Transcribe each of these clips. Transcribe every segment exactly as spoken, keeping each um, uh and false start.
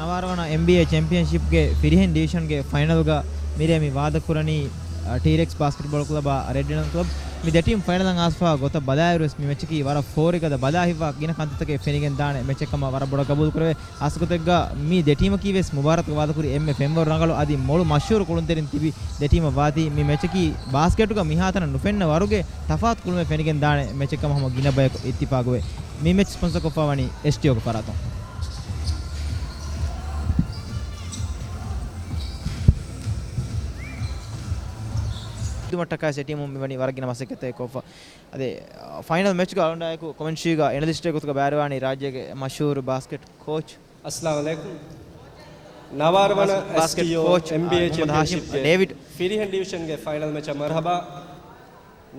ނަވާރަ ވަނަ އެމްބީއޭ ޗެމްޕިއަންޝިޕްގެ ފިރިހެން ޑިވިޝަންގެ ފައިނަލްގަ މިރޭ މި ވާދަކުރަނީ، އަ، ޓީރެކްސް ބާސްކެޓްބޯޅަ ކްލަބާ ރެޑް ލައިން ކްލަބް. މި ދެ ޓީމް ފައިނަލަށް އާސްފާ ގޮތަށް ބަލާއިރުވެސް މި މެޗަކީ ވަރަށް ފޯރިގަދަ ބަލާ ހިތްވާ ގިނަ ކަންތައްތަކެއް ފެނިގެން ދާނެ މެޗެއް ކަމަށް ވަރަށް ބޮޑަށް ގަބޫލު ކުރެވޭ. ހާއްސަގޮތެއްގަ މި ދެ ޓީމަކީ ވެސް މުބާރާތުގަ ވާދަކުރި އެންމެ ފެންވަރު ރަނގަޅު އަދި މޮޅު މަޝްހޫރު ކުޅުންތެރިން ތިބި ދެ ޓީމަށް ވާތީ. މި މެޗަކީ ބާސްކެޓުގަ މިހާތަނަށް ނުފެންނަ ވަރުގެ ތަފާތު ކުޅުމެއް ފެނިގެން ދާނެ މެޗެއް ކަމަށް ހަމަ ގިނަ ބަޔަކު އިއްތިފާގުވޭ. މި މެޗް ސްޕޮންސަރކޮށްފަ ވަނީ އެސްޓީއޯގެ ފަރާތުން. ދުމަށްޓަކާ ސެޓީމުން މިވަނީ ވަރަށް ގިނަ މަސައްކަތެއް ކޮށްފަ. އަދި، އަ، ފައިނަލް މެޗްގަ އަޅުގަނޑާއެކު ކޮމެންޓްރީގަ އެނަލިސްޓެއް ގޮތުގަ ބައިވެރިވާނީ ރާއްޖޭގެ މަޝްހޫރު ބާސްކެޓް ކޯޗް. އައްސަލާމު ޢަލައިކުމް. ނަވާރަ ވަނަ ބާސް-، ބާސްކެޓް އެސްޓީއޯ ކޯޗް، އ، އެމްބީއޭ މުޙައްމަދު ހާޝިމް ޗެމްޕިއަންޝިޕްގެ ޑޭވިޑް. ފިރިހެން ޑިވިޝަންގެ ފައިނަލް މެޗަށް މަރުޙަބާ.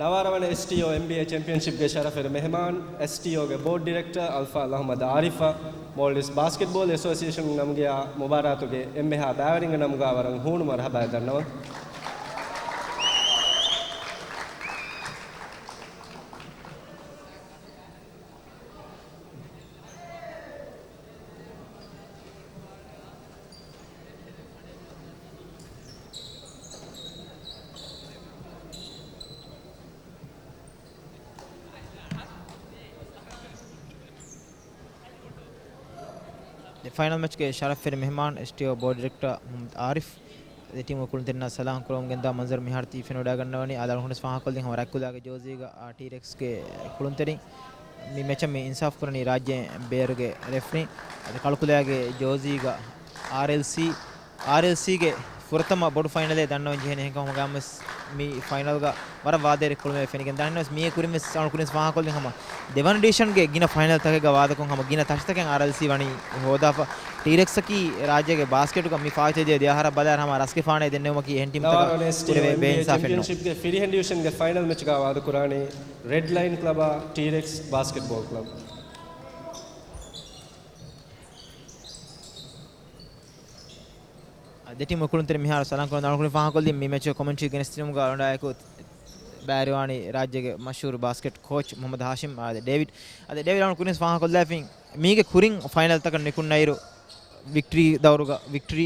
ނަވާރަ ވަނަ އެސްޓީއޯ އެމްބީއޭ ޗެމްޕިއަންޝިޕްގެ ޝަރަފުވެރި މެހެމާން، އެސްޓީއޯގެ ބޯޑް ޑިރެކްޓަރ އަލްފާޟިލް އަޙްމަދު އާރިފަށް، މޯލްޑިވްސް ބާސްކެޓްބޯލް އެސޯސިއޭޝަން ނަމުގެ އާ މުބާރާތުގެ އެންމެހާ ބައިވެރިންގެ ނަމުގަ ވަރަށް ހޫނު މަރުޙަބާއެއް ދަންނަވަން. ދެ ފައިނަލް މެޗްގެ ޝަރަފްވެރި މެހެމާން އެސްޓީއޯ ބޯޑް ޑިރެކްޓަރ މުޙައްމަދު އާރިފް. ދެ ޓީމުގެ ކުޅުންތެރިންނާ ސަލާމް ކުރަމުން ގެންދާ މަންޒަރު މިހާރު ތި ފެނިވަޑައިގަންނަވަނީ. އާދެ، އަޅުގަނޑު ފާހަގަކޮށްލިން ހަމަ ރަތްކުލާގެ ޖޯޒީގަ، އާ، ޓީރެކްސްގެ ކުޅުންތެރިން. މި މެޗަށް މި އިންސާފް ކުރަނީ ރާއްޖޭން ބޭރުގެ ރެފްރީން. އަދި ކަޅުކުލާގެ ޖޯޒީގަ އާރްއެލްސީ، އާރްއެލްސީގެ ފުރަތަމަ ބޮޑު ފައިނަލެއް ދަންނަވަން ޖެހޭނެ. އެހެންކަމުން ހަމަގައިމުވެސް މި ފައިނަލްގަ ވަރަށް ވާދަވެރި ކުޅުމެއް ފެނިގެން ދާނެ. އެހެންނަމަވެސް މީގެ ކުރިންވެސް އަޅު ކުރިން ފާހަގަކޮށްލިން ހަމަ ދެވަނަ ޑިވިޝަންގެ ގިނަ ފައިނަލްތަކެއްގަ ވާދަކޮށް ހަމަ ގިނަ ތަށިތަކެއް އާރްއެލްސީ ވަނީ ހޯދާފަ. ޓީރެކްސްއަކީ ރާއްޖޭގެ ބާސްކެޓުގަ މި ފާއިތުވެދިޔަ ދެ އަހަރަށް ބަލާއިރު ހަމަ ރަސްގެފާނެއް ދެންނެވުމަކީ އެހެން ޓީމްތަކަށް ނަވާރަ ވަނަ އެސްޓީއޯ ކުރެވޭ އެމްބީއޭ ބޭއިންސާފެއް ނޫން. ޗެމްޕިއަންޝިޕްގެ ފިރިހެން ޑިވިޝަންގެ ފައިނަލް މެޗްގަ ވާދަކުރާނީ ރެޑް ލައިން ކްލަބާ ޓީރެކްސް ބާސްކެޓްބޯލް ކްލަބް. ދެ ޓީމުގެ ކުޅުންތެރިން މިހާރު ސަލާން ކުރަން އަޅުކުރިން ފާހަގަކޮށްލީ މި މެޗުގެ ކޮމެންޓްރީ ގެނެސްދިނުމުގަ އަޅުގަނޑާއެކު ބައިވެރިވާނީ ރާއްޖޭގެ މަޝްހޫރު ބާސްކެޓް ކޯޗް މުޙައްމަދު ހާޝިމް، އާދެ، ޑޭވިޑް. އާދެ، ޑޭވިޑް އަޅުން ކުރިން ފާހަގަކޮށްލާފިން މީގެ ކުރިން ފައިނަލްތަކަށް ނިކުންނައިރު ވިކްޓްރީ ދައުރުގަ ވިކްޓްރީ،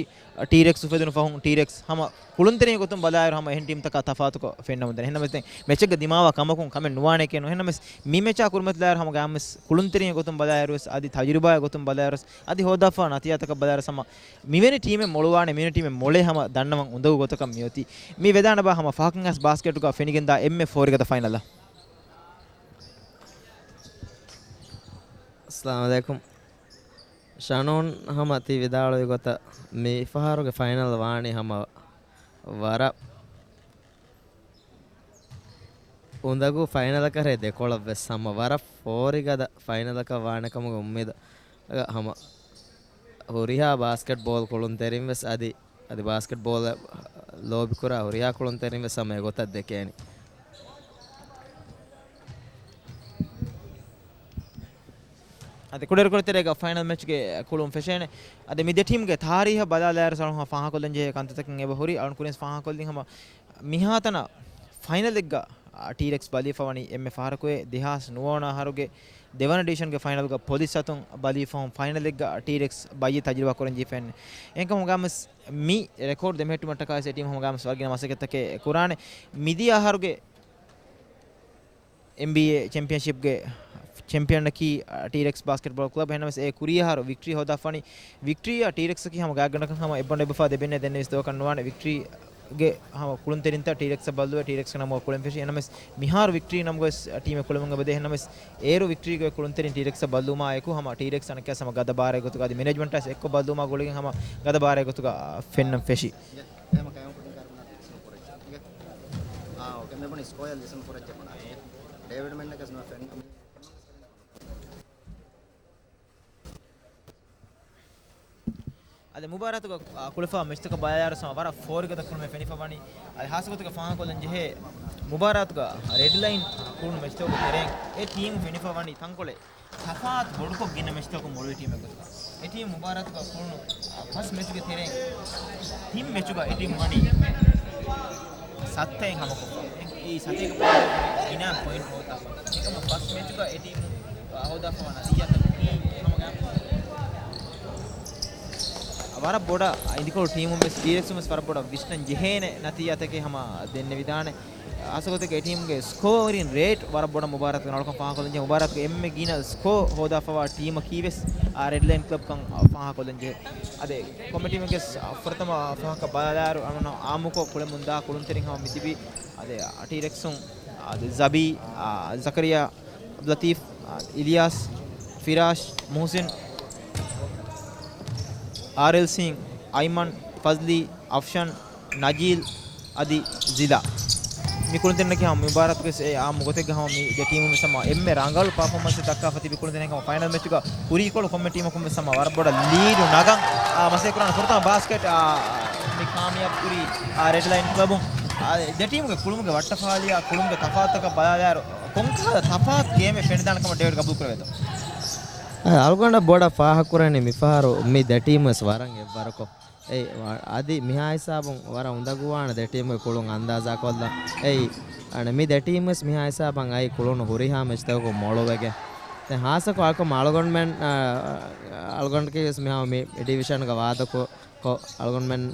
ޓީރެކްސް އުފެދުނު ފަހުން ޓީރެކްސް ހަމަ ކުޅުންތެރިން ގޮތުން ބަލާއިރު ހަމަ އެހެން ޓީމްތަކާ ތަފާތުކޮށް ފެންނަމުން ދެން. އެހެންނަމަވެސް ދެން މެޗެއްގަ ދިމާވާ ކަމަކުން ކަމެއް ނުވާނެކޭ ނޫން. އެހެންނަމަވެސް މި މެޗާ ކުރިމަތިލާއިރު ހަމަ ގާމިސް ކުޅުންތެރިން ގޮތުން ބަލާއިރުވެސް އަދި ތަޖުރިބާގެ ގޮތުން ބަލާއިރުވެސް އަދި ހޯދާފާ ނަތީޖާތަކަށް ބަލާއިރުވެސް ހަމަ މިވެނި ޓީމެއް މޮޅުވާނެ، މިވެނި ޓީމެއް މޮޅޭ ހަމަ ދަންނަވަން އުނދަގޫ ގޮތަކަށް މިއޮތީ. މި ވެދާނެބާ ހަމަ ފަހަކަށް އައިސް ބާސްކެޓުގަ ފެނިގެންދާ އެންމެ ފޯރިގަދަ ފައިނަލަށް. އައްސަލާމު ޢަލައިކުމް. ޝަނޯން ހަމަ ތި ވިދާޅުވި ގޮތަށް މި ފަހަރުގެ ފައިނަލް ވާނީ ހަމަ ވަރަށް އުނދަގޫ ފައިނަލަކަށް ދެކޮޅަށް ވެސް ހަމަ ވަރަށް ފޯރިގަދަ ފައިނަލަކަށް ވާނެ ކަމުގެ އުއްމީދު ހަމަ ހުރިހާ ބާސްކެޓްބޯލް ކުޅުންތެރިން ވެސް އަދި، އަދި ބާސްކެޓްބޯލަށް ލޯބިކުރާ ހުރިހާ ކުޅުންތެރިން ވެސް ހަމަ އެގޮތަށް ދެކޭނެ. އަދި ކުޑައިރުކޮޅު ތެރޭގަ ފައިނަލް މެޗްގެ ކުޅުން ފެށޭނެ. އަދި މި ދެ ޓީމްގެ ތާރީހަށް ބަލާލާއިރު އަޅުން ފާހަގަކޮށްލަން ޖެހޭ ކަންތައްތަކުން އެބަ ހުރި. އަޅުން ކުރިން ފާހަގަކޮށްލިން ހަމަ މިހާތަނަށް ފައިނަލެއްގަ، އާ، ޓީރެކްސް ބަލީފަ ވަނީ އެންމެ ފަހަރަކު ދެހާސް ނުވަ ވަނަ އަހަރުގެ ދެވަނަ ޑިވިޝަންގެ ފައިނަލްގަ ޕޮލިސް އަތުން ބަލީފަހުން ފައިނަލެއްގަ ޓީރެކްސް ބައްޔެއް ތަޖުރިބާ ކުރަން ޖެހިފައެއް. އެހެންކަމުން ހަމަގައިމުވެސް މި ރެކޯޑް ދެމެހެއްޓުމަށްޓަކާ އެ ޓީމް ހަމަގައިމުވެސް ވަރަށް ގިނަ މަސައްކަތްތަކެއް ކުރާނެ. މިދިޔަ އަހަރުގެ އެމްބީއޭ ޗެމްޕިއަންޝިޕްގެ ޗެމްޕިއަނަކީ، އާ، ޓީރެކްސް ބާސްކެޓްބޯލް ކްލަބް. އެހެންނަމަވެސް އެ ކުރީ އަހަރު ވިކްޓްރީ ހޯދާފަނީ. ވިކްޓްރީއާ ޓީރެކްސްއަކީ ހަމަ ގާތްގަނޑަކަށް ހަމަ އެއްބަނޑު އެއްބަފާ ދެބެންޏާ ދެންނެވިސް ދުވަކަށް ނުވާނެ. ވިކްޓްރީގެ ހަމަ ކުޅުންތެރިންތައް ޓީރެކްސްއަށް ބައްލުވެ ޓީރެކްސްގެ ނަމުގަ ކުޅެން ފެށި. އެހެންނަމަވެސް މިހާރު ވިކްޓްރީ ނަމުގަވެސް ޓީމެއް ކުޅެމުން އެބަދޭ. އެހެންނަމަވެސް އޭރު ވިކްޓްރީގެ ކުޅުންތެރިން ޓީރެކްސްއަށް ބައްލުވުމާ އެކު ހަމަ ޓީރެކްސް އަނެއްކާ ހަމަ ގަދަ ބާރެއް ގޮތުގަ އަދި މެނޭޖްމަންޓާ އެއްކޮށް ބައްލުވުމާ ގުޅިގެން ހަމަ ގަދަ ބާރެއް ގޮތުގަ ފެންނަން ފެށި. އެހެން ކައިމަކު ޑިންކާރު ބުނާ ފިކްސިން ފުރެއްޗެއް. އެހެން. އާ، އޯކޭ. މި ބުނީ ސްކޯއަށް ލިސަން ފުރެއްޗެއް ބުނާ. ޑޭވިޑް މެންނަކަސް ނުވެ ފެން. އަދި މުބާރާތުގަ، އާ، ކުޅެފާ މެޗްތަކަށް ބަލާއިރު ސަމަ ވަރަށް ފޯރިގަދަ ކުޅުމެއް ފެނިފަ ވަނީ. އަދި ހާއްސަގޮތުގަ ފާހަގަކޮށްލަން ޖެހޭ މުބާރާތުގަ ރެޑް ލައިން ކުޅުނު މެޗްތަކުގެ ތެރެއިން އެ ޓީމު ފެނިފަ ވަނީ ތަންކޮޅެއް. ތަފާތު ބޮޑުކޮށް ގިނަ މެޗްތަކުން މޮޅުވި ޓީމެއް ގޮތުގަ. އެ ޓީމް މުބާރާތުގަ ކުޅުނު ފަސް މެޗުގެ ތެރެއިން ތިން މެޗުގަ އެ ޓީމް ވަނީ ސައްތައެއް ހަމަކޮށްފަ. އެ ސަތޭކަ ގިނަ ޕޮއިންޓް ހޯދާފަ. އެކަމަ ފަސް މެޗުގަ އެ ޓީމު ހޯދާފަ ވަނީ ހަމަ ގާ ވަރަށް ބޮޑަށް އިނދިކޮޅު ޓީމުން ވެސް ޓީރެކްސުން ވެސް ވަރަށް ބޮޑަށް ވިސްނަން ޖެހޭނެ ނަތީޖާތަކެއް ހަމަ ދެންނެވިދާނެ. އަސަކޮތެކެ ޓީމުގެ ސްކޯރިން ރޭޓް ވަރަށް ބޮޑަށް މުބާރާތުގެ ނަޅުކަން ފާހަގަކޮށްލަންޖެ. މުބާރާތުގެ އެންމެ ގިނަ ސްކޯ ހޯދާފަވާ ޓީމަކީ ވެސް ރެޑް ލައިން ކްލަބް ކަން ފާހަގަކޮށްލަންޖެ. އަދެ ކޮމެޓީމެންގެ ފުރަތަމަ ފަހަކަށް ބަލާލާއިރު އަޅުގަނޑު އާއްމުކޮށް ކުޅެމުންދާ ކުޅުންތެރިން ހަމަ މިތިބީ. އަދެ ޓީރެކްސުން އަދެ ޒަބީ، އާ، ޒަކަރިޔާ، އަބްދުލަތީފް، އާ، އިލިޔާސް، ފިރާޝް، މުހުސިން، އާރްއެލްސީ، އައިމަން، ފަޒްލީ، އަފްޝަން، ނަޖީލް އަދި ޒިލާ. މި ކުޅުންތެރިންނަކީ ހަމަ މި މުބާރާތުގެ އެ އާ މުގޮތެއްގަ ހަމަ މި ދެ ޓީމުން ވެސް ހަމަ އެންމެ ރަނގަޅު ޕަރފޯމަންސެއް ދައްކާފަ ތިބި ކުޅުންތެރިން ހަމަ ފައިނަލް މެޗުގަ ކުރީކޮޅު ކޮންމެ ޓީމަކުން ވެސް ހަމަ ވަރަށް ބޮޑަށް ލީޑު ނަގަން، އާ، މަސައްކަތް ކުރާނެ. ފުރަތަމަ ބާސްކެޓް، އާ، މި ކާމިޔާބު ކުރީ، އާ، ރެޑް ލައިން ކްލަބުން. އާ، ދެ ޓީމުގެ ކުޅުމުގެ ވައްޓަފާޅިއާ ކުޅުމުގެ ތަފާތުތަކަށް ބަލާލާއިރު ކޮންކަހަލަ ތަފާތު ގޭމެއް ފެނިދާނެ ކަމަށް ޑޭވިޑް ގަބޫލު ކުރެވޭތޯ؟ އަޅުގަނޑަށް ބޮޑަށް ފާހަގަކުރަނީ މިފަހަރު މި ދެ ޓީމު ވެސް ވަރަށް އެއްވަރުކޮށް. އެއީ، އަދި މިހާ ހިސާބުން ވަރަށް އުނދަގޫވާނެ ދެ ޓީމުގެ ކުޅުން އަންދާޒާކޮށްލަން. އެއީ، އަނެއް މި ދެ ޓީމު ވެސް މިހާ ހިސާބަށް އައި ކުޅުނު ހުރިހާ މެޗްތަކަކުން މޮޅުވެގެން. ދެން ހާއްސަކޮށް އަޅުކަމަށް އަޅުގަނޑުމެން، އަ، އަޅުގަނޑަކީ ވެސް މިހާ މި ޑިވިޝަންގަ ވާދަކޮށް، ކޮށް، އަޅުގަނޑުމެން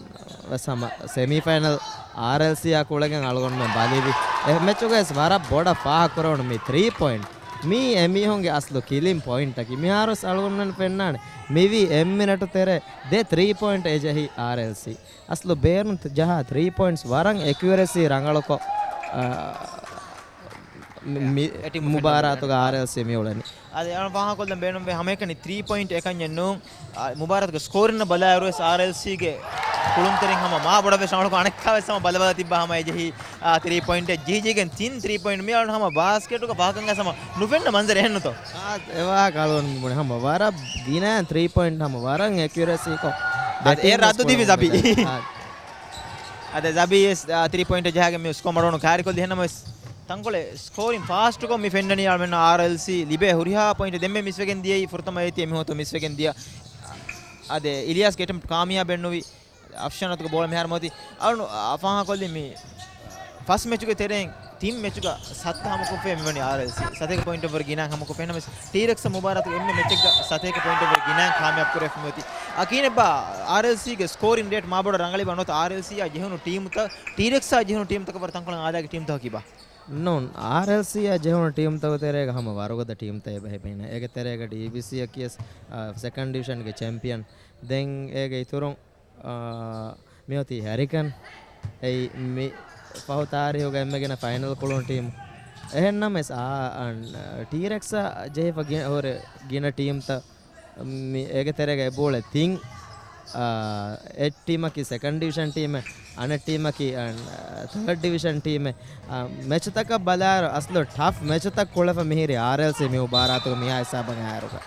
ވެސް ހަމަ ސެމީފައިނަލް އާރްއެލްސީއާ ކުޅެގެން އަޅުގަނޑުމެން ބަލިވި. އެ މެޗުގައި ވެސް ވަރަށް ބޮޑަށް ފާހަގަކުރެވުނު މި ތްރީ ޕޮއިންޓް. މީ އެމީހުންގެ އަސްލު ކިލިން ޕޮއިންޓަކީ. މިހާރުވެސް އަޅުގަނޑުމެން ފެންނާނެ. މިވީ އެއް މިނެޓު ތެރޭ ދެ ތްރީ ޕޮއިންޓް އެ ޖެހި އާރްއެލްސީ. އަސްލު ބޭރުން ޖަހާ ތްރީ ޕޮއިންޓްސް ވަރަށް އެކިއުރެސީ ރަނގަޅުކޮށް، އާ، މި، މި އެ ޓީމު މުބާރާތުގަ އާރްއެލްސީ މިއުޅެނީ. އަދި އަޅު ފާހަގަކޮށްލަން ބޭނުންވޭ ހަމައެކަނި ތްރީ ޕޮއިންޓް އެކަންޏެއް ނޫން. އާ، މުބާރާތުގެ ސްކޯރިން ބަލާއިރުވެސް އާރްއެލްސީގެ ކުޅުންތެރިން ހަމަ މާ ބޮޑަށްވެސް އަޅުގަނޑު އަނެއްކާވެސް ހަމަ ބަލަބަލަ ތިއްބާ ހަމަ އެޖެހި، އާ، ތްރީ ޕޮއިންޓެއް ޖެހިޖެހިގެން ތިން ތްރީ ޕޮއިންޓް މި އަޅުގަނޑު ހަމަ ބާސްކެޓުގަ ފަހަކަށް ހަމަ ނުފެންނަ މަންޒަރެއް އެހެންނުތޯ؟ އާ، އެވާހަކަ އަޅުގަނޑު ބުނެ ހަމަ ވަރަށް ގިނަ ތްރީ ޕޮއިންޓް ހަމަ ވަރަށް އެކިއުރެސީކޮށް. އާ، އެ ރައްދު ދިވި ޒަބީ. އާ. އަދެ ޒަބީ ވެސް، އާ، ތްރީ ޕޮއިންޓް ޖަހާގެން މި ސްކޯ މަޑުވަނު ކާރިކޮށްލި ހެންނަމަވެސް ތަންކޮޅެއް ސްކޯރިން ފާސްޓްކޮށް މި ފެންނަނީ އަޅުމެންނަށް އާރްއެލްސީ ލިބޭ ހުރިހާ ޕޮއިންޓް ދެންމެ މިސްވެގެން ދިޔައީ ފުރަތަމަ އޭތި އެމީހުން މިސްވެގެން ދިޔަ. އަދެ އިލިޔާސްގެ އެޓެމްޕް ކާމިޔާބެއް ނުވި. އަފްޝަން އަތުގަ ބޯޅަ މިހާރު މަތި އަޅުނު ފާހަގަކޮށްލި މި ފަސް މެޗުގެ ތެރެއިން ތިން މެޗުގަ ސައްތަ ހަމަކޮށްފައި މިވަނީ އާރްއެލްސީ. ސަތޭކަ ޕޮއިންޓަށްވުރެ ގިނައިން ހަމަކޮށްފަ ނަމަވެސް ޓީރެކްސް މުބާރާތުގެ އެންމެ މެޗެއްގަ ސަތޭކަ ޕޮއިންޓަށްވުރެ ގިނައިން ކާމިޔާބު ކުރެވިފަ މިއޮތީ. އަ، ކިހިނެއްބާ އާރްއެލްސީގެ ސްކޯރިން ރޭޓް މާބޮޑަށް ރަނގަޅީބާ ނުވަތަ އާރްއެލްސީއާ ޖެހުނު ޓީމުތައް ޓީރެކްސްއާ ޖެހުނު ޓީމުތަކަށް ވަރަށް ތަންކޮޅެއް އާދައިގެ ޓީމުތަކަކީބާ؟ ނޫން، އާރްއެލްސީއާ ޖެހުނު ޓީމުތަކުގެ ތެރޭގަ ހަމަ ވަރުގަދަ ޓީމުތައް އެބަ ހިމެނޭ. އޭގެ ތެރޭގަ ޑީބީސީއަކީ ވެސް، އާ، ސެކަންޑް ޑިވިޝަންގެ ޗެމްޕިއަން. ދެން އޭގެ އިތުރުން އާ، މިއޮތީ ހެރިކަން. އެއީ މި ފަހު ތާރީހުގަ އެންމެ ގިނަ ފައިނަލް ކުޅުނު ޓީމު. އެހެންނަމަވެސް، އާ، އަން، ޓީރެކްސްއާ ޖެހިފަ ގިނަ ހުރި ގިނަ ޓީމްތައް މި އޭގެ ތެރޭގަ އެބައުޅޭ ތިން، އާ، އެއް ޓީމަކީ ސެކަންޑް ޑިވިޝަން ޓީމެއް، އަނެއް ޓީމަކީ، އަން، ތާޑް ޑިވިޝަން ޓީމެއް. އާ، މެޗުތަކަށް ބަލާއިރު އަސްލު ޓަފް މެޗުތައް ކުޅެފަ މިހިރީ އާރްއެލްސީ މި މުބާރާތުގަ މިހާ ހިސާބަށް އައިއިރުގަ.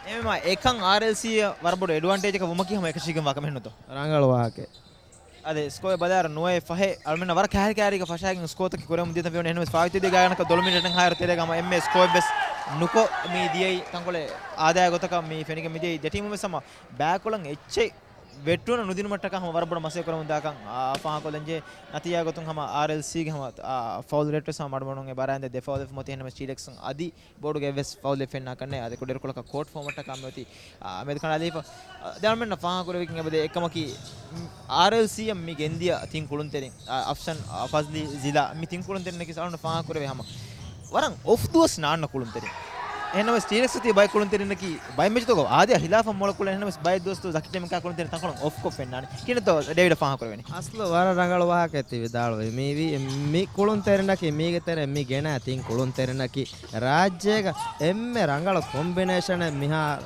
އެހެންވީމާ އެކަން އާރްއެލްސީއަށް ވަރަށް ބޮޑު އެޑްވާންޓޭޖަކަށް ވުމަކީ ހަމަ އެކަށީގެންވާ ކަމެއް ނުތޯ؟ ރަނގަޅު ވާހަކައެއް. އަދި ސްކޯއެއް ބަލާއިރު ނުވައެއް ފަހެއް އަޅުމެންނަށް ވަރަށް ކައިރި ކައިރީގަ ފަށާގެން ސްކޯތަކެއް ކުރެވެމުން ދިޔަތަން ފެނުނީ. އެހެންވެސް ފާއިތު ދިޔަ ގާތްގަނޑަކަށް ދޮޅު މިނެޓެއް ހާއިރު ތެރޭގަ ހަމަ އެންމެ ސްކޯއެއް ވެސް ނުކޮށް މި ދިޔައީ ތަންކޮޅެއް އާދައިގެ ގޮތަކަށް މި ފެނިގެން މިދިޔައީ. ދެ ޓީމުން ވެސް ހަމަ ބައިކޮޅަށް އެއްޗެއް ވެއްޓުން ނުދިނުމަށްޓަކާ ހަމަ ވަރަށް ބޮޑަށް މަސައްކަތް ކުރަމުން ދާކަން، އާ، ފާހަގަކޮށްލަންޖެހޭ. ނަތީޖާ ގޮތުން ހަމަ އާރްއެލްސީގެ ހަމަ، އާ، ފައުލް ރޭޓް ވެސް ހަމަ މަޑުމަޑުން އެބަ އަރާ ދެ ފައުލް ވެފަ މަތި. އެހެންނަމަވެސް ޓީރެކްސް އަދި ބޮޑު ގެއްވެސް ފައުލެއް ފެންނާކަށް ނެތް. އަދި ކުޑައިރުކޮޅަކަށް ކޯޓް ފޯމަށްޓަކާ މިއޮތީ، އާ، މެދު ކަނޑާލީފަ. އާ، ދެ އަޅުމެންނަށް ފާހަގަކުރެވިގެން އެބަދޭ އެއްކަމަކީ، އާރްއެލްސީއަށް މި ގެންދިޔަ ތިން ކުޅުންތެރިން، އާ، އަފްޝަން، އާ، ފަޒްލީ، ޒިލާ، މި ތިން ކުޅުންތެރިންނަކީ އަޅުގަނޑު ފާހަގަކުރެވޭ ހަމަ ވަރަށް އޮފް ދުވަސް ނާންނަ ކުޅުންތެރިން. އެހެންނަމަވެސް ޓީރެކްސް އޮތީ ބައެއް ކުޅުންތެރިންނަކީ ބައެއް މެޗުތަކުގަ އާދަޔާ ހިލާފަށް މޮޅަށް ކުޅެން. އެހެންނަމަވެސް ބައެއް ދުވަސްތައް ޒަކީ ޓެމްކާ ކުޅުންތެރިން ތަންކޮޅުން އޮފްކޮށް ފެންނާނެ. ކިހިނެއްތޯ ޑޭވިޑަށް ފާހަގަކުރެވެނީ؟ އަސްލު ވަރަށް ރަނގަޅު ވާހަކައެއް ތި ވިދާޅުވީ. މީ ވީ މި ކުޅުންތެރިންނަކީ މީގެ ތެރޭ މި ގެނައި ތިން ކުޅުންތެރިންނަކީ ރާއްޖޭގަ އެންމެ ރަނގަޅު ކޮމްބިނޭޝަނެއް މިހާރު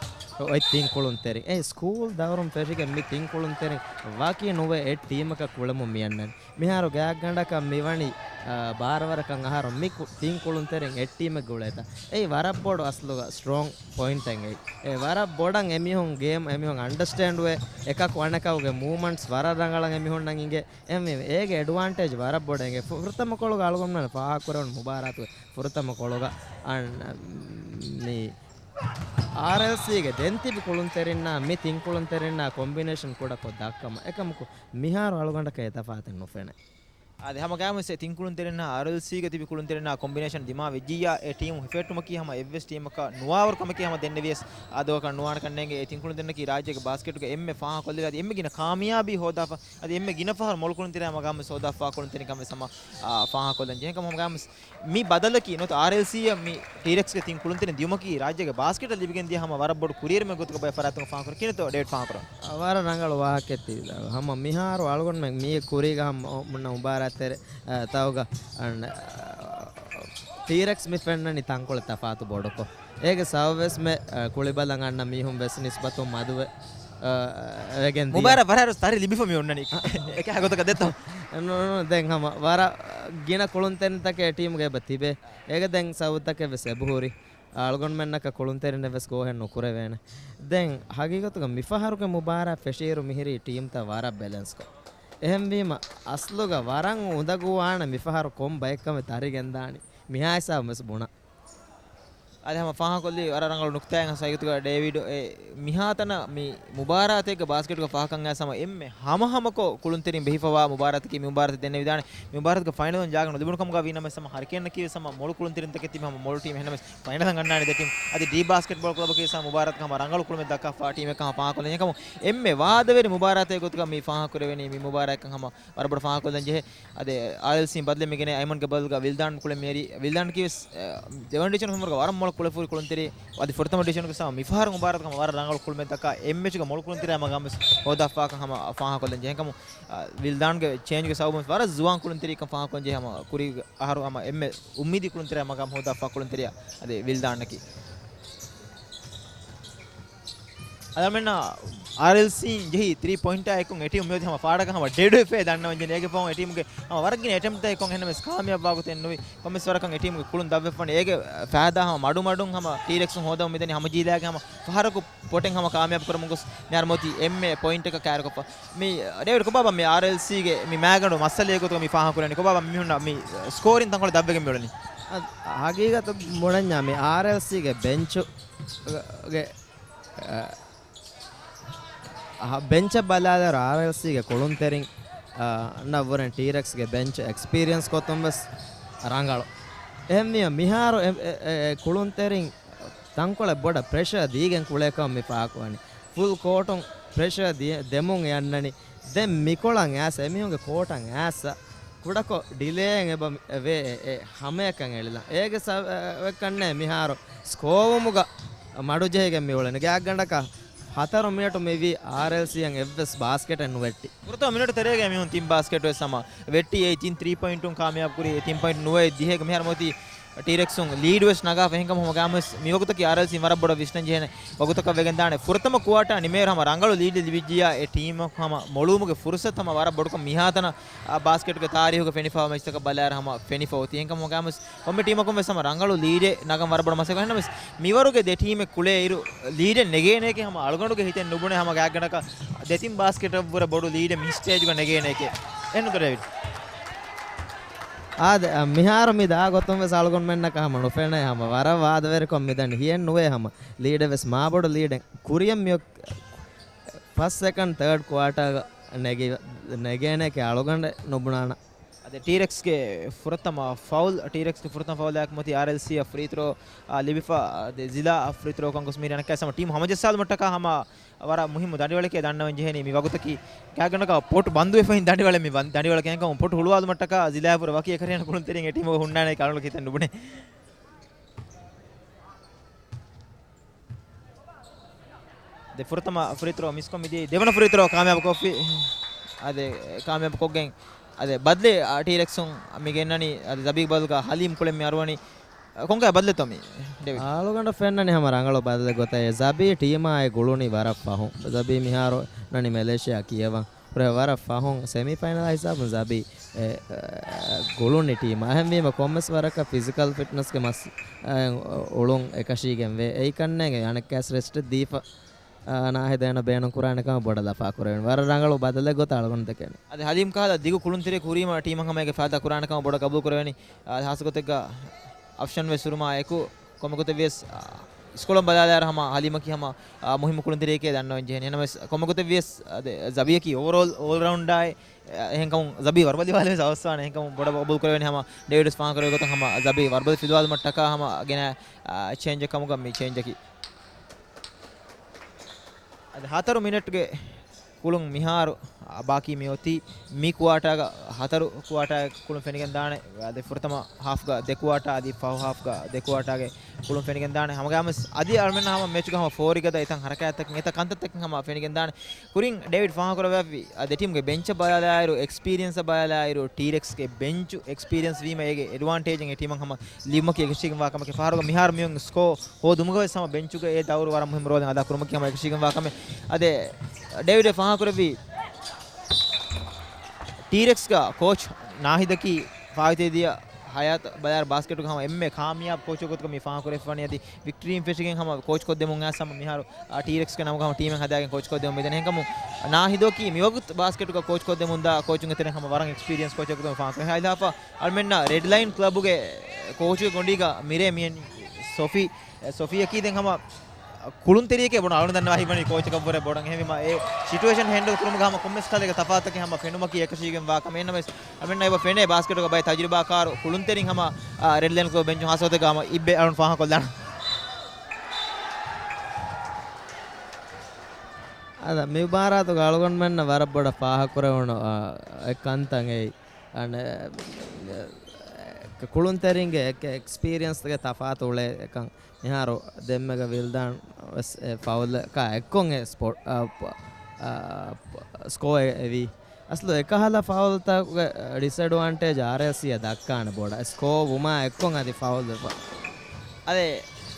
އޮތް ތިން ކުޅުންތެރިން. އެ ސްކޫލް ދައުރުން ފެށިގެން މި ތިން ކުޅުންތެރިން ވަކި ނުވެ އެއް ޓީމަކަށް ކުޅެމުން މިއަންނަނީ. މިހާރު ގާތްގަނޑަކަށް މިވަނީ، އާ، ބާރަ ވަރަކަށް އަހަރު މި ކު-، ތިން ކުޅުންތެރިން އެއް ޓީމެއް ގުޅޭތަ؟ އެއީ ވަރަށް ބޮޑު އަސްލުގަ ސްޓްރޮންގް ޕޮއިންޓެއް އެއީ. އެ ވަރަށް ބޮޑަށް އެމީހުން ގޭމް އެމީހުން އަންޑަސްޓޭންޑް ވޭ، އެކަކު އަނެކަކުގެ މޫވްމަންޓްސް ވަރަށް ރަނގަޅަށް އެމީހުންނަށް އިނގޭ. އެހެންވީމަ އޭގެ އެޑްވާންޓޭޖް ވަރަށް ބޮޑަށް އެނގޭ. ފު-، ފުރަތަމަ ކޮޅުގަ އަޅުގަނޑުމެން ފާހަގަކުރެވުނު މުބާރާތުގެ ފުރަތަމަ ކޮޅުގަ އަން-، މި އާރްއެލްސީގެ ދެން ތިބި ކުޅުންތެރިންނާ މި ތިން ކުޅުންތެރިންނާ ކޮމްބިނޭޝަން ކުޑަކޮށް ދައްކަމުން. އެކަމަކު މިހާރު އަޅުގަނޑަކަށް އެ ތަފާތެއް ނުފެނޭ. އާދެ، ހަމަ ގާމުސް ތިން ކުޅުންތެރިންނާ އާރްއެލްސީގެ ތިބި ކުޅުންތެރިންނާ ކޮމްބިނޭޝަން ދިމާ ވެއްޖިއްޔާ، އެ ޓީމު ހިފެއްޓުމަކީ ހަމަ އެއްވެސް ޓީމަކަށް ނުވާވަރު ކަމެކޭ ހަމަ ދެންނެވިޔަސް އާ ދުވަހަކަށް ނުވާނެ ކަންނޭނގެ. އެ ތިން ކުޅުންތެރިންނަކީ ރާއްޖޭގެ ބާސްކެޓުގެ އެންމެ ފާހަގަކޮށްލެވޭ، އަދި އެންމެ ގިނަ ކާމިޔާބީ ހޯދާފަ، އަދި އެންމެ ގިނަ ފަހަރު މޮޅު ކުޅުންތެރިން ހަމަ ގާމުސް ހޯދާފާ ކުޅުންތެރިން ކަމެއް ހަމަ، އާ، ފާހަގަކޮށްލަން ޖެހޭ ކަމަށް ހަމަ ގާމުސް މި ބަދަލަކީ ނުވަތަ އާރްއެލްސީއަށް މި ޓީރެކްސްގެ ތިން ކުޅުންތެރިން ދިޔުމަކީ ރާއްޖޭގެ ބާސްކެޓަށް ލިބިގެން ދިޔަ ހަމަ ވަރަށް ބޮޑު ކުރިއެރުމެއް ގޮތުގަ ބައެއް ފަރާތުން ފާހަގަކުރަން. ކިހިނެއްތޯ ޑޭވިޑް ފާހަގަކުރަން؟ ވަރަށް ރަނގަޅު ވާހަކައެއް ތި. ހަމަ މިހާރު އަޅުގަނޑުމެން މި ކުރީގަ ހަމަ މުންނަ މުބާރާތްތެރެ، އަ، ތައުގަ، އަން، އަ، ޓީރެކްސް މި ފެންނަނީ ތަންކޮޅެއް ތަފާތު ބޮޑުކޮށް. އޭގެ ސަބަބުވެސް މެ، އަ، ކުޅިބަލަން އަންނަ މީހުން ވެސް ނިސްބަތުން މަދުވެ، އަ، ވެގެން ދިޔަ. މުބާރާ ވަރަށް ތަރި ލިބިފަ މި އޮންނަނީ. އެކަހަ ގޮތަކަށް ދެއްތޯ؟ ނޫން، ނޫން، ދެން ހަމަ ވަރަށް ގިނަ ކުޅުންތެރިންތަކެއް ޓީމުގެ އެބަ ތިބޭ. އޭގެ ދެން ސަބަބުތަކެއް ވެސް އެބަހުރި. އަޅުގަނޑުމެންނަކަށް ކުޅުންތެރިންނެއް ވެސް ގޯހެއް ނުކުރެވޭނެ. ދެން ހަގީގަތުގަ މިފަހަރުގެ މުބާރާތް ފެށިއިރު މިހިރީ ޓީމްތައް ވަރަށް ބެލެންސްކޮށް. އެހެންވީމަ، އަސްލުގަ ވަރަށް އުނދަގޫވާނެ މިފަހަރު ކޮން ބައެއްކަމެއް ތަރިގެންދާނީ. މިހާ ހިސާބުން ވެސް ބުނަން. އަދި ހަމަ ފާހަގަކޮށްލީ ވަރަށް ރަނގަޅު ނުކުތާއެއް ހަމަ ސައިގަތުގަ ޑޭވިޑް އެ މިހާތަނަށް މި މުބާރާތެއްގެ ބާސްކެޓްގަ ފާހަގަކަން އައިސް ހަމަ އެންމެ ހަމަހަމަކޮށް ކުޅުންތެރިން ބެހިފަވާ މުބާރާތަކީ މި މުބާރާތެއް ދެންނެވިދާނެ. މި މުބާރާތުގެ ފައިނަލުން ޖާގަ ނުލިބުނު ކަމުގަ ވީ ނަމަވެސް ހަމަ ހަރިކެންނަކީ ވެސް ހަމަ މޮޅު ކުޅުންތެރިންތަކެއް ތިބި ހަމަ މޮޅު ޓީމް. އެހެންނަމަވެސް ފައިނަލަށް އަންނާނެ ދެ ޓީމް. އަދި ޑީ ބާސްކެޓްބޯލް ކްލަބަކީ ވެސް ހަމަ މުބާރާތަކަށް ހަމަ ރަނގަޅު ކުޅުމެއް ދައްކާފާ ޓީމެއް ކަމަށް ފާހަގަކޮށްލަން ޖެހޭ ކަމުން އެންމެ ވާދަވެރި މުބާރާތެއް ގޮތުގަ މި ފާހަގަކުރެވެނީ މި މުބާރާތްކަން ހަމަ ވަރަށް ބޮޑަށް ފާހަގަކޮށްލަން ޖެހޭ. އަދި އާރްއެލްސީ ބަދަލެއް މިގެނޭ އައިމަންގެ ބަދަލުގަ ވިލްދާން ކުޅެ މިއެރި. ވިލްދާން ކީވެސް، އަ، ދެވަނަ ޑިވިޝަން ހުރި ވަރަށް މޮޅު ކުޅެފުރި ކުޅުންތެރި. އަދި ފުރަތަމަ ޑިވިޝަންގެ ސަމަ މިފަހަރު މުބާރާތް ހަމަ ވަރަށް ރަނގަޅު ކުޅުމެއް ދައްކާ އެއް މެޗުގަ މޮޅު ކުޅުންތެރި ހަމަ ގާމްވެސް ހޯދާފާކަން ހަމަ ފާހަގަކޮށްލަން ޖެހޭ ކަމުން، އަ، ވިލްދާންގެ ޗޭންޖްގެ ސަބަބުން ވަރަށް ޒުވާން ކުޅުންތެރިކަން ފާހަގަކޮށްލަން ޖެހޭ ހަމަ ކުރީގެ އަހަރު ހަމަ އެންމެ އުއްމީދީ ކުޅުންތެރިއާ މަގާމް ހޯދާފާ ކުޅުންތެރިއާ އަދި ވިލްދާންއަކީ. އަޅުގަނޑުމެންނަށް އާރްއެލްސީ ޖެހި ތްރީ ޕޮއިންޓާ އެކުން އެ ޓީމު މިއޮތީ ހަމަ ފާޑަކަށް ހަމަ ޑެޑްވެފައި ދަންނަވަން ޖެހޭ. އޭގެ ފަހުން އެ ޓީމުގެ ހަމަ ވަރަށް ގިނަ އެޓެމްޕްޓްތައް އެކުން އެހެންނަމަވެސް ކާމިޔާބު ވާގޮތެއް ނުވި. ކޮންމެސް ވަރަކަށް އެ ޓީމުގެ ކުޅުން ދަށްވެފަނީ. އޭގެ ފައިދާ ހަމަ މަޑުމަޑުން ހަމަ ޓީރެކްސުން ހޯދަމުން މިދަނީ ހަމަޖީލާގެ ހަމަ ފަހަރަކު ޕޮޓެއް ހަމަ ކާމިޔާބު ކުރަމުން ގޮސް މިހާރު މިއޮތީ އެންމެ ޕޮއިންޓަކަށް ކައިރިކޮށްފަ. މި ޑޭވިޑް ކޮބާބާ މި އާރްއެލްސީގެ މި މައިގަނޑު މައްސަލައެއް ގޮތުގަ މި ފާހަގަކުރަނީ؟ ކޮބާބާ މިހުންނަ މި ސްކޯރިން ތަންކޮޅެއް ދަށްވެގެން މިއުޅެނީ؟ އަ، ހަގީގަތަށް ބުނަންޏާ މި އާރްއެލްސީގެ ބެންޗު ގެ، އަ، އަ، ބެންޗަށް ބަލާލިއިރު އާރްއެލްސީގެ ކުޅުންތެރިން، އަ، ނަށްވުރެން ޓީރެކްސްގެ ބެންޗު އެކްސްޕީރިއެންސް ގޮތުން ވެސް ރަނގަޅު. އެހެންވީމަ މިހާރު އެ، އެ، އެ، އެ ކުޅުންތެރިން ތަންކޮޅެއް ބޮޑަށް ޕްރެޝަރ ދީގެން ކުޅޭކަމަށް މި ފާހަގަކުރަނީ. ފުލް ކޯޓުން ޕްރެޝަރ ދިޔަ، ދެމުން އެ އަންނަނީ. ދެން މިކޮޅަށް އައިސް، އެމީހުންގެ ކޯޓަށް އައިސް، ކުޑަކޮށް ޑިލޭއެއް އެބަ ވޭ އެ، އެ ހަމަޔަކަށް އެޅިލަން. އޭގެ ސަ-، އެ، އެކަންނޭ މިހާރު ސްކޯވުމުގަ މަޑުޖެހިގެން މިއުޅެނީ. ގާތްގަނޑަކަށް ހަތަރު މިނެޓު މިވީ އާރްއެލްސީއަށް އެއްވެސް ބާސްކެޓެއް ނުވެއްޓި. ފުރަތަމަ މިނެޓު ތެރޭގަ މީހުން ތިން ބާސްކެޓް ވެސް ހަމަ ވެއްޓި. އެ ތިން ތްރީ ޕޮއިންޓުން ކާމިޔާބު ކުރި. އެ ތިން ޕޮއިންޓް ނުވައެއް ދިހައިގަ މިހާރު މިއޮތީ ޓީރެކްސުން ލީޑް ވެސް ނަގާފަ. އެހެންކަމުން ހަމަ ގާމްވެސް މިވަގުތަކީ އާރްއެލްސީ ވަރަށް ބޮޑަށް ވިސްނަން ޖެހޭނެ ވަގުތަކަށް ވެގެންދާނެ. ފުރަތަމަ ކުއާޓާ ނިމޭއިރު ހަމަ ރަނގަޅު ލީޑެއް ލިބިއްޖިއްޔާ، އެ ޓީމަށް ހަމަ މޮޅުވުމުގެ ފުރުސަތު ހަމަ ވަރަށް ބޮޑުކޮށް މިހާތަނަށް، އާ، ބާސްކެޓުގެ ތާރީހުގަ ފެނިފައިވާ މެޗްތަކަށް ބަލާއިރު ހަމަ ފެނިފަ އޮތީ. އެހެންކަމުން ހަމަ ގާމްވެސް ކޮންމެ ޓީމަކުން ވެސް ހަމަ ރަނގަޅު ލީޑެއް ނަގަން ވަރަށް ބޮޑަށް މަސައްކަތް. އެހެންނަމަވެސް މިވަރުގެ ދެ ޓީމެއް ކުޅޭ އިރު ލީޑެއް ނެގޭނެކޭ ހަމަ އަޅުގަނޑުގެ ހިތެއް ނުބުނޭ ހަމަ ގާތްގަނޑަކަށް ދެތިން ބާސްކެޓަށްވުރެ ބޮޑު ލީޑެއް މި ސްޓޭޖުގަ ނެގޭނެކޭ. އެހެންނުތަ ޑޭވިޑް؟ އާދެ، އަ، މިހާރު މި ދާ ގޮތުން ވެސް އަޅުގަނޑުމެންނަކަށް ހަމަ ނުފެނޭ ހަމަ ވަރަށް ވާދަވެރިކޮށް މިދަނީ. ހިއެއް ނުވޭ ހަމަ ލީޑެއް ވެސް މާބޮޑު ލީޑެއް ކުރިއަށް މިއޮތް ފަސް ސެކަންޑް ތާޑް ކުއާޓާގަ ނެގި، ނެގޭނެކޭ އަޅުގަނޑެއް ނުބުނާނަ. އަދި ޓީރެކްސްގެ ފުރަތަމަ ފައުލް، ޓީރެކްސްގެ ފުރަތަމަ ފައުލާއެކު މަތީ އާރްއެލްސީއަށް ފްރީ ތްރޯ، އާ، ލިބިފަ. އަދި ޒިލާ ފްރީ ތްރޯ ކޮންގޮސް މީރި އަނެއްކާ ސަމަ ޓީމް ހަމަޖައްސާލުމަށްޓަކާ ހަމަ ވަރަށް މުހިއްމު ދަނޑިވަޅެކޭ ދަންނަވަން ޖެހެނީ. މި ވަގުތަކީ ގާތްގަނޑަކަށް ޕޮޓް ބަންދުވެފައި ދަނޑިވަޅެއް މި ވަން-، ދަނޑިވަޅަކީ އެހެންކަމުން ޕޮޓް ހުޅުވާލުމަށްޓަކާ ޒިލާއަށް ވަކި އެކަށީގެން ކުޅުންތެރިން އެ ޓީމުގަ ހުންނާނެ ކަޅުން ކިތަން ނުބުނޭ. ދެ ފުރަތަމަ ފްރީ ތްރޯ މިސްކޮށް މިދިޔަ ދެވަނަ ފްރީ ތްރޯ ކާމިޔާބު ކޮށްފި. އަދި ކާމިޔާބު ކޮށްގެން އަދި ބަދަލެއް، އާ، ޓީރެކްސުން މި ގެންނަނީ. އަދި ޒަބީ ބަދަލުގަ ހަލީމް ކުޅެން މި އަރުވަނީ. ކޮންކަހަލަ ބަދަލެއްތޯ މީ ޑޭވިޑް؟ އަޅުގަނޑަށް ފެންނަނީ ހަމަ ރަނގަޅު ބަދަލެއް ގޮތަށް. އެ ޒަބީ ޓީމާއި ގުޅުނީ ވަރަށް ފަހުން. ޒަބީ މިހާރު ނަނީ މެލޭޝިޔާ ކިޔަވަން. ހުރެ ވަރަށް ފަހުން ސެމީ ފައިނަލާ ހިސާބުން ޒަބީ، އެ، އެ، ގުޅުނީ ޓީމާ. އެހެންވީމަ ކޮންމެސް ވަރަކަށް ފިޒިކަލް ފިޓްނަސްގެ މަސް، އެ، އުޅުން އެކަށީގެން ވޭ. އެއީ ކަންނޭނގެ އަނެއްކާސް ރެސްޓެއް ދީފަ، އާ، ނާހިދައިން ބޭނުން ކުރާނެ ކަމަށް ބޮޑަށް ލަފާ ކުރެވެން. ވަރަށް ރަނގަޅު ބަދަލެއް ގޮތަށް އަޅުގަނޑު ދެކެން. އަދި ހަލީމް ކަހަލަ ދިގު ކުޅުންތެރި ކުރީމަ ޓީމަށް ހަމަ އޭގެ ފައިދާ ކުރާނެ ކަމަށް ބޮޑަށް ގަބޫލު ކުރެވެނީ. އާ، ހާސް ގޮތެއްގަ އަފްޝަން ވެސް ހުރުމާ އެކު ކޮންމެ ގޮތެއް ވިޔަސް، އާ، ސްކޯލަށް ބަލާލާއިރު ހަމަ ހަލީމަކީ ހަމަ، އާ، މުހިއްމު ކުޅުންތެރިއެކޭ ދަންނަވަން ޖެހެނީ. އެހެންނަމަވެސް ކޮންމެ ގޮތެއް ވިޔަސް އަދި ޒަބީއަކީ އޯވަރޯލް އޯލްރައުންޑާއެއް، އެހެންކަމުން ޒަބީ ވަރުބަލި ވާލެވެސް އަވަސްވާނެ. އެހެންކަމުން ބޮޑަށް ގަބޫލު ކުރެވެނީ ހަމަ ޑޭވިޑް ވެސް ފާހަގަކުރެއްވި ގޮތަށް ހަމަ ޒަބީ ވަރުބަލި ފިލުވާލުމަށްޓަކާ ހަމަ ގެނައި، އާ، ޗޭންޖެއް ކަމުގަ މި ޗޭންޖަކީ. އަދި ހަތަރު މިނެޓްގެ ކުޅުން މިހާރު، އާ، ބާކީ މި އޮތީ މި ކުއާޓާގަ ހަތަރު ކުއާޓާގެ ކުޅުން ފެނިގެން ދާނެ. އަދި ފުރަތަމަ ހާފްގަ ދެ ކުއާޓާ އަދި ފަހު ހާފްގަ ދެ ކުއާޓާގެ ކުޅުން ފެނިގެން ދާނެ. ހަމަގައިމުވެސް އަދި އަޅުމެންނަށް ހަމަ މެޗުގަ ހަމަ ފޯރިގަދަ އެތަން ހަރަކާތްތަކެއް އެތައް ކަންތައްތަކެއް ހަމަ ފެނިގެން ދާނެ. ކުރިން ޑޭވިޑް ފާހަގަކުރެއްވި އަ، ދެ ޓީމްގެ ބެންޗަށް ބަލާލާއިރު، އެކްސްޕީރިއަންސަށް ބަލާލާއިރު، ޓީރެކްސްގެ ބެންޗު އެކްސްޕީރިއންސް ވީމަ އޭގެ އެޑްވާންޓޭޖެއް އެ ޓީމަށް ހަމަ ލިބުމަކީ އެކަށީގެންވާ ކަމެކޭ. ފަހަރުގަ މިހާރު މިއޮތް ސްކޯ ހޯދުމުގަ ވެސް ހަމަ ބެންޗުގަ އެ ދައުރު ވަރަށް މުހިއްމު ރޯލެއް އަދާ ކުރުމަކީ ހަމަ އެކަށީގެންވާ ކަމެއް. އަދި ޑޭވިޑް ފާހަގަކުރެއްވި ޓީރެކްސްގަ ކޯޗް ނާހިދަކީ ފާއިތުވެދިޔަ ހަޔާތަށް ބަލާއިރު ބާސްކެޓުގަ ހަމަ އެންމެ ކާމިޔާބު ކޯޗެއް ގޮތުގަ މި ފާހަގަކުރެވިފަވަނީ. އަދި ވިކްޓަރީން ފެށިގެން ހަމަ ކޯޗް ކޮށްދެމުން އައިސް ހަމަ މިހާރު، އާ، ޓީރެކްސްގެ ނަމުގަ ހަމަ ޓީމެއް ހަދާގެން ކޯޗް ކޮށްދެމުން މިދަނީ. އެހެންކަމުން ނާހިދަކީ މިވަގުތު ބާސްކެޓުގަ ކޯޗް ކޮށްދެމުންދާ ކޯޗުންގެ ތެރެއިން ހަމަ ވަރަށް އެކްސްޕީރިއަންސް ކޯޗެއް ގޮތުގަ ފާހަގަކުރެވި. ހައިލާފަ އަޅުމެންނަށް ރެޑް ލައިން ކްލަބުގެ ކޯޗުގެ ގޮނޑީގަ މިރޭ މިއެން ސޮފީ، އެ، ސޮފީއަކީ ދެން ހަމަ ކުޅުންތެރިއެކޭ ބޮޑަށް އަޅުން ދަންނަވާ ހިތްވަނީ ކޯޗަކަށްވުރެ ބޮޑަށް. އެހެންވީމަ އެ ސިޗުއޭޝަން ހޭންޑަލް ކުރުމުގަ ހަމަ ކޮންމެސް ކަހަލަ ތަފާތުތަކެއް ހަމަ ފެނުމަކީ އެކަށީގެންވާ ކަމެއް. އެހެންނަމަވެސް އަޅުމެންނަށް އެބަ ފެނޭ ބާސްކެޓުގަ ބައެއް ތަޖުރިބާކާރު ކުޅުންތެރިން ހަމަ، އާ، ރެޑް ލައިން ކްލަބު ބެންޗުން ހާއްސަ ގޮތެއްގަ ހަމަ އިއްބެ އަޅުން ފާހަގަކޮށްލާނަން. އަދި މި މުބާރާތުގަ އަޅުގަނޑުމެންނަށް ވަރަށް ބޮޑަށް ފާހަގަކުރެވުނު، އާ، އެއް ކަންތައް އެއީ. އަނެ، ކުޅުންތެރިންގެ އެކް، އެކްސްޕީރިއަންސްގެ ތަފާތު އުޅޭ އެކަން. މިހާރު ދެންމެގަ ވިލްދާން ވެސް އެ ފައުލަކާ އެއްކޮށް އެ ސްޕޯޓް، އާ، ޕ-، އާ، ޕ-، ސްކޯ އެ، އެވީ. އަސްލު އެކަހަލަ ފައުލްތަކުގެ ޑިސްއެޑްވާންޓޭޖް އާރްއެލްސީއަށް ދައްކާނެ ބޮޑަށް. ސްކޯ ވުމާ އެއްކޮށް އަދި ފައުލް ވެފަ. އަދި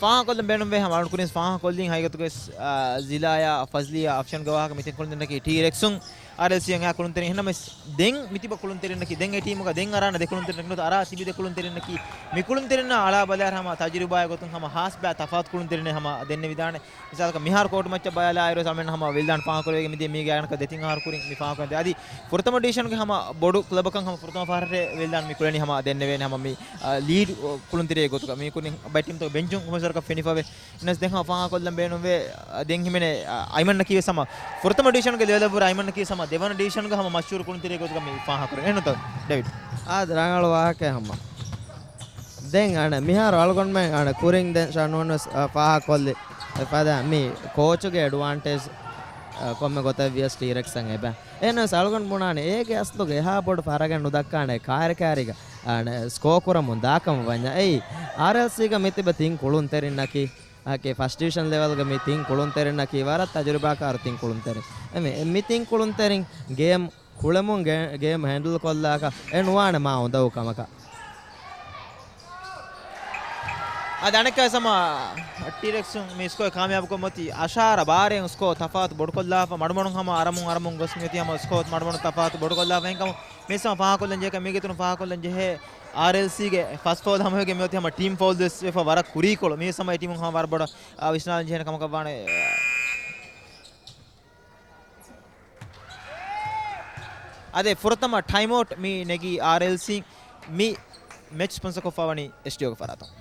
ފާހަގަކޮށްލަން ބޭނުންވޭ ހަމަ އަޅުން ކުރިން ފާހަގަކޮށްލިން ހަގީގަތުގަ، އާ، ޒިލާޔާ، ފަޒްލިޔާ، އަފްޝަންގެ ވާހަކަ މި ތިން ކުޅުންތެރިންނަކީ ޓީރެކްސުން އާރްއެލްސީ އަށް އެހާ ކުޅުންތެރިން. އެހެންނަމަވެސް ދެން މިތިބަ ކުޅުންތެރިންނަކީ، ދެން އެ ޓީމުގަ ދެން އަރާނެ ދެ ކުޅުންތެރިންނަކީ ނުވަތަ އަރާ ތިބި ދެ ކުޅުންތެރިންނަކީ، މި ކުޅުންތެރިންނާ އަޅާ ބަލާއިރު ހަމަ ތަޖުރިބާއެއް ގޮތުން ހަމަ ހާސް ބައި ތަފާތު ކުޅުންތެރިންނެއް ހަމަ ދެންނެވިދާނެ. މިސާލަކަށް މިހާރު ކޯޓު މައްޗަށް ބަލާލާއިރު ވެސް އަޅުމެން ހަމަ ވިލްދާން ފާހަގަކުރެވިގެން މިދިޔަ މީގެ އަނެއްކާ ދެތިން އަހަރު ކުރިން މި ފާހަގަކުރަން. އަދި ފުރަތަމަ ޑިވިޝަންގެ ހަމަ ބޮޑު ކްލަބަކަށް ހަމަ ފުރަތަމަ ފަހަރަށް ވިލްދާން މި ކުޅެނީ ހަމަ ދެންނެވޭނެ ހަމަ މި، އާ، ލީޑް ކުޅުންތެރިއެއް ގޮތުގަ. މީ ކުރިން ބައެއް ޓީމްތަކުގެ ބެންޗުން ކޮންމެސް ވަރަކަށް ފެނިފަވޭ. އެހެންނަމަވެސް ދެން ހަމަ ފާހަގަކޮށްލަން ބޭނުންވޭ، އަ، ދެން ހިމެނޭ، އަ، އައިމަންނަކީ ވެސް ހަމަ ފުރަތަމަ ޑިވިޝަންގެ ލެވެލަށްވުރެ އައިމަންނަކީ ވެސް ހަމަ ދެވަނަ ޑިވިޝަންގެ ހަމަ މަޝްހޫރު ކުޅުންތެރިއެއް ގޮތުގަ މި ފާހަގަކުރަން. އެހެންނޫންތޯ ޑޭވިޑް؟ އާ، ރަނގަޅު ވާހަކައެއް ހަމަ. ދެން އަނެއް މިހާރު އަޅުގަނޑުމެން އަނެއް ކުރިން ދެން ޝަނޫން ވެސް، އަ، ފާހަގަކޮށްލި. އެފަދަ މި ކޯޗުގެ އެޑްވާންޓޭޖް، އަ، ކޮންމެ ގޮތެއް ވިޔަސް ޓީރެކްސަށް އެބަ. އެހެންނަމަވެސް އަޅުގަނޑު ބުނާނެ އޭގެ އަސްލުގެ އެހާ ބޮޑު ފަރަގެއް ނުދައްކާނެ ކާރި ކާރީގަ، އަނެއް ސްކޯ ކުރަމުން ދާކަމަށް ވަންޏާ. އެއީ، އާރްއެލްސީގަ މިތިބަ ތިން ކުޅުންތެރިންނަކީ، އަކީ ފަސްޓް ޑިވިޝަން ލެވެލްގެ މި ތިން ކުޅުންތެރިންނަކީ ވަރަށް ތަޖުރިބާކާރު ތިން ކުޅުންތެރިން. އެމެ-، މި ތިން ކުޅުންތެރިން ގޭމް ކުޅެމުން ގޭ-، ގޭމް ހޭންޑްލް ކޮށްލާކަށް އެ ނުވާނެ މާ އުނދަގޫ ކަމަކަށް. އަދި އަނެއްކާ ސަމާ ޓީރެކްސުން މި ސްކޯ ކާމިޔާބުކޮށް މޮތީ އަށާރަ ބާރައިން ސްކޯ ތަފާތު ބޮޑުކޮށްލާފަ މަޑުމަޑުން ހަމަ އަރަމުން އަރަމުން ގޮސް މިއޮތީ ހަމަ ސްކޯ މަޑުމަޑުން ތަފާތު ބޮޑުކޮށްލާފަ. އެހެންކަމުން މި ސަމާ ފާހަކޮށްލަން ޖެހޭ މީގެ ތުރުން ފާހަކޮށްލަން ޖެހޭ އާރްއެލްސީގެ ފަސް ފައުލް ހަމަވެގެން މިއޮތީ ހަމަ ޓީމް ފައުލް ވެސް ވެފަ ވަރަށް ކުރީކޮޅު. މީ ސަމާ އެ ޓީމުން ހަމަ ވަރަށް ބޮޑަށް، އާ، ވިސްނާލަން ޖެހޭނެ ކަމަކަށް ވާނެ. އަދި ފުރަތަމަ ޓައިމްއައުޓް މި ނެގީ އާރްއެލްސީ މި މެޗް ސްޕޮންސަކޮށްފަ ވަނީ އެސްޓީއޯގެ ފަރާތުން.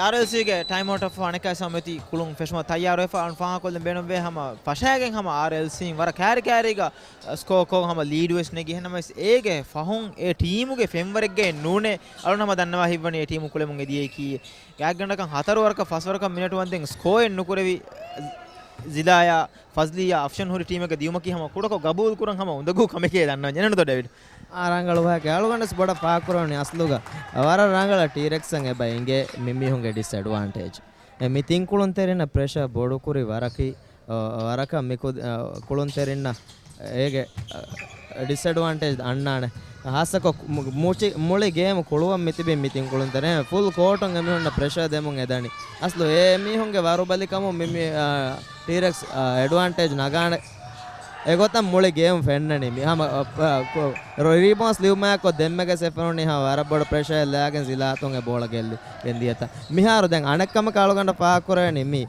އާރްއެލްސީގެ ޓައިމްއައުޓް އަށް އަނެއްކާ ސަމެތި ކުޅުން ފެށުމަށް ތައްޔާރުވެފަ އަން ފާހަކޮށްލަން ބޭނުންވޭ ހަމަ ފަށާގެން ހަމަ އާރްއެލްސީން ވަރަށް ކާރި ކާރީގަ ސްކޯ ކޮށް ހަމަ ލީޑުވެސް ނެގި ހެންނަމަވެސް އޭގެ ފަހުން އެ ޓީމުގެ ފެންވަރެއްގައެއް ނޫނޭ. އަޅުން ހަމަ ދަންނަވާ ހިތްވަނީ އެ ޓީމު ކުޅެމުން އެދިޔައީކީ. ގާތްގަނޑަކަށް ހަތަރު ވަރަކަށް ފަސް ވަރަކަށް މިނެޓު ވަންދެން ސްކޯއެއް ނުކުރެވި ޒިލާޔާ ފަޒްލީއާ އަފްޝަން ހުރި ޓީމެއްގަ ދިޔުމަކީ ހަމަ ކުޑަކޮށް ގަބޫލު ކުރަން ހަމަ އުނދަގޫ ކަމެކޭ ދަންނަވަން ޖެހެނީތޯ ޑޭވިޑް؟ އާ ރަނގަޅު ވާހަކަ. އަޅުގަނޑަސް ބޮޑަށް ފާހަގަކުރަނީ އަސްލުގަ ވަރަށް ރަނގަޅަށް ޓީރެކްސްއަށް އެބަ އިނގޭ މި މީހުންގެ ޑިސްއެޑްވާންޓޭޖް. އެ މި ތިން ކުޅުންތެރިންނަށް ޕްރެޝަރ ބޮޑުކުރި ވަރަކީ، އަ، ވަރަކަށް މި ކުދި-، އަ، ކުޅުންތެރިންނަށް އޭގެ، އަ، ޑިސްއެޑްވާންޓޭޖް އަންނާނެ. ހާއްސަކޮށް މު-، މުޗި-، މުޅި ގޭމް ކުޅުވަން މިތިބީ މި ތިން ކުޅުންތެރިން ފުލް ކޯޓުން އެމީހުންނަށް ޕްރެޝަރ ދެމުން އެދަނީ. އަސްލު އެ މީހުންގެ ވަރުބަލިކަމުން މި، މި، އަ، ޓީރެކްސް، އާ، އެޑްވާންޓޭޖް ނަގާނެ. އެގޮތަށް މުޅި ގޭމް ފެންނަނީ. މި ހަމަ، އަ، އަ، ކު-، ރި-، ރީބައުންޑްސް ލިބުމާއެކު ދެންމެގެ ސެފަނުނީ ހަމަ ވަރަށް ބޮޑު ޕްރެޝަރެއް ލާގެން ޒިލާތުން އެ ބޯޅަ ގެއްލި ގެންދިޔަތާ. މިހާރު ދެން އަނެއްކަމަކަށް އަޅުގަނޑަށް ފާހަގަކުރެވެނީ މި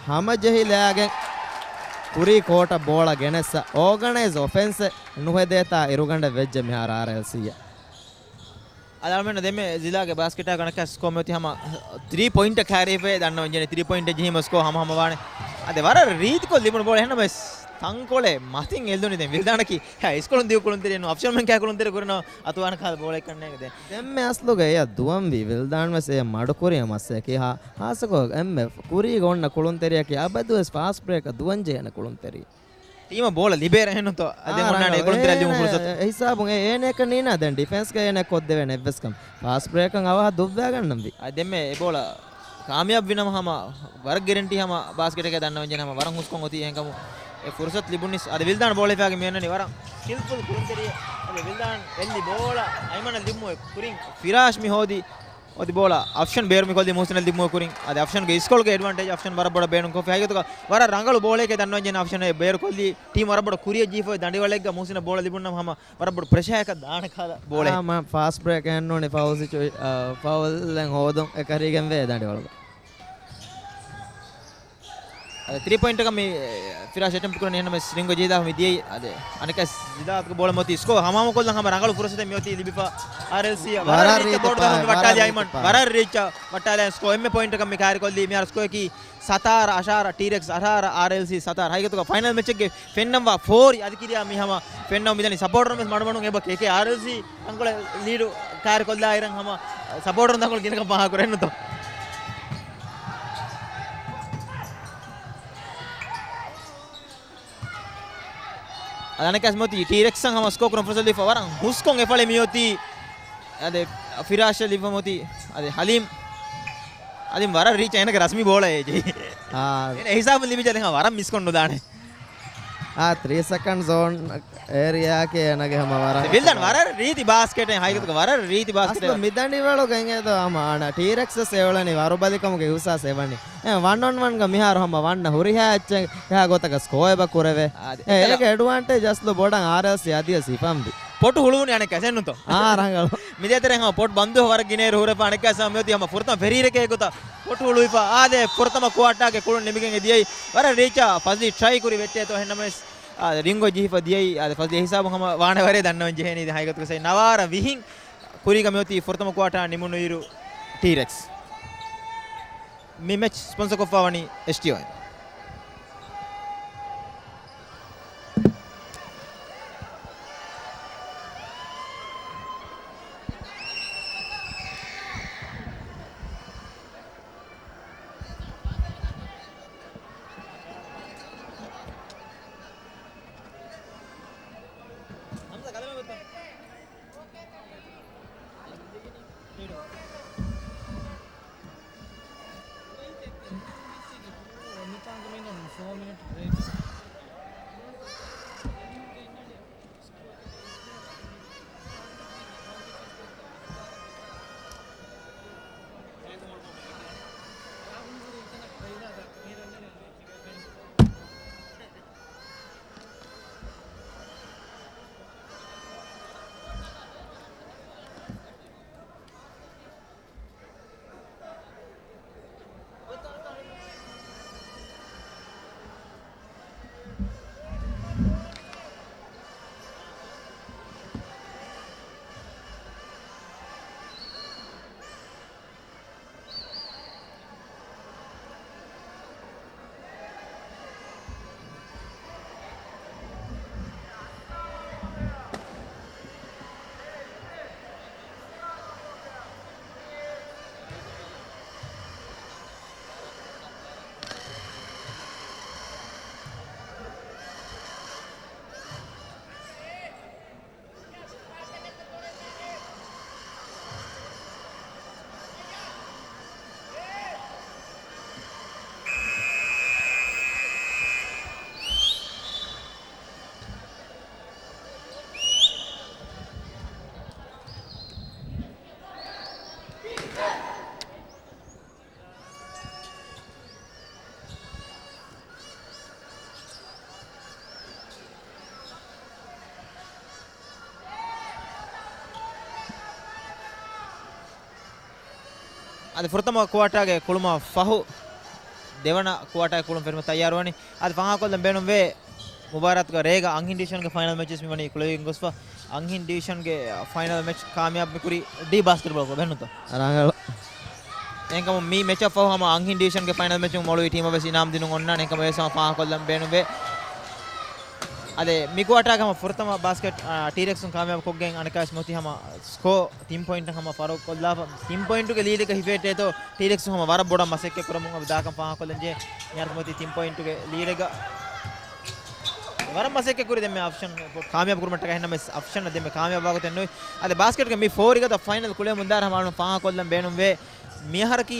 ހަމަޖެހި ލާގެން ކުރީ ކޯޓަށް ބޯޅަ ގެނެއްސަ އޯގަނައިޒް އޮފެންސެއް ނުހެދޭތާ އިރުގަނޑެއް ވެއްޖެ މިހާރު އާރްއެލްސީއަށް. އަލަމެން ދެމެ ޒިލާގެ ބާސްކެޓާ ގަނޑަކަށް ސްކޯ މިއޮތީ ހަމަ ތްރީ ޕޮއިންޓަށް ކާރިފައި ދަންނަވަން ޖެހެނީ. ތްރީ ޕޮއިންޓަށް ޖެހީމަ ސްކޯ ހަމަ ހަމަ ވާނެ. އަދި ވަރަށް ރީތިކޮށް ލިބުނު ބޯޅަ އެހެންނަމަވެސް ތަންކޮޅެއް މަތިން އެއްލުނީ ދެން ވިލްދާނަކީ. އިސްކޮޅުން ދިޔު ކުޅުންތެރި ނޫން އަފްޝަންމެން ކާ ކުޅުންތެރި ކުރިނަ އަތުވާނެ ކާލަ ބޯޅައެއް ކަންނޭނގެ ދެން. ދެންމެ އަސްލުގަ އެޔަށް ދުވަންވީ ވިލްދާން ވެސް އެޔަށް މަޑުކުރި މައްސައެކީ ހާ-، ހާއްސަކޮށް އެންމެ ކުރީގަ އޮންނަ ކުޅުންތެރިއަކީ އަބަދުވެސް ފާސްޓް ބްރޭކަށް ދުވަން ޖެހޭނެ ކުޅުންތެރި. ޓީމަށް ބޯޅަ ލިބޭ ރަހެއްނުތޯ. އާ، އަދެ އޮންނާނެ ރަނގަޅު. އެކުޅުންތެރި އެ-، ލިބުން ފުރުސަތު. އެ ހިސާބުން އެ-، އޭނައަކަށް ނީނާ ދެން ޑިފެންސްގަ އޭނަ ކޮށްދެވޭނެ އެއްވެސް ކަމެއް. ފާސްޓް ބްރޭކަށް އަވަހަށް ދުއްވާގަންނަންވީ. އަ، ދެންމެ އެ ބޯޅަ ކާމިޔާބު ވިނަމަ ހަމަ ވަރަށް ގެރެންޓީ ހަމަ ބާސްކެޓަކަށް ދަންނަވަން ޖެހެނީ ހަމަ ވަރަށް ހުސްކޮށް އޮތީ އެހެންކަމުން އެ ފުރުސަތު ލިބުނީސް. އަދި ވިލްދާން ބޯޅަ ހިފާގެ މިއަންނަނީ ވަރަށް ސްކިލްފުލް ކުޅުންތެރިއެއް. އަދި ވިލްދާން އެއްލި ބޯޅަ އައިމަނަށް ލިބުމު ކުރިން ފިރާޝް މި ހޯދީ އޮތި ބޯޅަ އަފްޝަން ބޭރު މިކޮށްލީ މުހުސިނަށް ލިބުމު ކުރިން. އަދި އަފްޝަންގެ އިސްކޮޅުގެ އެޑްވާންޓޭޖް އަފްޝަން ވަރަށް ބޮޑަށް ބޭނުން ކޮށްފި. ހަގީގަތުގަ ވަރަށް ރަނގަޅު ބޯޅައެކޭ ދަންނަވަން ޖެހެނީ އަފްޝަން ބޭރު ކޮށްލީ ޓީމް ވަރަށް ބޮޑަށް ކުރިއަށް ޖެހިފައި ދަނޑިވަޅެއްގަ މުހުސިނަށް ބޯޅަ ލިބުނަމަ ހަމަ ވަރަށް ބޮޑު ޕްރެޝާއަކަށް ދާނެ ކަހަލަ ބޯޅަ. އާ، މަ-، ފާސްޓް ބްރޭކް އެހެންނޫނީ ފައުލް ސިޗު-، އާ، ފައުލްއެއް ހޯދުން އެކަށީގެންވޭ ދަނޑިވަޅުގަ. އަދި ތްރީ ޕޮއިންޓަކަށް މި، އެ، ފިރާޝް އެޓެމްޕްޓް ކުރަނީ އެހެންނަމަވެސް ރިންގޮ ޖީލާ މި ދިޔައީ. އަދި އަނެއްކާ ޒިލާގެ ބޯޅަ މިއޮތީ ސްކޯ ހަމަހަމަކޮށްލަން ހަމަ ރަނގަޅު ފުރުސަތެއް މިއޮތީ ލިބިފަ އާރްއެލްސީއަށް. ވަރަށް ވަރަށް ރީތި ރީތި ބޯޅަ ބޯޅަ ދަނޑު ވައްޓާލި އައިމަން. ވަރަށް ރީތި ވައްޓާލި ސްކޯ. އެންމެ ޕޮއިންޓަކަށް މި ކާރިކޮށްލީ. މިހާރު ސްކޯއަކީ ސަތާރަ އަށާރަ، ޓީރެކްސް އަށާރަ، އާރްއެލްސީ ސަތާރަ. ހަގީގަތުގަ ފައިނަލް މެޗެއްގެ ފެންނަންވާ ފޯރި އަދި ކިރިޔާ މި ހަމަ ފެންނަވަން މިދަނީ. ސަޕޯޓަރުން ވެސް މަޑުމަޑުން އެބަ ކޭކޭ އާރްއެލްސީ ތަންކޮޅެއް ލީޑު ކާރިކޮށްލާއިރަށް ހަމަ ސަޕޯޓަރުން ތަންކޮޅެއް ގިނަކަން ފާހަގަކުރެއްނުތޯ. އަދި އަނެއްކާސް މިއޮތީ ޓީރެކްސްއަށް ހަމަ ސްކޯ ކުރަން ފުރުސަތު ލިބިފަ ވަރަށް ހުސްކޮށް އެފަޅެއް މިއޮތީ. އަދި ފިރާޝަށް ލިބިފަ މިއޮތީ. އަދި ހަލީމް، ހަލީމް ވަރަށް ރީޗް އޭނަގެ ރަސްމީ ބޯޅައޭ ޖެހި. އާ. އޭނަ އެ ހިސާބުން ލިބިއްޖެ ދެން ވަރަށް މިސްކޮށް ނުދާނެ. އާ، ތްރީ ސެކަންޑް ޒޯން އޭރިއާއަކީ އޭނަގެ ހަމަ ވަރަށް ވިލްދަން ވަރަށް ރީތި ބާސްކެޓެއް ހަގީގަތުގަ ވަރަށް ރީތި ބާސްކެޓެއް. އަސްލު މި ދަނޑިވަޅުގަ އިނގޭތޯ ހަމަ އަންނަ ޓީރެކްސް ވެސް އެ އުޅެނީ ވަރުބަލިކަމުގެ އިހުސާސް އެވަނީ. އެ ވަން އޮން ވަންގަ މިހާރު ހަމަ ވަންނަ ހުރިހާ އެއްޗެއް އެހާ ގޮތަކަށް ސްކޯ އެބަ ކުރެވޭ. އާ، އެ، އެކަލަ- އޭގެ އެޑްވާންޓޭޖް އަސްލު ބޮޑަށް އާރްއެލްސީ އަދިވެސް ހިފަންވީ. ޕޮޓު ހުޅުވުނީ އަނެއްކާ އެއްނުތޯ؟ އާ، ރަނގަޅު. މިދޭތެރޭ ހަމަ ޕޮޓު ބަންދު ވަރަށް ގިނައިރު ހުރެފަ އަނެއްކާ ހަމަ މިއޮތީ ހަމަ ފުރަތަމަ ފެށީރެކޭ ގޮތަށް ޕޮޓު ހުޅުވިފަ. އާދެ، ފުރަތަމަ ކުއާޓާގެ ކުޅުން ނިމިގެން އެ ދިޔައީ. ވަރަށް ރީޗާ ފަޒްލީ ޓްރައި ކުރި ވެއްޓޭތޯ އެހެންނަމަވެސް، އާ، ރިންގޮ ޖެހިފަ ދިޔައީ. އާދެ، ފަޒްލީ އެ ހިސާބުން ހަމަ ވާނެ ވަރޭ ދަންނަވަން ޖެހޭނީ. ދެން ހަގީގަތުގަ ސައި ނަވާރަ ވިހިން ކުރީގަ މިއޮތީ ފުރަތަމަ ކުއާޓާ ނިމުނުއިރު ޓީރެކްސް. މި މެޗް ސްޕޮންސަ ކޮށްފަ ވަނީ އެސްޓީއޯ. އަދި ފުރަތަމަ ކުއާޓާގެ ކުޅުމަށް ފަހު، ދެވަނަ ކުއާޓާގެ ކުޅުން ފެށުމަށް ތައްޔާރުވަނީ. އަދި ފާހަގަކޮށްލަން ބޭނުންވޭ، މުބާރާތުގަ ރޭގަ އަންހެން ޑިވިޝަންގެ ފައިނަލް މެޗެސް މިވަނީ ކުޅެވިގެން ގޮސްފަ. އަންހެން ޑިވިޝަންގެ ފައިނަލް މެޗް ކާމިޔާބު މިކުރީ ޑީ ބާސްކެޓްބޯޅަކު ބެހެންނުތޯ؟ ރަނގަޅު. އެހެންކަމުން މި މެޗަށް ފަހު ހަމަ އަންހެން ޑިވިޝަންގެ ފައިނަލް މެޗުން މޮޅުވި ޓީމަށް ވެސް އިނާމް ދިނުން އޮންނާނެ. އެހެންކަމުން ވެސް ހަމަ ފާހަގަކޮށްލަން ބޭނުންވޭ. އަދި މި ކުއާޓާގެ ހަމަ ފުރަތަމަ ބާސްކެޓް، އާ، ޓީރެކްސުން ކާމިޔާބު ކޮށްގެން އަނެއްކާވެސް މިއޮތީ ހަމަ ސްކޯ ތިން ޕޮއިންޓަށް ހަމަ ފަރުވާ ކޮށްލާފަ. ތިން ޕޮއިންޓުގެ ލީޑެއްގަ ހިފޭ އެއްޓޭތޯ ޓީރެކްސް ހަމަ ވަރަށް ބޮޑަށް މަސައްކަތް ކުރަމުން އަދި ދާކަން ފާހަގަކޮށްލަން ޖެހޭ. މިހާރު މިއޮތީ ތިން ޕޮއިންޓުގެ ލީޑެއްގަ ވަރަށް މަސައްކަތް ކުރި ދެންމެ އަފްޝަން ކާމިޔާބު ކުރުމަށްޓަކައި. އެހެންނަމަވެސް އަފްޝަން ދެންމެ ކާމިޔާބު ވާގޮތެއް ނުވި. އަދި ބާސްކެޓްގެ މި ފޯރިގަދަ ފައިނަލް ކުޅެމުން ދާއިރު ހަމަ އަޅުން ފާހަގަކޮށްލަން ބޭނުންވޭ. މިއަހަރަކީ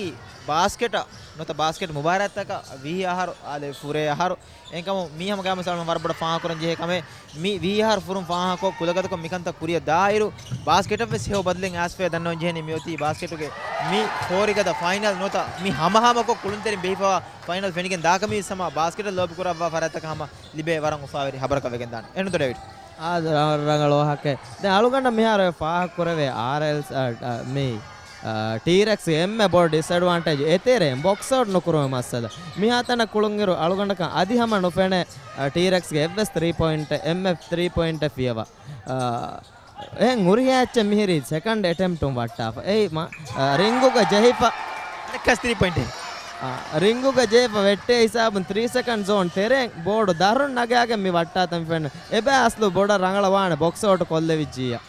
ބާސްކެޓަށް ނުވަތަ ބާސްކެޓް މުބާރާތަކަށް ވީހި އަހަރު، އާދެ، ފުރޭ އަހަރު. އެހެންކަމުން މީ ހަމަ ގާމަސް އަޅުން ވަރަށް ބޮޑަށް ފާހަގަކުރަން ޖެހޭ ކަމެއް. މި ވީހި އަހަރު ފުރުން ފާހަގަކޮށް ކުލަގަދަކޮށް މިކަންތައް ކުރިއަށް ދާއިރު، ބާސްކެޓަށް ވެސް ހެޔޮ ބަދަލެއް އައިސްފައި ދަންނަވަން ޖެހެނީ މިއޮތީ ބާސްކެޓުގެ މި ފޯރިގަދަ ފައިނަލް ނުވަތަ މި ހަމަހަމަކޮށް ކުޅުންތެރިން ބެހިފައިވާ ފައިނަލް ފެނިގެން ދާކަމީ ހަމަ ބާސްކެޓަށް ލޯބިކުރައްވާ ފަރާތްތަކަށް ހަމަ ލިބޭ ވަރަށް އުފާވެރި ހަބަރަކަށް ވެގެން ދާނެ. އެހެންތޯ ޑޭވިޑް؟ އާ، ރަ-، ރަނގަޅު ވާހަކައެއް. ދެން އަޅުގަނޑަށް މިހާރު ފާހަގަކުރެވޭ އާރްއެލް، އާ، އާ، މި، އާ، ޓީރެކްސް އެންމެ ބޮޑު ޑިސްއެޑްވާންޓޭޖް އެތެރެއިން ބޮކްސް އައުޓް ނުކުރުމުގެ މައްސަލަ. މިހާތަނަށް ކުޅުންއިރު އަޅުގަނޑަކަށް އަދި ހަމަ ނުފެނޭ، އާ، ޓީރެކްސްގެ އެއްވެސް ތްރީ ޕޮއިންޓެއް، އެންމެ ތްރީ ޕޮއިންޓެއް ފިޔަވާ. އާ، އެހެން ހުރިހާ އެއްޗެއް މިހިރީ ސެކަންޑް އެޓެމްޕްޓުން ވައްޓާފަ. އެއީ މަ-، އާ، ރިންގުގަ ޖެހިފަ. އަނެއްކާސް ތްރީ ޕޮއިންޓެއް. އާ، ރިންގުގަ ޖެހިފަ ވެއްޓޭ ހިސާބުން ތްރީ ސެކަންޑް ޒޯން ތެރޭން ބޯޑު ދަށުން ނަގާގެން މި ވައްޓާތަން ފެންނަ. އެބަ އަސްލު ބޮޑަށް ރަނގަޅަށް ވާނެ ބޮކްސް އައުޓް ކޮށްލެވިއްޖިއްޔާ.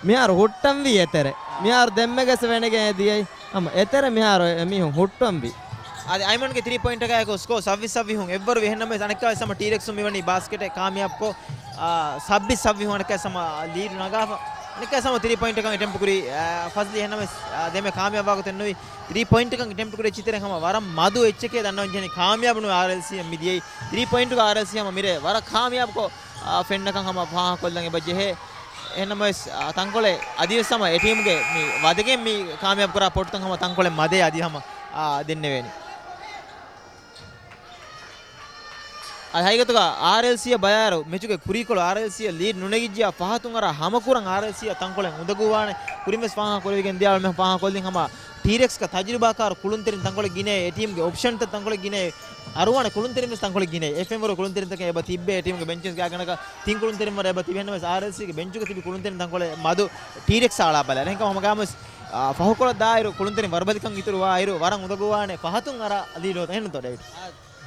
މިހާރު ހުއްޓަންވީ އެތެރެ. މިހާރު ދެންމެގެސް ފެނިގެން އެދިޔައީ. ހަމަ އެތެރެ މިހާރު އެ-، އެމީހުން ހުއްޓަންވީ. އަދި އައިމަންގެ ތްރީ ޕޮއިންޓަކާއެކު ސްކޯ ސައްވީސް ސައްވީހުން އެއްވަރު ވި. އެހެންނަމަވެސް އަނެއްކާވެސް ހަމަ ޓީރެކްސުން މިވަނީ ބާސްކެޓެއް ކާމިޔާބުކޮށް، އާ، ސައްވީސް ސައްވީހުން އަނެއްކާވެސް ހަމަ ލީޑު ނަގާފަ. އަނެއްކާވެސް ހަމަ ތްރީ ޕޮއިންޓަކަށް އެޓެމްޕްޓު ކުރީ، އާ، ފަޒްލީ. އެހެންނަމަވެސް، އާ، ދެންމެ ކާމިޔާބު ވާގޮތެއް ނުވި. ތްރީ ޕޮއިންޓަކަށް އެޓެމްޕްޓު ކުރި އެއްޗިތެރެއިން ހަމަ ވަރަށް މަދު އެއްޗެކޭ ދަންނަވަން ޖެހެނީ. ކާމިޔާބު ނުވި އާރްއެލްސީ މިދިޔައީ. ތްރީ ޕޮއިންޓުގަ އާރްއެލްސީ ހަމަ މިރޭ ވަރަށް ކާމިޔާބުކޮށް، އާ، ފެންނަކަން ހަމަ ފާހަގަކޮށްލަން އެބަ ޖެހޭ. އެހެންނަމަވެސް، އާ، ތަންކޮޅެއް އަދިވެސް ހަމަ އެ ޓީމުގެ މި ވަދެގެން މި ކާމިޔާބު ކުރާ ޕޮޓުތައް ހަމަ ތަންކޮޅެއް މަދޭ އަދި ހަމަ، އާ، ދެންނެވޭނެ. އަދި ހަގީގަތުގަ އާރްއެލްސީއަށް ބަލާއިރު މެޗުގެ ކުރީކޮޅު އާރްއެލްސީއަށް ލީޑް ނުނެގިއްޖިއްޔާ ފަހަތުން އަރާ ހަމަކުރަން އާރްއެލްސީއަށް ތަންކޮޅެއް އުނދަގޫވާނެ. ކުރިންވެސް ފާހަގަ ކުރެވިގެން ދިޔަ އަޅުމެން ފާހަގަ ކޮށްލިން ހަމަ ޓީރެކްސްގަ ތަޖުރިބާކާރު ކުޅުންތެރިން ތަންކޮޅެއް ގިނައޭ، އެ ޓީމްގެ އޮޕްޝަންތައް ތަންކޮޅެއް ގިނައޭ، އަރުވާނެ ކުޅުންތެރިންވެސް ތަންކޮޅެއް ގިނައޭ. އެ ފެންވަރު ކުޅުންތެރިންތަކެއް އެބަ ތިއްބޭ، އެ ޓީމްގެ ބެންޗެސްގެ އާގަނޑަކަށް ތިން ކުޅުންތެރިން ވަރަށް އެބަ ތިބެ. އެހެންނަމަވެސް އާރްއެލްސީގެ ބެންޗުގަ ތިބި ކުޅުންތެރިން ތަންކޮޅެއް މަދު ޓީރެކްސް އަޅާ ބަލާ. އެހެންކަމުން ހަމަގާމުވެސް، އާ، ފަހުކޮޅަށް ދާއިރު ކުޅުންތެރިން ވަރުބަލިކަން އިތުރުވާއިރު ވަރަށް އުނދަގޫވާނެ ފަހަތުން އަރާ ލީޑު އޮތަ. އެހެންނުތޯ ޑޭވިޑް؟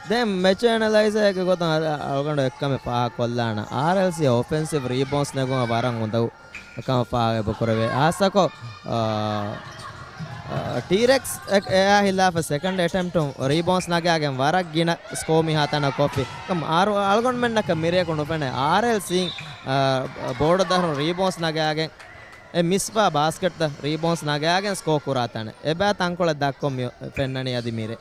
ދެން މެޗު އެނަލައިޒަރގެ ގޮތުން އަ-، އަޅުގަނޑު އެއްކަމެއް ފާހަގަކޮށްލާނަން. އާރްއެލްސީ އޮފެންސިވް ރީބޯންސް ނެގުމަށް ވަރަށް އުނދަގޫ ކަމަށް ފާހަގަ ކުރެވޭ. ހާއްސަކޮށް، އާ، އާ، ޓީރެކްސް އެ-، އެއާ ހިލާފަށް ސެކަންޑް އެޓެމްޕްޓުން ރީބޯންސް ނަގާގެން ވަރަށް ގިނަ ސްކޯ މިހާތަނަށް ކޮށްފި. އަޅު-، އަޅުގަނޑުމެންނަކަށް މިރެއަކު ނުފެނޭ އާރްއެލްސީން، އާ، ބޯޑަށް ދަށުން ރީބޯންސް ނަގާގެން އެ މިސްވާ ބާސްކެޓްތައް ރީބޯންސް ނަގާގެން ސްކޯ ކުރާ ތަނެއް. އެބައި ތަންކޮޅެއް ދަށްކޮށް މި ފެންނަނީ އަދި މިރޭ.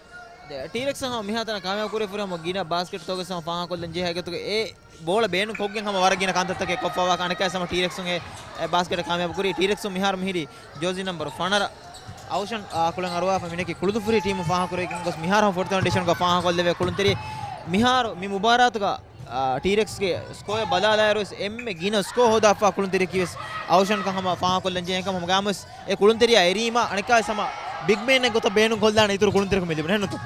އެ، ޓީރެކްސް ހަމަ މިހާތަނަށް ކާމިޔާބު ކުރެވިފަ ހަމަ ގިނަ ބާސްކެޓްތަކެއް ހަމަ ފާހަގަކޮށްލަން ޖެހޭ ހަގީގަތުގަ އެ ބޯޅަ ބޭނުން ކޮށްގެން ހަމަ ވަރަށް ގިނަ ކަންތައްތަކެއް ކޮށްފަވާ ކަންކައި ހަމަ ޓީރެކްސުން އެ، އެ ބާސްކެޓަށް ކާމިޔާބު ކުރީ. ޓީރެކްސުން މިހާރު މިހިރީ ޖާޒީ ނަމްބަރު ފަނަރަ އައުޝަން، އާ، ކުޅެން އަރުވާފަ މިނެކި ކުޅުދުފުރި ޓީމު ފާހަގަކުރެވިގެން ގޮސް މިހާރު ހަމަ ފުރަތަމަ ޑިވިޝަންގަ ފާހަގަކޮށްލެވޭ ކުޅުންތެރި. މިހާރު މި މުބާރާތުގަ އާ، ޓީރެކްސްގެ ސްކޯއަށް ބަލާލާއިރުވެސް އެންމެ ގިނަ ސްކޯ ހޯދާފާ ކުޅުންތެރިޔަކީވެސް އައުޝަންކަން ހަމަ ފާހަގަކޮށްލަން ޖެހޭ ކަމަށް ހަމަގާމުވެސް އެ ކުޅުންތެރިޔާ އެރީމަ އަނެއްކާވެސް ހަމަ ބިގް މޭނެއް ގޮތަށް ބޭނުން ކޮށްލާނެ އިތުރު ކުޅުންތެރިކު މި ލިބުނެ ނުތު.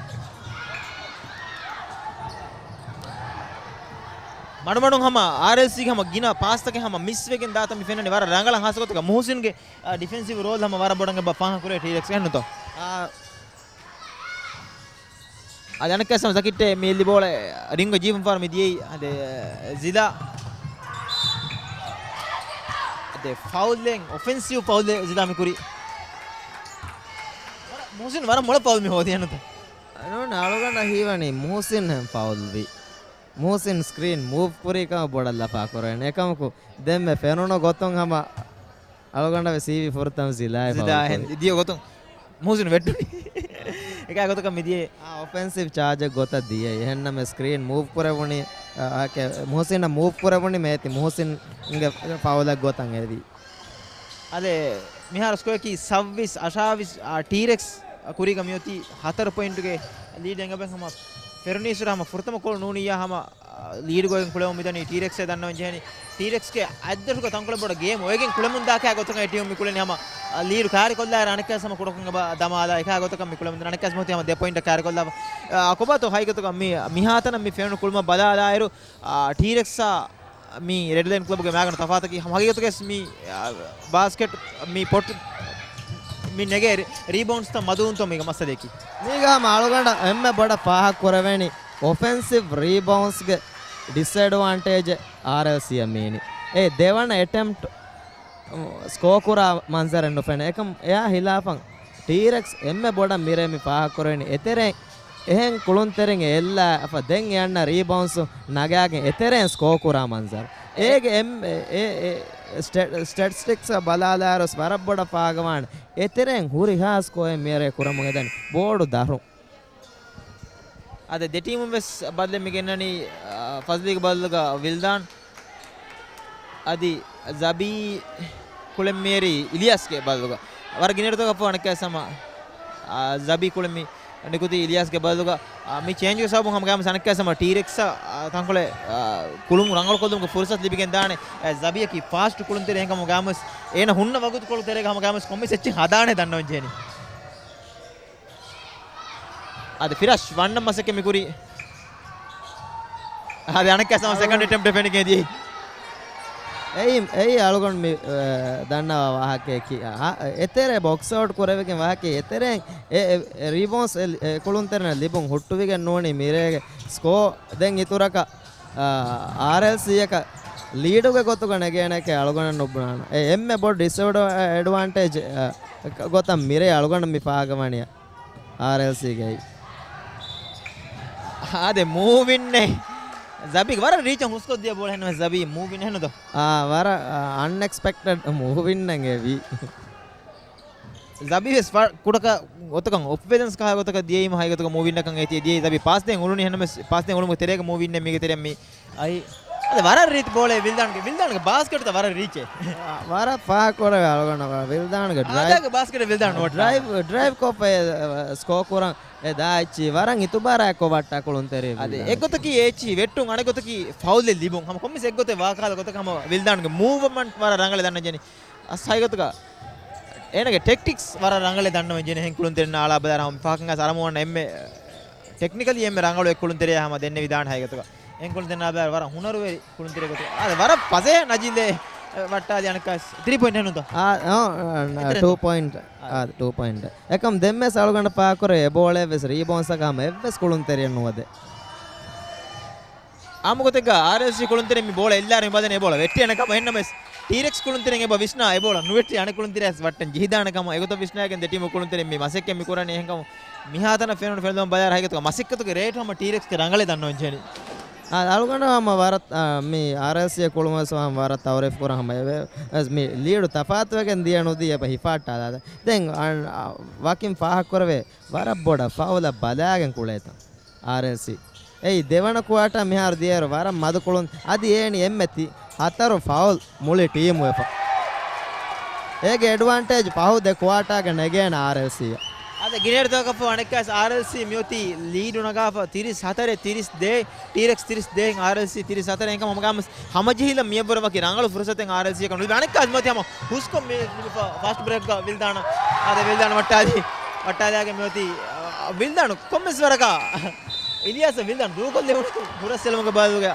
މަޑުމަޑުން ހަމަ އާރްއެލްސީގެ ހަމަ ގިނަ ޕާސްތަކެއް ހަމަ މިސްވެގެން ދާތަން މި ފެންނަނީ ވަރަށް ރަނގަޅަށް ހާއްސަގޮތަކަށް މުހުސިންގެ، އާ، ޑިފެންސިވް ރޯލް ހަމަ ވަރަށް ބޮޑަށް އެބަ ފާހަގަކުރޭ ޓީރެކްސް ނުތޯ. އާ، އަދި އަނެއްކާވެސް ހަމަ ޒަކިއްޓޭ މި އެއްލި ބޯޅަ ރިންގް ޖީފުން ފާރު މި ދިޔައީ. އަދި ޒިލާ. އަދި ފައުލެއް، އޮފެންސިވް ފައުލެއް ޒިލާ މި ކުރީ. މުހުސިން ވަރަށް މޮޅަށް ފައުލް މި ހޯދި އެންނުތަ؟ ނޫން، އަޅުގަނޑަށް ހީވަނީ މުހުސިން ހެން ފައުލްވީ. މުހުސިން ސްކްރީން މޫވް ކުރީ ކަމަށް ބޮޑަށް ލަފާ ކުރެވެން. އެކަމަކު ދެންމެ ފެނުނު ގޮތުން ހަމަ އަޅުގަނޑަށް ވެސް ހީވީ ފުރަތަމަ ޒިލާއެއް ޒިލާ ފައުލް ހެން ކުރީ. ދިޔަ ގޮތުން. މުހުސިން ވެއްޓުނީ. އެކާ ގޮތަކަށް މިދިޔައީ. އާ، އޮފެންސިވް ޗާޖެއް ގޮތަށް ދިޔައީ. އެހެންނަމަ ސްކްރީން މޫވް ކުރެވުނީ، އާ، އާ، ކެ-، މުހުސިންއަށް މޫވް ކުރެވުނީ މޭތި މުހުސިންގެ ފައުލެއް ގޮތަށް އެދި. އަދި މިހާރު ސްކޯއަކީ ސައްވީސް އަށާވީސް، އާ، ޓީރެކްސް ކުރީގަ މިއޮތީ ހަތަރު ޕޮއިންޓުގެ ލީޑެއް އެބަ ހަމަ ފެރުނީސުރަ ހަމަ ފުރަތަމަ ކޯލް ނޫނިއްޔާ ހަމަ ލީޑް ގޮތް ކުޅެވުން މިދަނީ ޓީރެކްސްއޭ ދަންނަވަން ޖެހެނީ. ޓީރެކްސްގެ އަތްދަށުގަ ތަންކޮޅެއް ބޮޑަށް ގޭމް އޮވެގެން ކުޅެމުން ދާކާ ގޮތަކަށް އެ ޓީމު މި ކުޅެނީ ހަމަ ލީޑު ކާރިކޮށްލާއިރު އަނެއްކާވެސް ހަމަ ކުޑަކޮށް އެބަ ދަމާލާ އެކާ ގޮތަކަށް މި ކުޅެމުން ދިން އަނެއްކާވެސް މިއޮތީ ހަމަ ދެ ޕޮއިންޓަށް ކާރިކޮށްލާފަ. އާ، ކޮބާތޯ ހަގީގަތުގަ މި މިހާތަނަށް މި ފެނުނު ކުޅުމަށް ބަލާލާއިރު، އާ، ޓީރެކްސްއާ މި ރެޑް ލައިން ކްލަބުގެ މާގަނޑު ތަފާތަކީ ހަމަ ހަގީގަތުގަސް މި، އާ، ބާސްކެޓް މި ޕޮޓް މި ނެގޭ ރީ-، ރީބައުންޑްސްތައް މަދުވުންތޯ މީގެ މައްސަލަޔަކީ. މީގަ ހަމަ އަޅުގަނޑަށް އެންމެ ބޮޑަށް ފާހަގަ ކުރެވޭނީ އޮފެންސިވް ރީބައުންޑްސްގެ ޑިސްއެޑްވާންޓޭޖެއް އާރްއެލްސީއަށް މީނީ. އެ ދެވަނަ އެޓެމްޕްޓް ސްކޯ ކުރާ މަންޒަރެއް ނުފެނޭ. އެކަމް އެއާ ހިލާފަށް ޓީރެކްސް އެންމެ ބޮޑަށް މިރޭ މި ފާހަގަކުރެވެނީ އެތެރެއިން އެހެން ކުޅުންތެރިން އެއްލާފަ ދެން އެ އަންނަ ރީބައުންސް ނަގާގެން އެތެރެއިން ސްކޯ ކުރާ މަންޒަރު. އޭގެ އެން-، އެ، އެ، އެ، ސްޓެ-، ސްޓެޓިސްޓިކްސްއަށް ބަލާލާއިރުވެސް ވަރަށް ބޮޑަށް ފާހަގަވާނެ. އެތެރެއިން ހުރިހާ ސްކޯއެއް މިރޭ ކުރަމުން އެދަނީ ބޯޑު ދަށުން. އާދެ، ދެ ޓީމުން ވެސް ބަދަލެއް މި ގެންނަނީ، އާ، ފަޒްލީގެ ބަދަލުގަ ވިލްދާން. އަދި ޒަބީ ކުޅެން މިއެރީ އިލިޔާސްގެ ބަދަލުގަ. ވަރަށް ގިނައިރުތަކަށް ފޯ އަނެއްކާ ސަމަ، އާ، ޒަބީ ކުޅެން މި ނިކުތީ އިލިޔާސްގެ ބަދަލުގަ. އާ، މި ޗޭންޖްގެ ސަބަބުން ހަމަ ގާމިސް އަނެއްކާ ސަމަ ޓީރެކްސްއަށް، އާ، ތަންކޮޅެއް، އާ، ކުޅުން ރަނގަޅުކޮށްލުމުގެ ފުރުސަތު ލިބިގެން ދާނެ. އާ، ޒަބީއަކީ ފާސްޓް ކުޅުންތެރި އެހެންކަމުން ގާމިސް އޭނަ ހުންނަ ވަގުތުކޮޅު ތެރޭގަ ހަމަ ގާމިސް ކޮންމެސް އެއްޗެއް ހަދާނެ ދަންނަވަން ޖެހެނީ. އަދި ފިރަޝް ވަންނަ މަސައްކަތް މި ކުރީ. އަދި އަނެއްކާ ސަމަ ސެކަންޑް އެޓެމްޕްޓް ފެނިގެން ދިޔައީ. އެއީ، އެއީ އަޅުގަނޑު މި، އަ، ދަންނަވާ ވާހަކައަކީ. އަ، އެތެރެ ބޮކްސް އައުޓް ކުރެވިގެން ވާހަކައީ އެތެރެ އެ، އެ، އެ ރީބައުންސް އެ، އެ ކުޅުންތެރިންނަށް ލިބުން ހުއްޓުވިގެން ނޫނީ މިރޭގެ ސްކޯ ދެން އިތުރަކަށް އާ، އާރްއެލްސީއަކަށް ލީޑުގެ ގޮތުގަ ނެގޭނެކޭ އަޅުގަނޑަށް ނުބުނާނަ. އެ އެންމެ ބޮޑު ޑިސްއެޑްވާންޓޭޖް، އާ، ގޮތަށް މިރޭ އަޅުގަނޑަށް މި ފާހަގަވަނީ އާރްއެލްސީގައި. އާދެ، މޫވިންއެއް. ޒަބީ ވަރަށް ރީޗަށް ހުސްކޮށްދިޔަ ބޯޅަ ހެންނަމެ ޒަބީ މޫވިން ހެންނުދޯ. އާ، ވަރަށް، އާ، އަންއެކްސްޕެކްޓެޑް މޫވިންއެއް އެވީ. ޒަބީ ވެސް ފަ-، ކުޑަކަށް ގޮތަކަށް އޮޕްވެލަންސް ކަހާ ގޮތަކަށް ދިޔައީމަ ހަގީގަތުގަ މޫވިންއަކަށް އޭތި ދިޔައީ. ޒަބީ ޕާސް ދޭން އުޅުނީ ހެންނަމެސް ޕާސް ދޭން އުޅުމުގެ ތެރޭގަ މޫވިންއެއް މީގެ ތެރެއަށް މި އައި. އަދި ވަރަށް ރީތި ބޯޅައެއް ވިލްދާންގެ، ވިލްދާންގެ ބާސްކެޓްތައް ވަރަށް ރީޗޭ. ވަރަށް ފާހަގަކުރެވޭ އަޅުގަނޑަށް ވިލްދާންގެ ޑްރައިވް، އާދައިގެ ބާސްކެޓް ވިލްދާން ނުވައްޓާ. ޑްރައިވް، ޑްރައިވް ކޮށްފަ ސްކޯ ކުރަން އެ ދާއިއްޗި ވަރަށް އިތުބާރާއެއް ކޮށް ވައްޓާ ކުޅުންތެރި އަދި ވިލްދާން. އެއްގޮތަކީ އެއްޗި ވެއްޓުން އަނެއްގޮތަކީ ފައުލެއް ލިބުން. ހަމަ ކޮންމެސް އެއްގޮތެއް ވާކަހަލަ ގޮތަކަށް ހަމަ ވިލްދާންގެ މޫވްމަންޓް ވަރަށް ރަނގަޅެއް ދަންނަން ޖެހެނީ. އަސް ހަގީގަތުގަ އޭނަގެ ޓެކްޓިކްސް ވަރަށް ރަނގަޅެއް ދަންނަވަން ޖެހެނީ. އެހެން ކުޅުންތެރިންނާ އަޅާ ބަލާ ހަމަ ފަހަކަށް އަސް އަރަމު ވަންނަ އެންމެ ޓެކްނިކަލީ އެންމެ ރަނގަޅު އެއް ކުޅުންތެރިޔާ ހަމަ ދެންނެވިދާނެ ހަގީގަތުގަ. އެހެން ކުޅުންތެރިންނާ ބަލާ ވަރަށް ހުނަރުވެރި ކުޅުންތެރި ގޮތުގަ. އާދެ، ވަރަށް ފަސޭހަ ނަޖީލެއް ވައްޓާލި އަނެއްކާސް. ތްރީ ޕޮއިންޓް ނުތޯ؟ އާ، އާ، އާ، އެތެރެ ޓޫ ނު-، ޕޮއިންޓް. އާ. އާ، ޓޫ ޕޮއިންޓް. އެކަމް ދެންމެސް އަޅުގަނޑަށް ފާހަގަކުރެވޭ އެ ބޯޅައެއް ވެސް ރީބައުންސްއަކަށް ހަމަ އެއްވެސް ކުޅުންތެރިއެއް ނުވަދެ. އާއްމުގޮތެއްގަ އާރްއެލްސީ ކުޅުންތެރިން މި ބޯޅަ އެއްލާއިރު މި ބަލަނީ އެ ބޯޅަ ވެއްޓި އަނެއްކަމަށް އެހެންނަމަވެސް، ޓީރެކްސް ކުޅުންތެރިން އެބަ ވިސްނާ އެ ބޯޅަ ނުވެއްޓި އަނެއް ކުޅުންތެރިޔާސް ވައްޓަން ޖެހިދާނެ ކަމަށް އެގޮތަށް ވިސްނާގެން ދެ ޓީމު ކުޅުންތެރިން މި މަސައްކަތް މި ކުރަނީ. އެހެންކަމުން މިހާތަނަށް ފެނުނު ފެނުނު ބަލާއިރު ހަގީގަތުގަ މަސައްކަތުގެ ރޭޓު ހަމަ ޓީރެކްސްގެ ރަނގަޅެއް ދަންނަވަން ޖެހެނީ. އާ، އަޅުގަނޑަށް ހަމަ ވަރަށް، އާ، މި އާރްއެލްސީ ކުޅުމަށް ވަރަށް ތައުރީފް ކުރަން ހަމަ އެވެ. މި ލީޑު ތަފާތުވެގެން ދިޔަ ނުދީ އެބަ ހިފާއްޓާލާ. ދެން އަން-، އާ، ވަކިން ފާހަގަކުރެވޭ ވަރަށް ބޮޑަށް ފައުލަށް ބަލާގެން ކުޅޭތަން. އާރްއެލްސީ. އެއީ ދެވަނަ ކުއާޓާ މިހާރު ދިޔައިރު ވަރަށް މަދު ކުޅުން. އަދި އޭނި އެންމެ ތި ހަތަރު ފައުލް މުޅި ޓީމު ވެފަ. އޭގެ އެޑްވާންޓޭޖް ފަހު ދެ ކުއާޓާގަ ނެގޭނެ އާރްއެލްސީއަށް. އަދި ގިނައިރުތަކަށްފަހު އަނެއްކާސް އާރްއެލްސީ މިއޮތީ ލީޑު ނަގާފަ ތިރީސް ހަތަރެއް ތިރީސް ދޭއް، ޓީރެކްސް ތިރީސް ދޭއް، އާރްއެލްސީ ތިރީސް ހަތަރެއް. އެކަމް ހަމަގާމަސް ހަމަޖެހިލަން މިއަށްވުރެ ވަކި ރަނގަޅު ފުރުސަތެއް އާރްއެލްސީއަކަށް ނުލިބި. އަނެއްކާސް މިއޮތީ ހަމަ ހުސްކޮށް މި ލިބިފަ ފާސްޓް ބްރޭކްގަ ވިލްދާނަށް. އާދެ، ވިލްދާނަށް ވައްޓާލީ، ވައްޓާލާގެން މިއޮތީ، އާ، ވިލްދާނު ކޮންމެސް ވަރަކަށް އިލިޔާސް ވިލްދާން ދޫކޮށްލެވުނު ފުރަސް އެޅުމުގެ ބަދަލުގަ.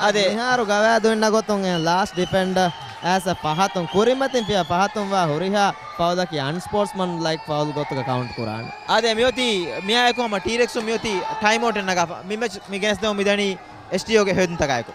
އާދެ، މިހާރު ގަވާއިދު އިންނަ ގޮތުން އެ ލާސްޓް ޑިފެންޑަރ އައިސް ފަހަތުން ކުރިމަތިން ފިޔަ ފަހަތުން ވާ ހުރިހާ ފައުލަކީ އަންސްޕޯޓްސްމަން ލައިކް ފައުލް ގޮތުގަ ކައުންޓް ކުރާނެ. އާދެ، މިއޮތީ މިއާއެކު ހަމަ ޓީރެކްސު މިއޮތީ ޓައިމް އައުޓެއް ނަގާފަ. މި މެޗް މި ގެނެސްދެމުން މިދަނީ އެސްޓީއޯގެ ހެދުންތަކާއެކު.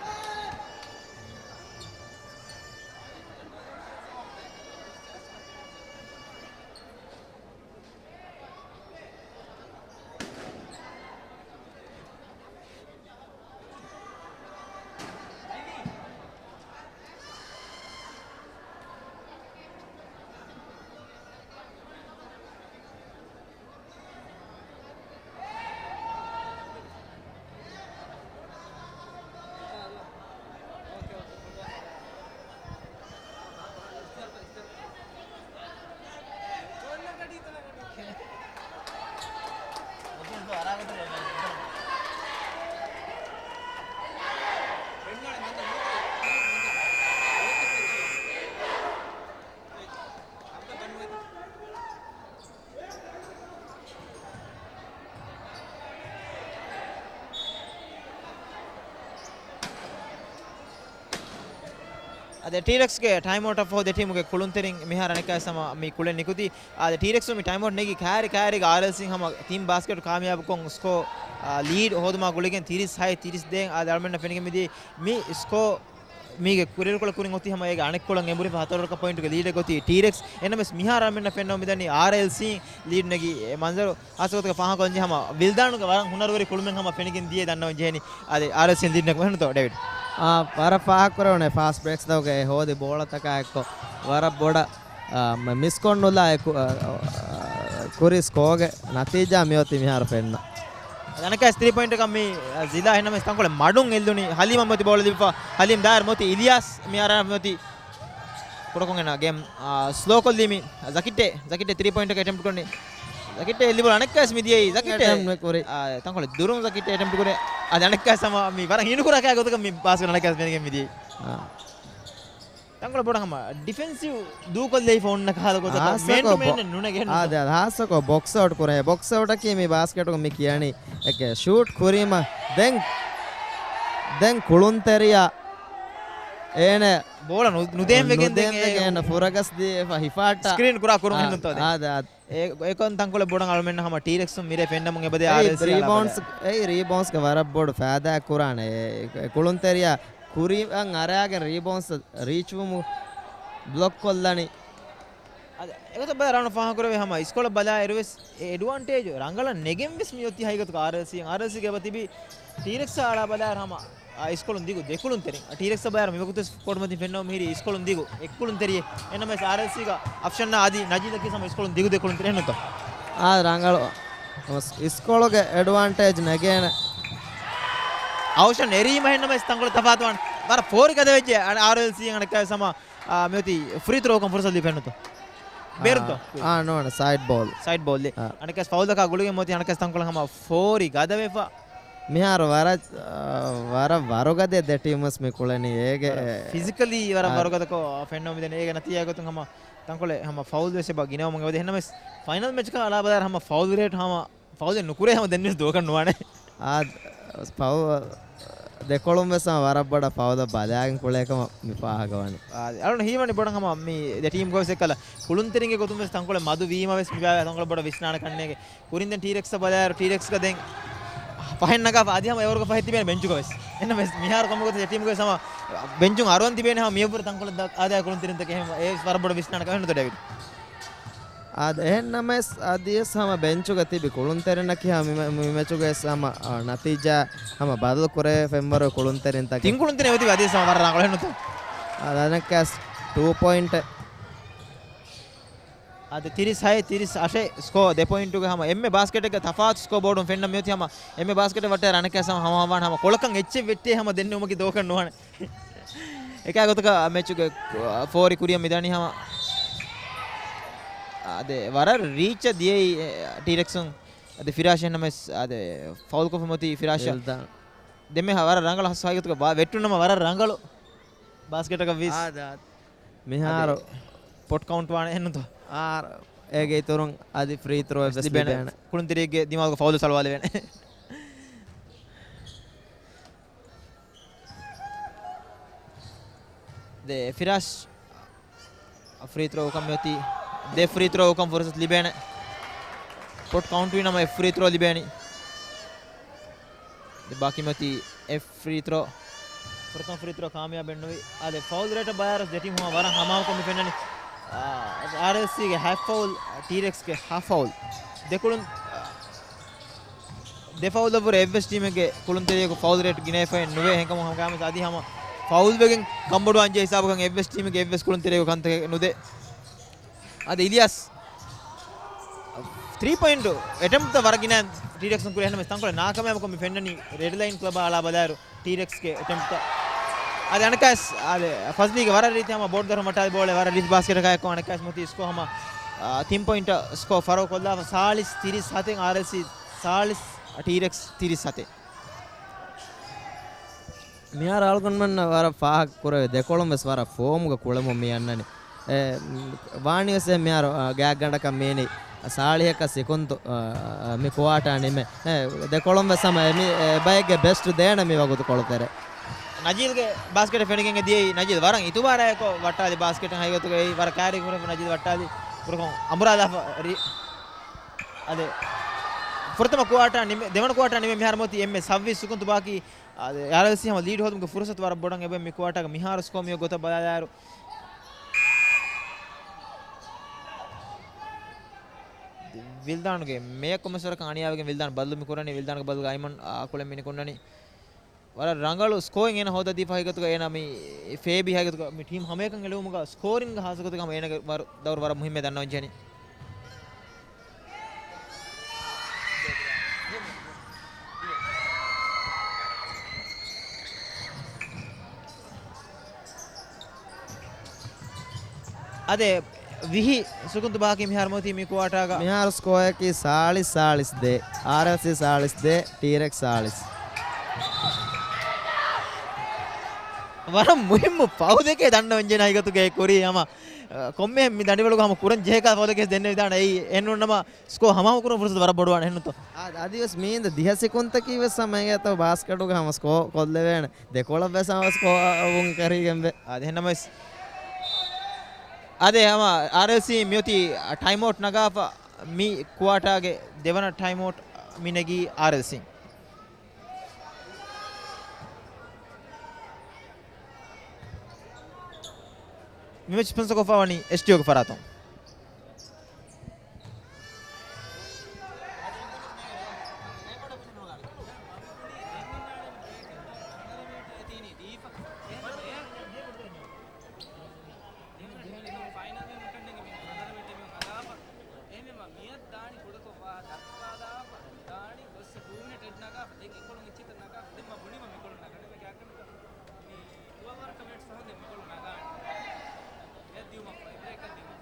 އަދި ޓީރެކްސްގެ ޓައިމްއައުޓަށް ފަހު ދެ ޓީމުގެ ކުޅުންތެރިން މިހާރު އަނެއްކާވެސް ހަމަ މި ކުޅެން ނިކުތީ. އަދި ޓީރެކްސް މި ޓައިމްއައުޓް ނެގި ކައިރި ކައިރީގަ އާރްއެލްސީން ހަމަ ތިން ބާސްކެޓް ކާމިޔާބުކޮށް ސްކޯ، އާ، ލީޑް ހޯދުމާ ގުޅިގެން ތިރީސް ހައެއް ތިރީސް ދޭއް. އާދެ، އަޅުމެންނަށް ފެނިގެން މިދިޔައީ މި ސްކޯ މީގެ ކުރިއެރުކޮޅަށް ކުރިން އޮތީ ހަމަ އޭގެ އަނެއްކޮޅަށް އެނބުރިފަ ހަތަރު ރަކަ ޕޮއިންޓުގެ ލީޑެއް އޮތީ ޓީރެކްސް. އެހެންނަމަވެސް މިހާރު އަޅުމެންނަށް ފެންނަމުން މިދަނީ އާރްއެލްސީން ލީޑް ނެގި މަންޒަރު. ހާއްސަގޮތަކަށް ފާހަގަކޮށްލަންޖެހޭ ހަމަ ވިލްދާނުގެ ވަރަށް ހުނަރުވެރި ކުޅުމެއް ހަމަ ފެނިގެން ދިޔައީ ދަންނަވަން ޖެހެނީ. އާދެ، އާރްއެލްސީން ލީޑް ނެގުމަށް ހެންނުތޯ ޑޭވިޑް؟ އާ، ވަރަށް ފާހަގަކުރެވޭނެ ފާސްޓް ބްރޭކްސްތަކުގެ ހޯދި ބޯޅަތަކާ އެއްކޮށް ވަރަށް ބޮޑަށް، އާ، މި-، މިސްކޮށް ނުލާ އެ ކު-، އާ، އާ، ކުރި ސްކޯގެ ނަތީޖާ މިއޮތީ މިހާރު ފެންނަ. އަނެއްކާވެސް ތިރީ ޕޮއިންޓަކަށް މި، އާ، ޒިލާ އެހެންނަމަވެސް ތަންކޮޅެއް މަޑުން އެއްލުނީ. ހަލީމަށް މިއޮތީ ބޯޅަ ލިބިފަ. ހަލީމް ދާއިރު މިއޮތީ އިލްޔާސް މިހާރު މިއޮތީ ކުޑަކޮށް އޭނާ ގޭމް، އާ، ސްލޯ ކޮށްލީ މި ޒަކިއްޓޭ. ޒަކިއްޓޭ ތިރީ ޕޮއިންޓަކަށް އެޓެމްޕްޓް ކޮށްނީ. ޒަކިއްޓޭ އެއްލިބޮޅަ އަނެއްކާވެސް މިދިޔައީ. ޒަކިއްޓޭ އެޓެމްޕްޓް ކުރި. އާ، ތަންކޮޅެއް ދުރުން ޒަކިއްޓޭ އެޓެމްޕްޓް ކުރި. އާ، އަނެއްކާވެސް ހަމަ މި ވަރަށް ހީނުކުރާ ކައިގޮތަކަށް މި ބާސްކެޓް އަނެއްކާވެސް ފެނިގެން މިދިޔައީ. އާ. ތަންކޮޅެއް ބޮޑަށް ހަމަ ޑިފެންސިވް ދޫކޮށްލައިފަ އޮންނަ ކަހަލަ ގޮތަކަށް މޭން ޓު ހާއްސަކޮށް މޭން ބޮ-، ނުނެގެން އާދެ، އާދެ، ހާއްސަކޮށް ބޮކްސް އައުޓް ކުރޭ. ބޮކްސް އައުޓަކީ މި ބާސްކެޓުގަ މި ކިޔަނީ އެކެ ޝޫޓް ކުރީމަ ދެން، ދެން ކުޅުންތެރިޔާ އޭނަ ބޯޅަ ނު-، ނުދޭން ވެގެން ދެން ނުދޭން ވެގެން އޭނަ ފުރަގަސް ދީފަ ހިފާއްޓާ. ސްކްރީން ކުރާ ކުރުން އާ، ހެންނުތޯ އާދެ. އާދެ، އާދެ. އެ-، އެކަން ތަންކޮޅެއް ބޮޑަށް އަޅުމެންނަށް ހަމަ ޓީރެކްސުން މިރޭ ފެންނަމުން އެބަދޭ އެއީ އާރްއެލްސީ ރީބައުންޑްސް، އަޅާބަލާ. އެއީ ރީބައުންޑްސްގެ ވަރަށް ބޮޑު ފައިދާއެއް ކުރާނެ. އެ، އެ ކުޅުންތެރިޔާ ކުރިއަށް އަރާގެން ރީބައުންޑްސް ރީޗްވުމު ބްލޮކް ކޮށްލަނީ. އަދި އެގޮތަށް ބަލާ ރަނގަޅަށް ފާހަގަކުރެވޭ ހަމަ އިސްކޮޅަށް ބަލާ އިރުވެސް އެ އެޑްވާންޓޭޖު ރަނގަޅަށް ނެގެން ވެސް މިއޮތީ ހަގީގަތުގަ އާރްއެލްސީ. އާރްއެލްސީގެ އެބަ ތިބީ ޓީރެކްސް އަޅާ ބަލާއިރު ހަމަ އާ، އިސްކޮޅުން ދިގު ދެކުޅުންތެރިން. ޓީރެކްސް ބަޔާރު މިވަގުތު ކޯޓުމަތިން ފެންނަވަމުން މިހިރީ އިސްކޮޅުން ދިގު އެއްކުޅުންތެރިއެއް. އެންނަމަވެސް އާރްއެލްސީގަ އަފްޝަންނާ އަދި ނަޖީލަކީ ހަމަ އިސްކޮޅުން ދިގު ދެކުޅުންތެރި ހެންނުތޯ؟ އާ، ރަނގަޅު. އިސްކޮޅުގެ އެޑްވާންޓޭޖް ނެގޭނެ. އަފްޝަން އެރީމަ ހެންނަމަވެސް ތަންކޮޅެއް ތަފާތުވާނެ. ވަރަށް ފޯރި ގަދަވެއްޖެ އާރްއެލްސީ އަނެއްކާވެސް ހަމަ، އާ، މިއޮތީ ފްރީ ތްރޯ ކަން ފުރުސަތު ލިބި ހެންނުތޯ؟ ބޭރުތޯ؟ އާ، ނޯން، ސައިޑް ބޯލް. ސައިޑް ބޯލް. އާ. އަނެއްކާވެސް ފައުލްތަކާ ގުޅިގެން މިއޮތީ އަނެއްކާވެސް ތަންކޮޅެއް ހަމަ ފޯރި ގަދަވެފަ. މިހާރު ވަރަށް، ވަރަށް ވަރުގަދަ ދެ ޓީމުސް މި ކުޅެނީ އޭގެ، ވަރަށް އެ، ފިޒިކަލީ ވަރަށް އާ، ވަރުގަދަކޮށް ފެންނަމުން މިދަނީ. އޭގެ ނަތީޖާގެ ގޮތުން ހަމަ ތަންކޮޅެއް ހަމަ ފައުލް ވެސް އެބަ ގިނަވަމުން އެބަދޭ. އެހެންނަމަވެސް ފައިނަލް މެޗަކަށް އަޅާ ބަލާއިރު ހަމަ ފައުލް ރޭޓް ހަމަ ފައުލެއް ނުކުރޭ ހަމަ ދެންވެސް ދުވަކަށް ނުވާނެ. އާ، ފައު-، ދެކޮޅުން ވެސް ހަމަ ވަރަށް ބޮޑަށް ފައުލަށް ބަލާގެން ކުޅޭ ކަމަށް މި ފާހަގަވަނީ. އާ، އަޅުން ހީވަނީ ބޮޑަށް ހަމަ މި ދެ ޓީމްގަ ވެސް އެއްކަލަ ކުޅުންތެރިންގެ ގޮތުން ވެސް ތަންކޮޅެއް މަދު ވީމަ ވެސް މި ބައި ތަންކޮޅެއް ބޮޑަށް ވިސްނާނެ ކަންނޭނގެ. ކުރިން ދެން ޓީރެކްސް ބަލާއިރު، ޓީރެކްސްގަ ދެން ފަހެއް ނަގާފަ އަދި ހަމަ އެވަރުގަ ފަހެއް ތިބޭނެ ބެންޗުގަ ވެސް. އެންނަމަވެސް މިހާރު ކަމުގަ ދެ ޓީމްގެ ވެސް ހަމަ ބެންޗުން އަރުވަން ތިބޭނެ ހަމަ މިއަށްވުރެ ތަންކޮޅެއް ދަ-، އާދައި ކުޅުންތެރިންތަކެއް ހަމަ އެ ވަރަށް ބޮޑަށް ވިސްނާނެ ކަމެއް ނުތޯ ޑޭވިޑް؟ އާދެ، އެހެންނަމަވެސް އަދިވެސް ހަމަ ބެންޗުގަ ތިބި ކުޅުންތެރިންނަކީ ހަމަ މި-، މި މެޗުގަ ވެސް ހަމަ، އާ، ނަތީޖާ ހަމަ ބަދަލު ކުރެވޭ ފެންވަރު ކުޅުންތެރިންތަކެއް. ތިން ކުޅުންތެރިން އޮތީ އަދިވެސް ހަމަ ވަރަށް ރަނގަޅު ހެންނުތޯ؟ އާދެ، އަނެއްކާސް ޓޫ ޕޮއިންޓެއް. އާދެ، ތިރީސް ހައެއް ތިރީސް އަށެއް ސްކޯ ދެ ޕޮއިންޓުގެ ހަމަ އެންމެ ބާސްކެޓެއްގެ ތަފާތު ސްކޯ ބޯޑުން ފެންނަ މިއޮތީ ހަމަ އެންމެ ބާސްކެޓެއް ވައްޓައި އަނެއްކާސް ހަމަ ހަމަ ވާން ހަމަ ކޮޅަކަށް އެއްޗެއް ވެއްޓޭ ހަމަ ދެންނެވުމަކީ ދުވަކަށް ނުވާނެ. އެކާ ގޮތަކަށް މެޗުގެ ފޯރި ކުރިއަށް މިދަނީ ހަމަ. އާދެ، ވަރަށް ރީޗަށް ދިޔައީ، އެ، ޓީރެކްސުން. އަދި ފިރާޝް އެހެންނަމަވެސް، އާދެ، ފައުލް ކޮށްފަ މިއޮތީ ފިރާޝް. ދެންމެ ވަރަށް ރަނގަޅު ހަސް ހަގީގަތުގަ ބާ-، ވެއްޓުން ނަމަ ވަރަށް ރަނގަޅު ބާސްކެޓަކަށް ވީސް. އާދެ، އާދެ. މިހާރު އާދެ، ޕޮޓް ކައުންޓް ވާނެ އެހެންނުތޯ؟ އާ، އޭގެ އިތުރުން އަދި ފްރީ ތްރޯ ވެސް ލިބޭނެ. ލިބޭނެ. ކުޅުންތެރިއެއްގެ ދިމާލުގަ ފައުލު ސަޅުވާލެވޭނެ. ދެ ފިރާޝް ފްރީ ތްރޯ އުކަން މިއޮތީ. ދެ ފްރީ ތްރޯ އުކަން ފުރުސަތު ލިބޭނެ. ޕޮޓް ކައުންޓް ވީ ނަމަ އެއް ފްރީ ތްރޯ ލިބޭނީ. ދެ ބާކީ މިއޮތީ އެއް ފްރީ ތްރޯ. ފުރަތަމަ ފްރީ ތްރޯ ކާމިޔާބެއް ނުވި. އާދެ، ފައުލް ރޭޓަށް ބަލާއިރު ދެ ޓީމް ހަމަ ވަރަށް ހަމަހަމަކޮށް މި ފެންނަނީ. އާ، އާރްއެލްސީގެ ހަ ފައުލް، ޓީރެކްސްގެ ހަ ފައުލް. ދެކުޅުން، ދެ ފައުލަށްވުރެ އެއްވެސް ޓީމެއްގެ ކުޅުންތެރިޔަކު ފައުލް ރޭޓް ގިނަވެފައެއް ނުވޭ. ހެންކަމުން ހަމަ ގާމެސް އަދި ހަމަ ފައުލް ވެގެން ކަންބޮޑުވާންޖެހޭ ހިސާބަކަށް އެއްވެސް ޓީމެއްގެ އެއްވެސް ކުޅުންތެރިޔަކު ކަންތަކެއް ނުދޭ. އަދި އިލްޔާސް ތްރީ ޕޮއިންޓް އެޓެމްޕްތައް ވަރަށް ގިނަ ޓީރެކްސުން ކުރި. އެހެންނަމަވެސް ތަންކޮޅެއް ނާކާމިޔާބުކޮށް މި ފެންނަނީ ރެޑް ލައިން ކްލަބާ އަޅާ ބަލާއިރު ޓީރެކްސްގެ އެޓެމްޕްތައް. އަދި އަނެއްކާވެސް އާދެ، ފަޒްލީގެ ވަރަށް ރީތި ހަމަ ބޯޑު ދަރު މަޓާލި ބޯޅަ ވަރަށް ރީތި ބާސްކެޓަކާ އެއްކޮށް އަނެއްކާވެސް މޮތީ ސްކޯ ހަމަ، އާ، ތިން ޕޮއިންޓަށް ސްކޯ ފަރުވަ ކޮށްލާފަ ސާޅީސް ތިރީސް ހަތެއް އާރްއެލްސީ ސާޅީސް ޓީރެކްސް ތިރީސް ހަތެއް. މިހާރު އަޅުގަނޑުމެންނަށް ވަރަށް ފާހަގަ ކުރެވޭ ދެކޮޅުން ވެސް ވަރަށް ފޯމުގަ ކުޅެމުން މި އަންނަނީ. އެ، ވާނީ ވެސް މިހާރު، އާ، ގާތްގަނޑަކަށް މީނީ ސާޅީހަކަށް ސިކުންތު، އާ، މި ކުއާޓާ ނިމެ. އެ، ދެކޮޅުން ވެސް ހަމަ އެ މި، އެ ބައެއްގެ ބެސްޓް ދޭނެ މި ވަގުތު ކޮޅުތެރެ. ނަޖީލްގެ ބާސްކެޓެއް ފެނިގެން ދިޔައީ. ނަޖީލް ވަރަށް އިތުބާރާއެކު ވައްޓާލި ބާސްކެޓެއް ހަގީގަތުގައި ވަރަށް ކާރި ކުރެފު ނަޖީލް ވައްޓާލި ކުރަކޮން އަނބުރާލާފަ ރި-، އަދެ ފުރަތަމަ ކުއާޓާ ނިމެ-، ދެވަނަ ކުއާޓާ ނިމެ މިހާރު މޮތީ އެންމެ ސައްވީސް ސުކުންތު ބާކީ. އާރްއެލްސީ ހަމަ ލީޑް ހޯދުމުގެ ފުރުސަތު ވަރަށް ބޮޑަށް އެބަ މި ކުއާޓާގެ މިހާރު ސްކޯ މިއޮ ގޮތަށް ބަލާލާއިރު. ވިލްދާނުގެ މެޔަކު މެސްވަރަކަށް އަނިޔާވެގެން ވިލްދާން ބަދަލު މި ކުރަނީ. ވިލްދާނުގެ ބަދަލުގަ އައިމަން އާ ކުޅެން މި ނިކުންނަނީ. ވަރަށް ރަނގަޅު ސްކޯއެއް އޭނަ ހޯދަދީފަ ހަގީގަތުގަ އޭނަ މި ފޭބީ ހަގީގަތުގަ މި ޓީމް ހަމައެކަން އެޅުވުމުގަ ސްކޯރިންގ ހާއްސަގޮތެއް ހަމަ އޭނަގެ ވަރު-، ދައުރު ވަރަށް މުހިއްމޭ ދަންނަވަންޖެހެނީ. އަދެ ވިހި ސުކުންތު ބާކީ މިހާރު މޮތީ މި ކުއާޓާގަ. މިހާރު ސްކޯއަކީ ސާޅީސް ސާޅީސް ދޭ. އާރްއެލްސީ ސާޅީސް ދޭ، ޓީރެކްސް ސާޅީސް. ވަރަށް މުހިއްމު ފައުލެކޭ ދަންނަވަންޖެހޭ ހަގީގަތުގައި ކުރީ ހަމަ، އަ، ކޮންމެ މި ދަނޑިވަޅުގަ ހަމަ ކުރަން ޖެހޭ ކަހަލަ ފައުލެކޭ ދެންނެވިދާނެ. އެއީ އެހެންނޫންނަމަ ސްކޯ ހަމަހަމަ ކުރުން ފުރުސަތު ވަރަށް ބޮޑުވާނެ އެހެންނުތޯ؟ އާ، އަދިވެސް މީން ދިހަ ސިކުންތަކީ ވެސް ހަމަ އެނގޭތޯ ބާސްކެޓުގަ ހަމަ ސްކޯ ކޮށްލެވޭނެ. ދެކޮޅަށް ވެސް ހަމަ ސްކޯ ވުން ކަރީގެންވޭ. އާ، އެހެންނަމަވެސް އާދެ، ހަމަ އާރްއެލްސީ މިއޮތީ ޓައިމްއައުޓް ނަގާފަ. މި ކުއާޓާގެ ދެވަނަ ޓައިމްއައުޓް މި ނެގީ އާރްއެލްސީ. މި މެޗް ސްޕޮންސަރ ކޮށްފަ ވަނީ އެސްޓީއޯގެ ފަރާތުން. ފައިނަލް މި މުކަންނަގެ މި ހަނދާނަ މިއޮތީ މި ހަނދާފަ. އެހެންވީމަ މިއަށް ދާނީ ކުޑަކޮށް ވާ ދައްކާލާފަ ދާނީ ގޮއްސަ ޓޫ މިނިޓް އެޑް ނަގާފަ. ދެން އެކޮޅުން އެއްޗިތައް ނަގާފަ. ދެން މަ ބުނީމަ މިކޮޅުން ނަގަނީ މި ކާކަން މި ދުވަހު ވަރަކަށް މިނިޓް ފަހުން ދެން މިކޮޅުން ނަގާނީ. އެ ދިޔުމަށް ބްރޭކަށް ދިޔުމަށް.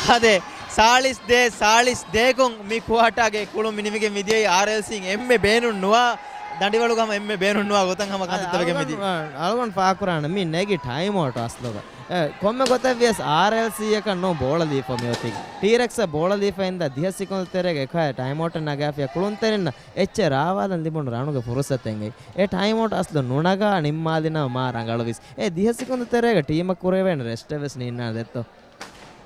އާދެ، ސާޅީސް ދޭ، ސާޅީސް ދޭކުން މި ކުއާޓާގެ ކުޅުން މި ނިމިގެން މިދިޔައީ. އާރްއެލްސީން އެންމެ ބޭނުން ނުވާ ދަނޑިވަޅުގަ ހަމަ އެންމެ ބޭނުން ނުވާ ގޮތަށް ހަމަ ކަންތައްތައް ވެގެން މިދިޔަ. އަޅުގަނޑު ފާހަގަކުރާނެ މި ނެގި ޓައިމްއައުޓް އަސްލުގަ. އެ، ކޮންމެ ގޮތެއްވިޔަސް އާރްއެލްސީއަކަށް ނޫން ބޯޅަ ލީފަ މިއޮތީ. ޓީރެކްސްއަށް ބޯޅަ ލީފަ އިންދާ ދިހަ ސިކުންތު ތެރޭގަ އެކަހަލަ ޓައިމްއައުޓެއް ނަގާފިޔާ ކުޅުންތެރިންނަށް އެއްޗެއް ރާވާލަން ލިބުނު ރަނުގެ ފުރުސަތެއް އެއީ. އެ ޓައިމްއައުޓް އަސްލު ނުނަގާ ނިންމާލިނަމަ މާ ރަނގަޅުވީސް. އެ ދިހަ ސިކުންތު ތެރޭގަ ޓީމަށް ކުރެވޭނެ ރެސްޓެއް ވެސް ނީންނާނެ ދެއްތޯ.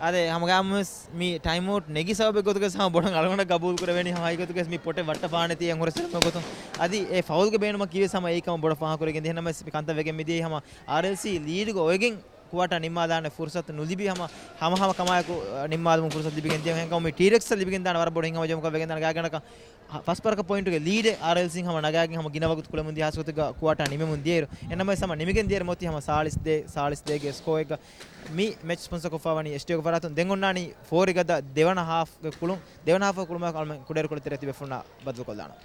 އާދެ، ހަމަގައިމުވެސް މި ޓައިމްއައުޓް ނެގި ސަބަބެއް ގޮތުގަ ހަމަ ބޮޑަށް އަޅުގަނޑަށް ގަބޫލު ކުރެވޭނީ ހަމަ ހަގީގަތުގަ މި ޕޮޓެއް ވައްޓަފާނެތީ އެން ހުރެސިރުމެއް ގޮތުން. އަދި އެ ފައުލްގެ ބޭނުމަކީވެސް ހަމަ އެއީ ކަމަށް ބޮޑަށް ފާހަގަކުރެވިގެން ދިޔަ. އެހެންނަމަވެސް މި ކަންތައް ވެގެން މިދިޔައީ ހަމަ އާރްއެލްސީ ލީޑްގަ އޮވެގެން ކުއާޓާ ނިންމާލާނެ ފުރުސަތު ނުލިބި ހަމަ ހަމަ ހަމަ ކަމާއެކު، އަ، ނިންމާލުމުގެ ފުރުސަތު ލިބިގެން ދިޔަ. އެހެންކަމުން މި ޓީރެކްސްއަށް ލިބިގެން ދާނެ ވަރަށް ބޮޑު ހިތްހަމަޖެހުމަކަށް ވެގެންދާނެ ގާތްގަނޑަކަށް. ފަސް ވަރަކަށް ޕޮއިންޓުގެ ލީޑެއް އާރްއެލްސީން ހަމަ ނަގާގެން ހަމަ ގިނަ ވަގުތު ކުޅެމުން ދިޔަ ހާއްސަގޮތެއްގަ ކުއާޓާ ނިމެމުން ދިޔައިރު. އެހެންނަމަވެސް ހަމަ ނިމިގެން ދިޔައިރު މޮތީ ހަމަ ސާޅީސް ދޭ، ސާޅީސް ދޭގެ ސްކޯއެއްގަ. މި މެޗް ސްޕޮންސަރ ކޮށްފަ ވަނީ އެސްޓީއޯގެ ފަރާތުން. ދެން އޮންނާނީ ފޯރިގަދަ ދެވަނަ ހާފްގެ ކުޅުން. ދެވަނަ ހާފްގެ ކުޅުމާއެކު އަޅުމެން ކުޑައިރުކޮޅު ތެރޭ ތިބޭފުޅުންނާ ބައްދަލުކޮށްލާނަން.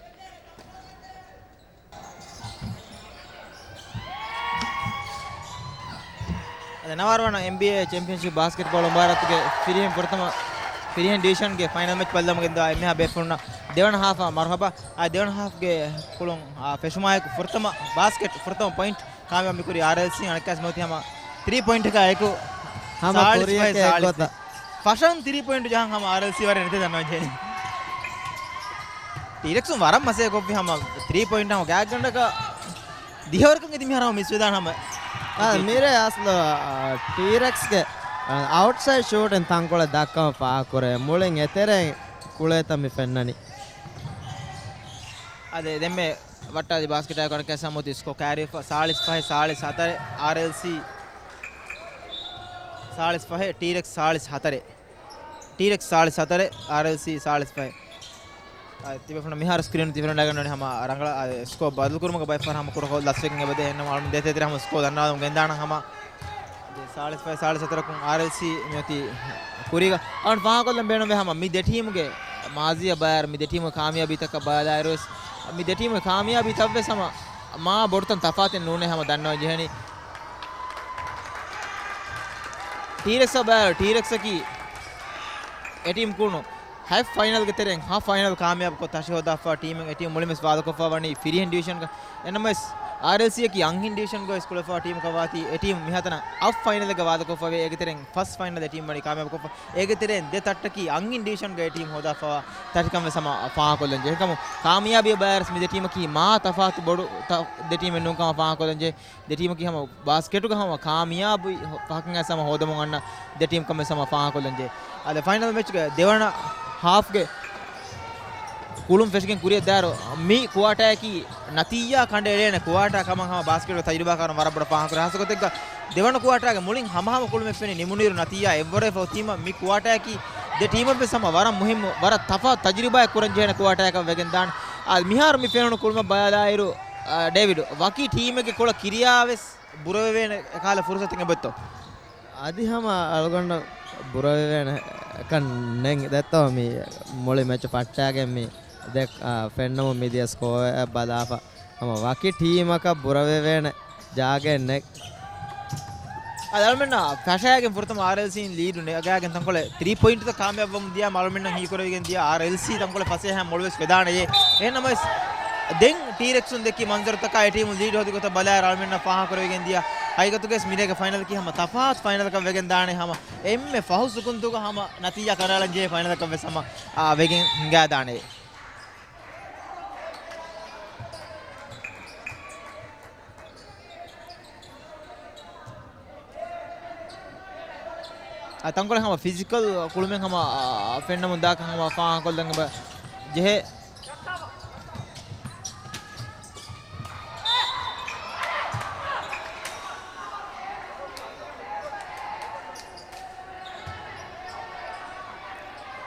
އަދި ނަވާރަ ވަނަ އެންބީއޭ ޗެމްޕިއަންޝިޕް ބާސްކެޓްބޯޅަ މުބާރާތުގެ ފިރިހެން ފުރަތަމަ، ފިރިހެން ޑިވިޝަންގެ ފައިނަލް މެޗް ބައްލަވަމުން ގެންދަވާ އެންމެހާ ބޭފުޅުންނަށް ދެވަނަ ހާފަށް މަރުހަބާ. އާ، ދެވަނަ ހާފްގެ ކުޅުން، އާ، ފެށުމާއެކު ފުރަތަމަ ބާސްކެޓް ފުރަތަމަ ޕޮއިންޓް ކާމިޔާބު މިކުރީ އާރްއެލްސީ. އަނެއްކާވެސް މިއޮތީ ހަމަ ތްރީ ޕޮއިންޓަކާ އެކު ހަމަ ސާޅީސް ކުރިޔަކޭ ސާޅީސް ގޮތަށް. ފަށަން ތްރީ ޕޮއިންޓު ޖަހަން ހަމަ އާރްއެލްސީ ވަރެއް ނެތޭ ދަންނަވަން ޖެހެނީ. ޓީރެކްސުން ވަރަށް މަސައްކަތް ކޮށްފި ހަމަ ތްރީ ޕޮއިންޓް ހަމަ ގާތްގަނޑަކަށް ދިހަވަރަކަށް އެދި މިހާރު ހަމަ މިސްވެދާނެ ހަމަ. އާ، މިރޭ އަސްލު، އާ، ޓީރެކްސްގެ، އާ، އައުޓްސައިޑް ޝޫޓިން ތަންކޮޅެއް ދައްކަމަށް ފާހަގަކުރޭ. މުޅިން އެތެރެއިން ކުޅޭތަން މި ފެންނަނީ. އާދެ، ދެންމެ ވައްޓާލި ބާސްކެޓާއެކު އަނެއްކާވެސް ހަމަ މިއޮތީ ސްކޯ ކައިރިވެފަ. ސާޅީސް ފަހެއް ސާޅީސް ހަތަރެއް އާރްއެލްސީ. ސާޅީސް ފަހެއް ޓީރެކްސް ސާޅީސް ހަތަރެއް. ޓީރެކްސް ސާޅީސް ހަތަރެއް، އާރްއެލްސީ ސާޅީސް ފަހެއް. އާ، ތިބޭފުޅުން މިހާރު ސްކްރީނު ތިބޭފުޅުން ނަގަން އޮތް ހަމަ ރަނގަޅަށް، އާ، ސްކޯ ބަދަލުކުރުމުގެ ބައެއް ފަހަރު ހަމަ ކުޑަކޮށް ލަސްވެގެން އެބަދޭ. އެހެންނަމަ އަޅުގަނޑު ދޭތެރޭ ހަމަ ސްކޯ ދަންނަވަމުން ގެންދާނަން ހަމަ. ސާޅީސް ފަހެއް ސާޅީސް ހަތަރަކުން އާރްއެލްސީ މިއޮތީ ކުރީގަ. އަޅުގަނޑު ފާހަގަކޮށްލަން ބޭނުންވޭ ހަމަ މި ދެ ޓީމުގެ މާޒީއަށް ބައިވަރު މި ދެ ޓީމުގެ ކާމިޔާބީތަކަށް ބަލާއިރުވެސް، މި ދެ ޓީމުގެ ކާމިޔާބީތައްވެސް ހަމަ މާ ބޮޑުތަން ތަފާތެއް ނޫނޭ ހަމަ ދަންނަވަން ޖެހެނީ. ޓީރެކްސްއަށް ބައިވަރު ޓީރެކްސްއަކީ އެ ޓީމް ކުޅުނު ހަތް ފައިނަލްގެ ތެރެއިން ހަ ފައިނަލް ކާމިޔާބުކޮށް ތަށި ހޯދާފަ ޓީމެއް. އެ ޓީމް މުޅިންވެސް ވާދަކޮށްފަ ވަނީ ފިރިހެން ޑިވިޝަންގަ. އެނަމަވެސް އާރްއެލްސީއަކީ އަންހެން ޑިވިޝަންގަ ވެސް ކުޅެފަ ޓީމަކަށް ވާތީ އެ ޓީމް މިހަތަނަށް އަށް ފައިނަލެއްގަ ވާދަކޮށްފަވޭ. އޭގެ ތެރެއިން ފަސް ފައިނަލް އެ ޓީމް ވަނީ ކާމިޔާބުކޮށްފަ. އޭގެ ތެރެއިން ދެ ތައްޓަކީ އަންހެން ޑިވިޝަންގަ އެ ޓީމް ހޯދާފަވާ ތަށިކަން ވެސް ހަމަ ފާހަގަކޮށްލަން ޖެހޭ. ކަމު ކާމިޔާބީ ބައިވަރު މި ދެ ޓީމަކީ މާ ތަފާތު ބޮޑު ތަ-، ދެ ޓީމެއް ނޫންކަމަށް ފާހަގަކޮށްލަން ޖެހޭ. ދެ ޓީމަކީ ހަމަ ބާސްކެޓުގަ ހަމަ ކާމިޔާބު ފަހަކަށް ހަމަ ހޯދަމުން އަންނަ ދެ ޓީމް ކަމެއް ހަމަ ފާހަގަކޮށްލަންޖެހޭ. އަދި ފައިނަލް މެޗުގެ ދެވަނަ ހާފްގެ ކުޅުން ފެށިގެން ކުރިއަށް ދާއިރު މި ކުއާޓާއަކީ ނަތީޖާ ކަނޑައެޅޭނެ ކުއާޓާ ކަމަށް ހަމަ ބާސްކެޓްގެ ތަޖުރިބާކާރުން ވަރަށް ބޮޑަށް ފާހަގަކުރޭ. ހާއްސަގޮތެއްގަ ދެވަނަ ކުއާޓާގެ މުޅިން ހަމަހަމަ ކުޅުމެއް ފެނި ނިމުނުއިރު ނަތީޖާ އެއްވަރުވެފަ އޮތީމަ މި ކުއާޓާއަކީ ދެ ޓީމަށްވެސް ހަމަ ވަރަށް މުހިއްމު، ވަރަށް ތަފާތު ތަޖުރިބާއެއް ކުރަންޖެހޭނެ ކުއާޓާއަކަށް ވެގެން ދާނެ. އާ، މިހާރު މި ފެނުނު ކުޅުމަށް ބަލާއިރު، އާ، ޑޭވިޑް، ވަކި ޓީމެއްގެ ކޮޅަށް ކިރިޔާވެސް ބުރަވެވޭނެ ކަހަލަ ފުރުސަތެއް އެބައޮތްތޯ؟ އަދި ހަމަ އަޅުގަނޑަށް ބުރަވެވޭނެ ކަން ނެތް. ދެއްތޯ މި މުޅި މެޗު ފައްޓާގެން މި ދެ-، އާ، ފެންނަމުން މިދިޔަ ސްކޯއެއް ބަލާފަ. ހަމަ ވަކި ޓީމަކަށް ބުރަވެވޭނެ ޖާގައެއް ނެތް. އަދި އަޅުމެންނަށް ފަށާގެން ފުރަތަމަ އާރްއެލްސީން ލީޑު ނެގާގެން ތަންކޮޅެއް ތްރީ ޕޮއިންޓްތައް ކާމިޔާބުވަމުން ދިޔާމަ އަޅުމެންނަށް ހީކުރެވިގެން ދިޔަ އާރްއެލްސީ ތަންކޮޅެއް ފަސޭހައިން މޮޅުވެސް ވެދާނެޔޭ. އެހެންނަމަވެސް ދެން ޓީރެކްސުން ދެއްކި މަންޒަރުތަކާ އެ ޓީމު ލީޑް ހޯދި ގޮތަށް ބަލާއިރު އަޅުމެންނަށް ފާހަގަކުރެވިގެން ދިޔަ ހަގީގަތުގައިވެސް މިރޭގެ ފައިނަލަކީ ހަމަ ތަފާތު ފައިނަލަކަށް ވެގެން ދާނެ. ހަމަ އެންމެ ފަހު ސިކުންތުގަ ހަމަ ނަތީޖާ ކަނޑައަޅަންޖެހޭ ފައިނަލަކަށްވެސް ހަމަ، އާ، ވެގެން ހިނގާދާނެ. އާ، ތަންކޮޅެއް ހަމަ ފިޒިކަލް ކުޅުމެއް ހަމަ، އާ، ފެންނަމުން ދާކަށް ހަމަ ފާހަގަކޮށްލަން އެބަ ޖެހޭ.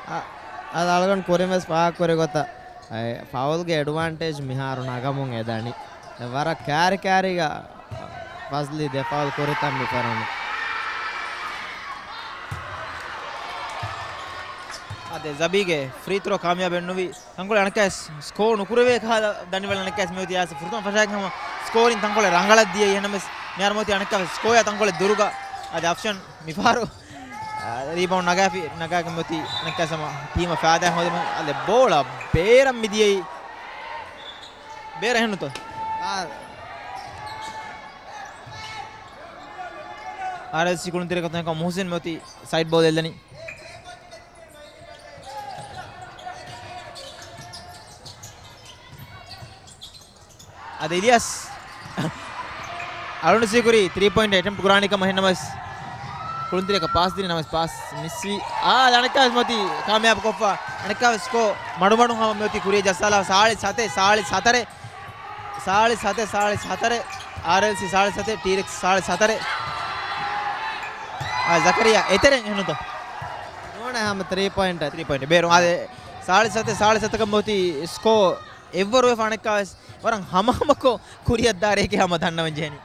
އަ-، އަޅުގަނޑު ކުރިން ވެސް ފާހަގަކުރި ގޮތަށް، އެ، ފައުލްގެ އެޑްވާންޓޭޖް މިހާރު ނަގަމުން އެދަނީ. އެ، ވަރަށް ކާރި ކާރީގަ ފަޒްލީ ދެ ފައުލް ކުރިތަން މި ފެނުނު. އާދެ، ޒަބީގެ ފްރީ ތްރޯ ކާމިޔާބެއް ނުވި. ތަންކޮޅެއް އަނެއްކާވެސް ސްކޯ ނުކުރެވޭ ކަހަލަ ދަނޑިވަޅެއް އަނެއްކާވެސް މިއޮތީ އާސި ފުރަތަމަ ފަށާގެން ހަމަ ސްކޯރިން ތަންކޮޅެއް ރަނގަޅަށް ދިޔައީ. އެހެންނަމަވެސް މިހާރު މިއޮތީ އަނެއްކާވެސް ސްކޯއާ ތަންކޮޅެއް ދުރުގަ. އަދި އަފްޝަން މިފަހަރު، އާ، ރީބައުންޑް ނަގާފި، ނަގާގެން މިއޮތީ އަނެއްކާވެސް ހަމަ ޓީމަށް ފައިދާ ހޯދަމުން. އާދެ، ބޯޅަ ބޭރަށް މިދިޔައީ. ބޭރަށް އެހެންނުތޯ؟ އާ. އާރްއެލްސީ ކުޅުންތެރިކޮށް މުހުސިން މިއޮތީ ސައިޑް ބޯލް އެއްލަނީ. އަދި އިލިޔާސް އަޅުން ސީކުރީ ތްރީ ޕޮއިންޓް އެޓެމްޕް ކުރާނީ ކަމަށް. އެހެންނަމަވެސް ކުޅުންތެރިއަކަށް ޕާސް ދިނީ ނަމަވެސް ޕާސް މިސްވީ. އާ، އަނެއްކާވެސް މިއޮތީ ކާމިޔާބު ކޮށްފަ. އަނެއްކާވެސް ސްކޯ މަޑުމަޑުން ހަމަ މިއޮތީ ކުރިއަށް ޖައްސާލާ. ސާޅީސް ހަތެއް، ސާޅީސް ހަތަރެއް. ސާޅީސް ހަތެއް، ސާޅީސް ހަތަރެއް. އާރްއެލްސީ ސާޅީސް ހަތެއް، ޓީރެކްސް ސާޅީސް ހަތަރެއް. އާ، ޒަކަރިޔާ އެތެރެން އެހެންނުތޯ؟ ނޫނޭ ހަމަ ތްރީ ޕޮއިންޓް. ތްރީ ޕޮއިންޓް. ބޭރު އާދެ، ސާޅީސް ހަތެއް، ސާޅީސް ހަތަކަށް މިއޮތީ ސްކޯ އެއްވަރު ވެފަ އަނެއްކާވެސް ވަރަށް ހަމަހަމަކޮށް ކުރިއަށްދާރޭކޭ ހަމަ ދަންނަވަން ޖެހެނީ.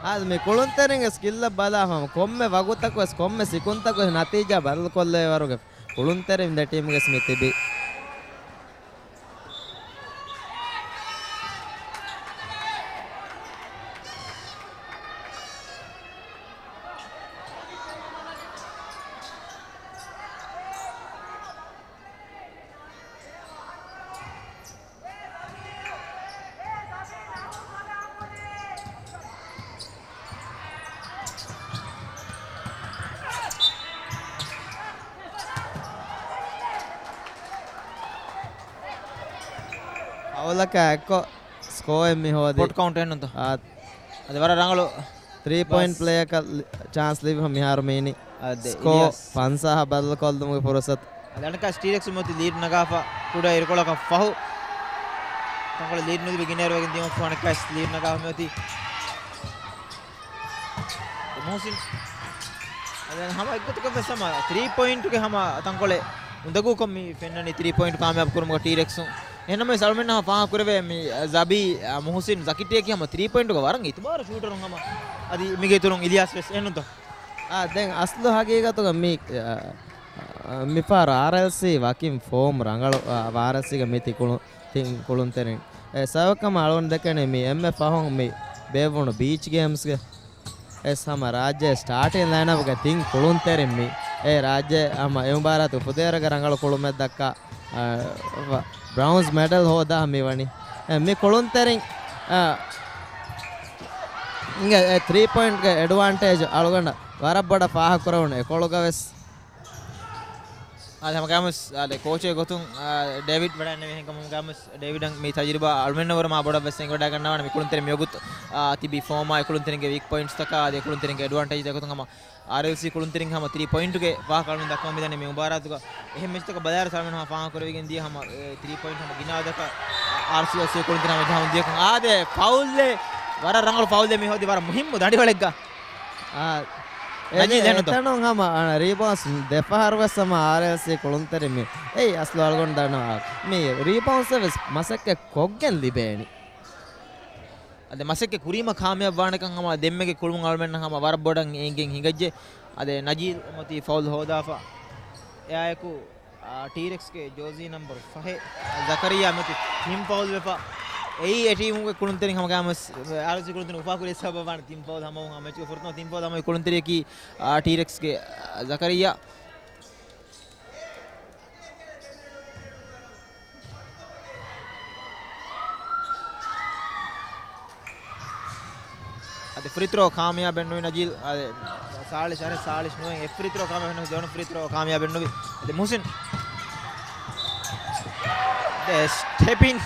އާދެ، މި ކުޅުންތެރިންގެ ސްކިލްއަށް ބަލާފަ ކޮންމެ ވަގުތަކުވެސް، ކޮންމެ ސިކުންތަކުވެސް ނަތީޖާ ބަދަލުކޮށްލެވޭ ވަރުގެ ކުޅުންތެރިން ދެ ޓީމުގެ މި ތިބީ. ފައުލަކާ އެއްކޮށް ސްކޯއެއް މި ހޯދި. ޕޮޓް ކައުންޓް އެއްނުތަ؟ އާ. އަދި ވަރަށް ރަނގަޅު. ތްރީ ޕޮއިންޓް ބަސް. ޕްލޭއަކަށް ލި-، ޗާންސް ލިބިފަ މިހާރު މީނި. އާދެ، ސްކޯ އިލިޔާސް. ފަންސާހަށް ބަދަލުކޮށްލުމުގެ ފުރުސަތު. އަދި އަނެއްކާ ޓީރެކްސް މިއޮތީ ލީޑް ނަގާފަ ކުޑަ އިރުކޮޅަކަށް ފަހު. ތަންކޮޅެއް ލީޑް ނުލިބި ގިނައިރު ވެގެން ދިޔުމަށްފަހު އަނެއްކާވެސް ލީޑް ނަގާ ހަމަ އޮތީ މުހުސިން. އަދި ހަމަ އެއްގޮތަކަށް ވެސް ހަމަ ތްރީ ޕޮއިންޓުގެ ހަމަ ތަންކޮޅެއް އުނދަގޫކޮށް މި ފެންނަނީ ތްރީ ޕޮއިންޓު ކާމިޔާބު ކުރުމުގަ ޓީރެކްސުން. އެހެންނަމަވެސް އަޅުމެންނަށް ހަމަ ފާހަގަކުރެވޭ މި ޒަބީ، އަ، މުހުސިން ޒަކިޓީއަކީ ހަމަ ތްރީ ޕޮއިންޓުގަ ވަރަށް އިތުބާރު ޝޫޓަރުން ހަމަ އަދި މީގެ އިތުރުން އިލްޔާސް ވެސް އެހެންނުތޯ؟ އާ، ދެން އަސްލު ހަގީގަތުގަ މި، އަ، އަ، މިފަހަރު އާރްއެލްސީ ވަކިން ފޯމް ރަނގަޅު، އާ، އާރްއެލްސީގެ މި ތި ކުޅު-، ތިން ކުޅުންތެރިން. އެ ސަބަބަކަށް އަޅުގަނޑު ދެކެނީ މި އެންމެ ފަހުން މި ބޭއްވުނު ބީޗް ގޭމްސްގެ އެސް ހަމަ ރާއްޖޭ ސްޓާޓިން ލައިންއަޕްގެ ތިން ކުޅުންތެރިން މި އެ ރާއްޖޭ ހަމަ އެ މުބާރާތު ފުދޭވަރުގެ ރަނގަޅު ކުޅުމެއް ދައްކާ، އަ، ވަ-، ބްރައުންސް މެޑަލް ހޯދާ މި ވަނީ. އެ، މި ކުޅުންތެރިން، އަ، އިނގޭ އެ ތްރީ ޕޮއިންޓްގެ އެޑްވާންޓޭޖް އަޅުގަނޑަށް ވަރަށް ބޮޑަށް ފާހަގަކުރެވުނު އެކޮޅުގަ ވެސް. އާދެ، ހަމަގައިމުވެސް، އާދެ، ކޯޗެއް ގޮތުން، އާ، ޑޭވިޑް ވަޑައިންނެވި ހެންކަމުގައިމުވެސް ޑޭވިޑަށް މި ތަޖުރިބާ އަޅުމެންނަށް ވުރެ މާ ބޮޑަށް ވެސް އެނގިވަޑައިގަންނަވާނެ. މި ކުޅުންތެރިން މިވަގުތު، އާ، ތިބި ފޯމާ އެ ކުޅުންތެރިންގެ ވީކް ޕޮއިންޓްސްތަކާ އާދެ، އެ ކުޅުންތެރިންގެ އެޑްވާންޓޭޖްތައް ގޮތުން ހަމަ އާރްއެލްސީ ކުޅުންތެރިން ހަމަ ތްރީ ޕޮއިންޓުގެ ފާހަގަ އަޅުމެން ދައްކަމުން މިދަނީ މި މުބާރާތުގަ. އެހެން މެޗްތަކަށް ބަލާއިރު އަޅުމެން ހަމަ ފާހަގަ ކުރެވިގެން ދިޔަ ހަމަ، އެ، ތްރީ ޕޮއިންޓް ހަމަ ގިނަ އަދަދަކަށް އާރްސީއެލްސީ ކުޅުންތެރިން ހަމަ ޖަހަމުން ދިޔަކަން. އާދެ، ފައުލްއެއް ވަރަށް ރަނގަޅު ފައުލްއެއް މި ހޯދި ވަރަށް މުހިއްމު ދަނޑިވަޅެއްގަ. އާ، ނަޖީ އެ-، ދެންނުތޯ؟ އެތަނުން ހަމަ، އަ، ރީބައުންސް ދެފަހަރު ވެސް ހަމަ އާރްއެލްސީ ކުޅުންތެރިން މި. އެއީ އަސްލު އަޅުގަނޑު ދަންނަވާ. މި ރީބައުންސް ވެސް މަސައްކަތް ކޮށްގެން ލިބޭނީ. އަދި މަސައްކަތް ކުރީމަ ކާމިޔާބު ވާނެކަން ހަމަ ދެންމެގެ ކުޅުން އަޅުމެންނަށް ހަމަ ވަރަށް ބޮޑަށް އެނގެން ހިނގައްޖެ. އަދި ނަޖީލް މަތީ ފައުލް ހޯދާފަ. އެއާއެކު، އާ، ޓީރެކްސްގެ ޖޯޒީ ނަމްބަރު ފަހެއް ޒަކަރިއްޔާ މަތި ތިން ފައުލް ވެފަ. އެއީ އެ ޓީމުގެ ކުޅުންތެރިން ހަމަ ގާމަސް އާރްސީ ކުޅުންތެރިން އުފާކުރި ސަބަބަށް ވާނެ ތިން ފައުލް ހަމަ ހަމަ މެޗުގެ ފުރަތަމަ ތިން ފައުލް ހަމަ ކުޅުންތެރިޔަކީ، އާ، ޓީރެކްސްގެ، އާ، ޒަކަރިއްޔާ. އަދި ފްރީ ތްރޯ ކާމިޔާބެއް ނުވި ނަޖީލް. އަދި ސާޅީސް އަށެއް ސާޅީސް ނުވައެއް އެއް ފްރީ ތްރޯ ކާމިޔާބެއް ނުވި، ދެވަނަ ފްރީ ތްރޯ ކާމިޔާބެއް ނުވި. އަދި މުހުސިން. ދެ ސްޓެޕިން.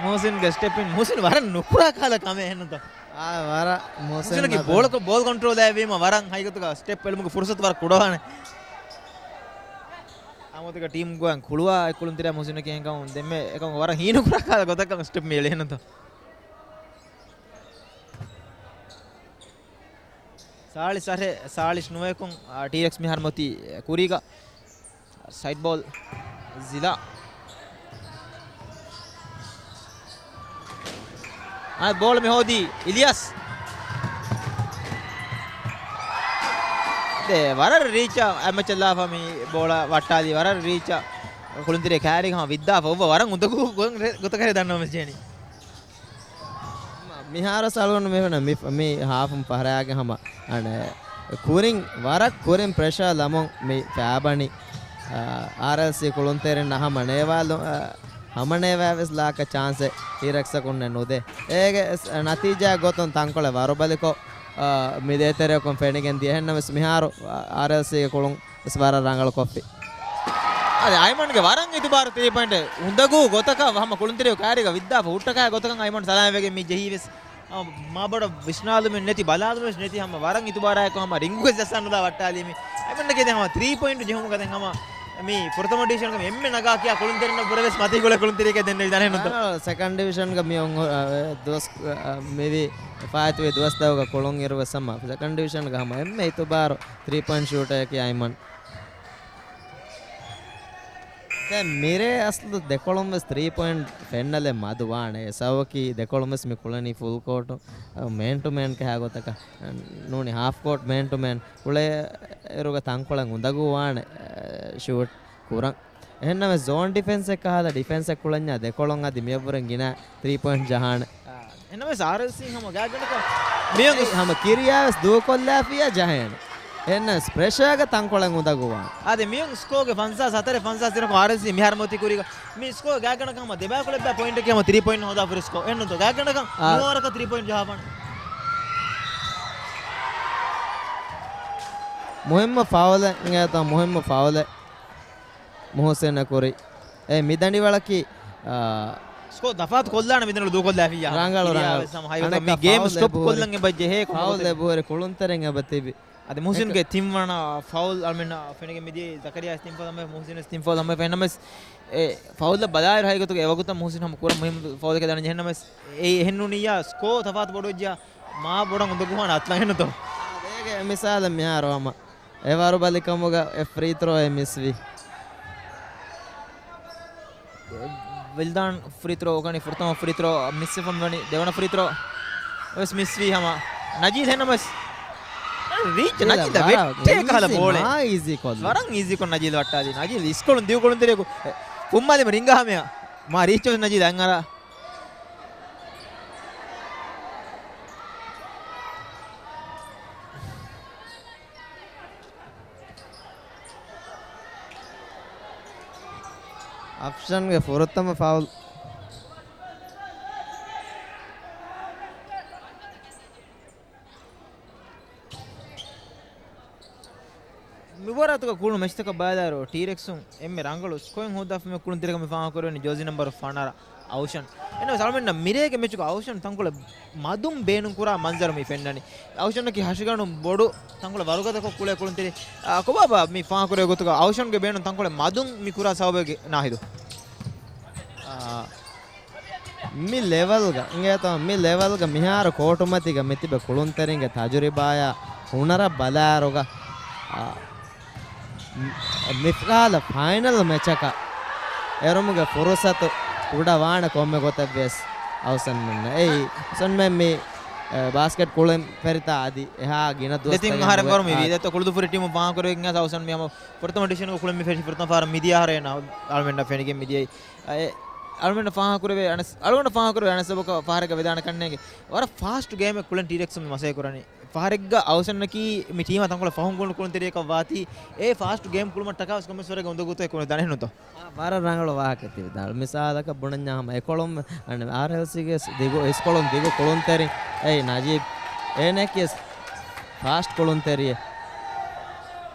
މުހުސިންގެ ސްޓެޕިން. މުހުސިން ވަރަށް ނުކުރާ ކަހަލަ ކަމެއް އެހެންނުތޯ؟ އާ، ވަރަށް މުހުސިން މުހުސިންގެ ވަރަށް ބޯޅަ ކޮ-، ބޯލް ކޮންޓްރޯލް އައިވީމަ ވަރަށް ހަގީގަތުގަ ސްޓެޕް އެޅުމުގެ ފުރުސަތު ވަރަށް ކުޑަވާނެ. އާ މޮތަކަށް ޓީމް ގޮތަށް ކުޅުވާ އެ ކުޅުންތެރިޔާ މުހުސިނަކީ އެހެންކަމުން ދެންމެ އެކަމަކު ވަރަށް ހީނުކުރާ ކަހަލަ ގޮތަކަށް ސްޓެޕް މި އެޅޭނެތޯ. ސާޅީސް އަށެއް ސާޅީސް ނުވައަކުން، އާ، ޓީރެކްސް މިހާރު މޮތީ ކުރީގަ. ސައިޑް ބޯލް ޒިލާ. އާ، ބޯޅަ މި ހޯދީ އިލްޔާސް. ދެ ވަރަށް ރީޗަށް އެ މެޗަށް ލާފަ މި ބޯޅަ ވައްޓާލީ ވަރަށް ރީޗަށް. ކުޅުންތެރިޔާ ކާރީގަ ހަމަ ވިއްދާފަ އޮއްވަ ވަރަށް އުނދަގޫ ގޮތަކަށް ރެ-، ގޮތަކަށް ރެ ދަންނަވަމެ ޖެނީ. މިހާރު ސަލުން މި ހުންނަ މި، މި ހާފުން ފަހަރާގެ ހަމަ އަނެ ކުރިން ވަރަށް ކުރިން ޕްރެޝާ ލަމުން މި ފާބަނި، އާ، އާރްއެލްސީ ކުޅުންތެރިންނަށް ހަމަ ނޭވާލު-، އާ، ހަމަ ނޭވާވެސް ލާކަށް ޗާންސެއް ޓީރެކްސަކުންނެއް ނުދޭ. އޭގެ ނަތީޖާ ގޮތުން ތަންކޮޅެއް ވަރުބަލިކޮށް، އާ، މި ދޭތެރެއަކުން ފެނިގެން ދިޔަ. އެހެންނަމަވެސް މިހާރު، އާ، އާރްއެލްސީގެ ކުޅުން ވެސް ވަރަށް ރަނގަޅު ކޮށްފި. އަދި އައިމަންގެ ވަރަށް އިތުބާރު ތިރީ ޕޮއިންޓް އުނދަގޫ ގޮތަކަށް ހަމަ ކުޅުންތެރިޔާ ކާރީގަ ވިއްދާފަ ހުއްޓަކާ ގޮތަކަށް އައިމަން ސަލާމަތްވެގެން މި ޖެހީ ވެސް، އަ، މާ ބޮޑަށް ވިސްނާލުމެއް ނެތި، ބަލާލުމެއް ނެތި، ހަމަ ވަރަށް އިތުބާރާއެކު ހަމަ ރިންގުގެ ޖައްސާނުލާ ވައްޓާލީ މި. އައިމަންގެ ދެން ހަމަ ތްރީ ޕޮއިންޓް ޖެހުމުގަ ދެން ހަމަ މި ފުރަތަމަ ޑިވިޝަންގަ އެންމެ ނަގާ ކިޔާ ކުޅުންތެރިންނަށް ވުރެ ވެސް މަތީ ގުޅޭ ކުޅުންތެރިޔަކަށް ދެންނެވިދާނެ ނުތޯ؟ އާ، ސެކަންޑް ޑިވިޝަންގަ މި އޮން-، އަ، ދުވަސް، އަ، މިވީ ފާއިތުވި ދުވަސް ދައުގަ ކުޅުން އިރު ވެސް ހަމަ ސެކަންޑް ޑިވިޝަންގަ ހަމަ އެންމެ އިތުބާރު ތްރީ ޕޮއިންޓް ޝޫޓަރަކީ އައިމަން. ދެން މިރޭ އަސްލު ދެކޮޅުން ވެސް ތްރީ ޕޮއިންޓް ފެންނަލެއް މަދު ވާނެ. އެ ސަބަބަކީ ދެކޮޅުން ވެސް މި ކުޅެނީ ފުލް ކޯޓު، މޭން ޓު މޭން ކަހާ ގޮތަކަށް ނޫނީ ހާފް ކޯޓް މޭން ޓު މޭން. ކުޅޭ އިރުގަ ތަންކޮޅެއް އުނދަގޫ ވާނެ، އެ، ޝޫޓް ކުރަން. އެހެންނަމަވެސް ޒޯން ޑިފެންސެއް ކަހާލަ ޑިފެންސެއް ކުޅަންޏާ ދެކޮޅުން އަދި މިއަށްވުރެން ގިނަ ތްރީ ޕޮއިންޓް ޖަހާނެ. އާ، އެހެންނަމަވެސް އާރްއެލްސީ ހަމަ ގާތްގަނޑަކަށް މިއޮން އެ، ހަމަ ކިރިޔާވެސް ދޫކޮށްލާފިއްޔާ ޖަހޭނެ. އެހެންނަމަވެސް ޕްރެޝާގަ ތަންކޮޅެއް އުނދަގޫވާނެ. އާދެ، މިއޮން ސްކޯގެ ފަންސާސް ހަތަރެއް ފަންސާސް ތިނަކު އާރްއެލްސީ މިހާރު މޮތި ކުރީގަ. މި ސްކޯ ގާތްގަނޑަކަށް ހަމަ ދެބައިކުޅަ އެއްބައި ޕޮއިންޓަކީ ހަމަ ތްރީ ޕޮއިންޓް ހޯދާ ފުރި ސްކޯ. އެހެންނުތޯ؟ ގާތްގަނޑަކަށް އާ. ނުވަވަރަކަށް ތްރީ ޕޮއިންޓް ޖަހާފާނެ. މުހިއްމު ފައުލެއް އިނގޭތޯ، މުހިއްމު ފައުލެއް. މުހުސިން ކުރި. އެ މި ދަނޑިވަޅަކީ، އާ، ސްކޯ ތަފާތު ކޮށްލާނެ މިދަނޑު ދޫކޮށްލާފިއްޔާ. ރަނގަޅު، މިދިޔާ ރަނގަޅު. ވެސް ހަމަ ހައިގޮތަށް މި ގޭމް ސްޓޮޕް ކޮށްލަން އެބަޖެހޭ ކޮންމެ ފައުލް ގޮތެއް. އެބަހުރި ކުޅުންތެރިން އެބަ ތިބި. އަދި މުހުސިންގެ ތިންވަނަ ފައުލް އަޅުމެންނަށް ފެނިގެން މިދިޔައީ. ޒަކަރިޔާ ތިން ފައުލް ހަމަ، މުހުސިން ވެސް ތިން ފައުލް ހަމަ. އެހެންނަމަވެސް އެ ފައުލްއަށް ބަލާއިރު ހައިގޮތުގަ އެވަގުތަށް މުހުސިން ހަމަ ކުރަން މުހިންމު ފައުލެއް ދަނީ. އެހެންނަމަވެސް އެ އެހެން ނޫނިއްޔާ ސްކޯ ތަފާތު ބޮޑުވެއްޖިއްޔާ މާ ބޮޑަށް އުނދަގޫވާނެ އަތްލާ އެހެންނުތޯ؟ އޭގެ މިސާލެއް މިހާރު ހަމަ އެ ވަރުބަލިކަމުގަ އެ ފްރީ ތްރޯއެއް މިސްވި. ވިލްދާން ފްރީ ތްރޯ އުކަނީ، ފުރަތަމަ ފްރީ ތްރޯ މިސްވެފަ މިވަނީ، ދެވަނަ ފްރީ ތްރޯ ވެސް މިސްވީ ހަމަ. ނަޖީލް އެހެންނަމަވެސް ރީޗް ނަޖީލް ވަރަށް ވެއްޓޭ ކަހަލަ އީޒީ، ބޯޅެއް. މާ އީޒީ ކޮށްލި. ވަރަށް އީޒީ ކޮށް ނަޖީލް ވައްޓާލީ. ނަޖީލް އިސްކޮޅުން ދިގު ކުޅުންތެރިޔަކު ފުއްމާލިމަ ރިނގާ ހަމަޔަށް. މާ ރީޗް ވެސް ނަޖީލް އަންއަރާ. އަފްޝަންގެ ފުރަތަމަ ފައުލް. މިބާރާތުގަ ކުޅު މެޗްތަކަށް ބަލާއިރު، ޓީރެކްސުން އެންމެ ރަނގަޅު ސްކޯއިން ހޯދާފަ މި ކުޅުންތެރިޔަކަށް މި ފާހަގަކުރެވެނީ ޖާޒީ ނަމްބަރު ފަނަރަ އައުޝަން. އެންނަ ސަލްމެން މިރޭގެ މެޗުގަ އައުޝަން ތަންކޮޅެއް މަދުން ބޭނުންކުރާ މަންޒަރު މި ފެންނަނީ. އައުޝަންއަކީ ހަށިގަނޑު ބޮޑު ތަންކޮޅެއް ވަރުގަދަކޮށް ކުޅޭ ކުޅުންތެރި. އާ، ކޮބާބާ މި ފާހަގަކުރެވޭ ގޮތުގަ އައުޝަންގެ ބޭނުން ތަންކޮޅެއް މަދުން މި ކުރާ ސަބަބެއް ނާހިދު؟ އާ، މި ލެވަލްގަ، އިނގޭތޯ، މި ލެވަލްގަ މިހާރު ކޯޓުމަތީގަ މިތިބެ ކުޅުންތެރިންގެ ތަޖުރިބާޔާ ހުނަރަށް ބަލާއިރުގަ، އާ، މި-، މިފަހަރު ފައިނަލް މެޗަކަށް އެރުމުގެ ފުރުސަތު ކުޑަ ވާނެ ކޮންމެ ގޮތެއް ވެސް އައުޝަންމެންނަށް. އެއީ، އައުޝަންމެން މި، އެ، ބާސްކެޓް ކުޅެން ފެރިތާ އަދި އެހާ ގިނަ ދުވަސް ދެތިން އަހަރެއް ވަރު މި ވީ. ދެތޯ ކުޅުދުފުރި ޓީމު ފާހަގަކުރެވިގެން އައުޝަން މި ހަމަ ފުރަތަމަ ޑިވިޝަނުގަ ކުޅެން މި ފެށި ފުރަތަމަ ފަހަރަށް މިދިޔަ އަހަރެއް އަޅުމެންނަށް ފެނިގެން މިދިޔައީ. އެ، އަޅުމެންނަށް ފާހަގަކުރެވޭ އަނެސް-، އަޅުގަނޑަށް ފާހަގަކުރެވޭ އަނެއް ސަބަބަކަށް ފަހަރެއްގަ ވެދާނެ ކަންނޭނގެ. ވަރަށް ފާސްޓް ގޭމެއް ކުޅެން ޓީރެކްސް މި މަސައްކަތް ކުރަނީ. ފަހަރެއްގަ އައުޝަންއަކީ މި ޓީމަށް ތަންކޮޅެއް ފަހުން ކުޅުނު ކުޅުންތެރިޔަކަށް ވާތީ، އެ ފާސްޓް ގޭމް ކުޅުމަށްޓަކާ ވެސް ކޮންމެސް ވަރެއްގެ އުނދަގޫތަކެއް ކުޅެން ދަނެއް ނުތޯ؟ އާ، ވަރަށް ރަނގަޅު ވާހަކަ ތި ވިދާޅު. މިސާލަކަށް ބުނަންޏާ ހަމަ އެކޮޅުން އަނެ އާރްއެލްސީގެ ދިގު އިސްކޮޅުން ދިގު ކުޅުންތެރިން އެއީ ނަޖީބް. އޭނައަކީ ވެސް ފާސްޓް ކުޅުންތެރިއެއް.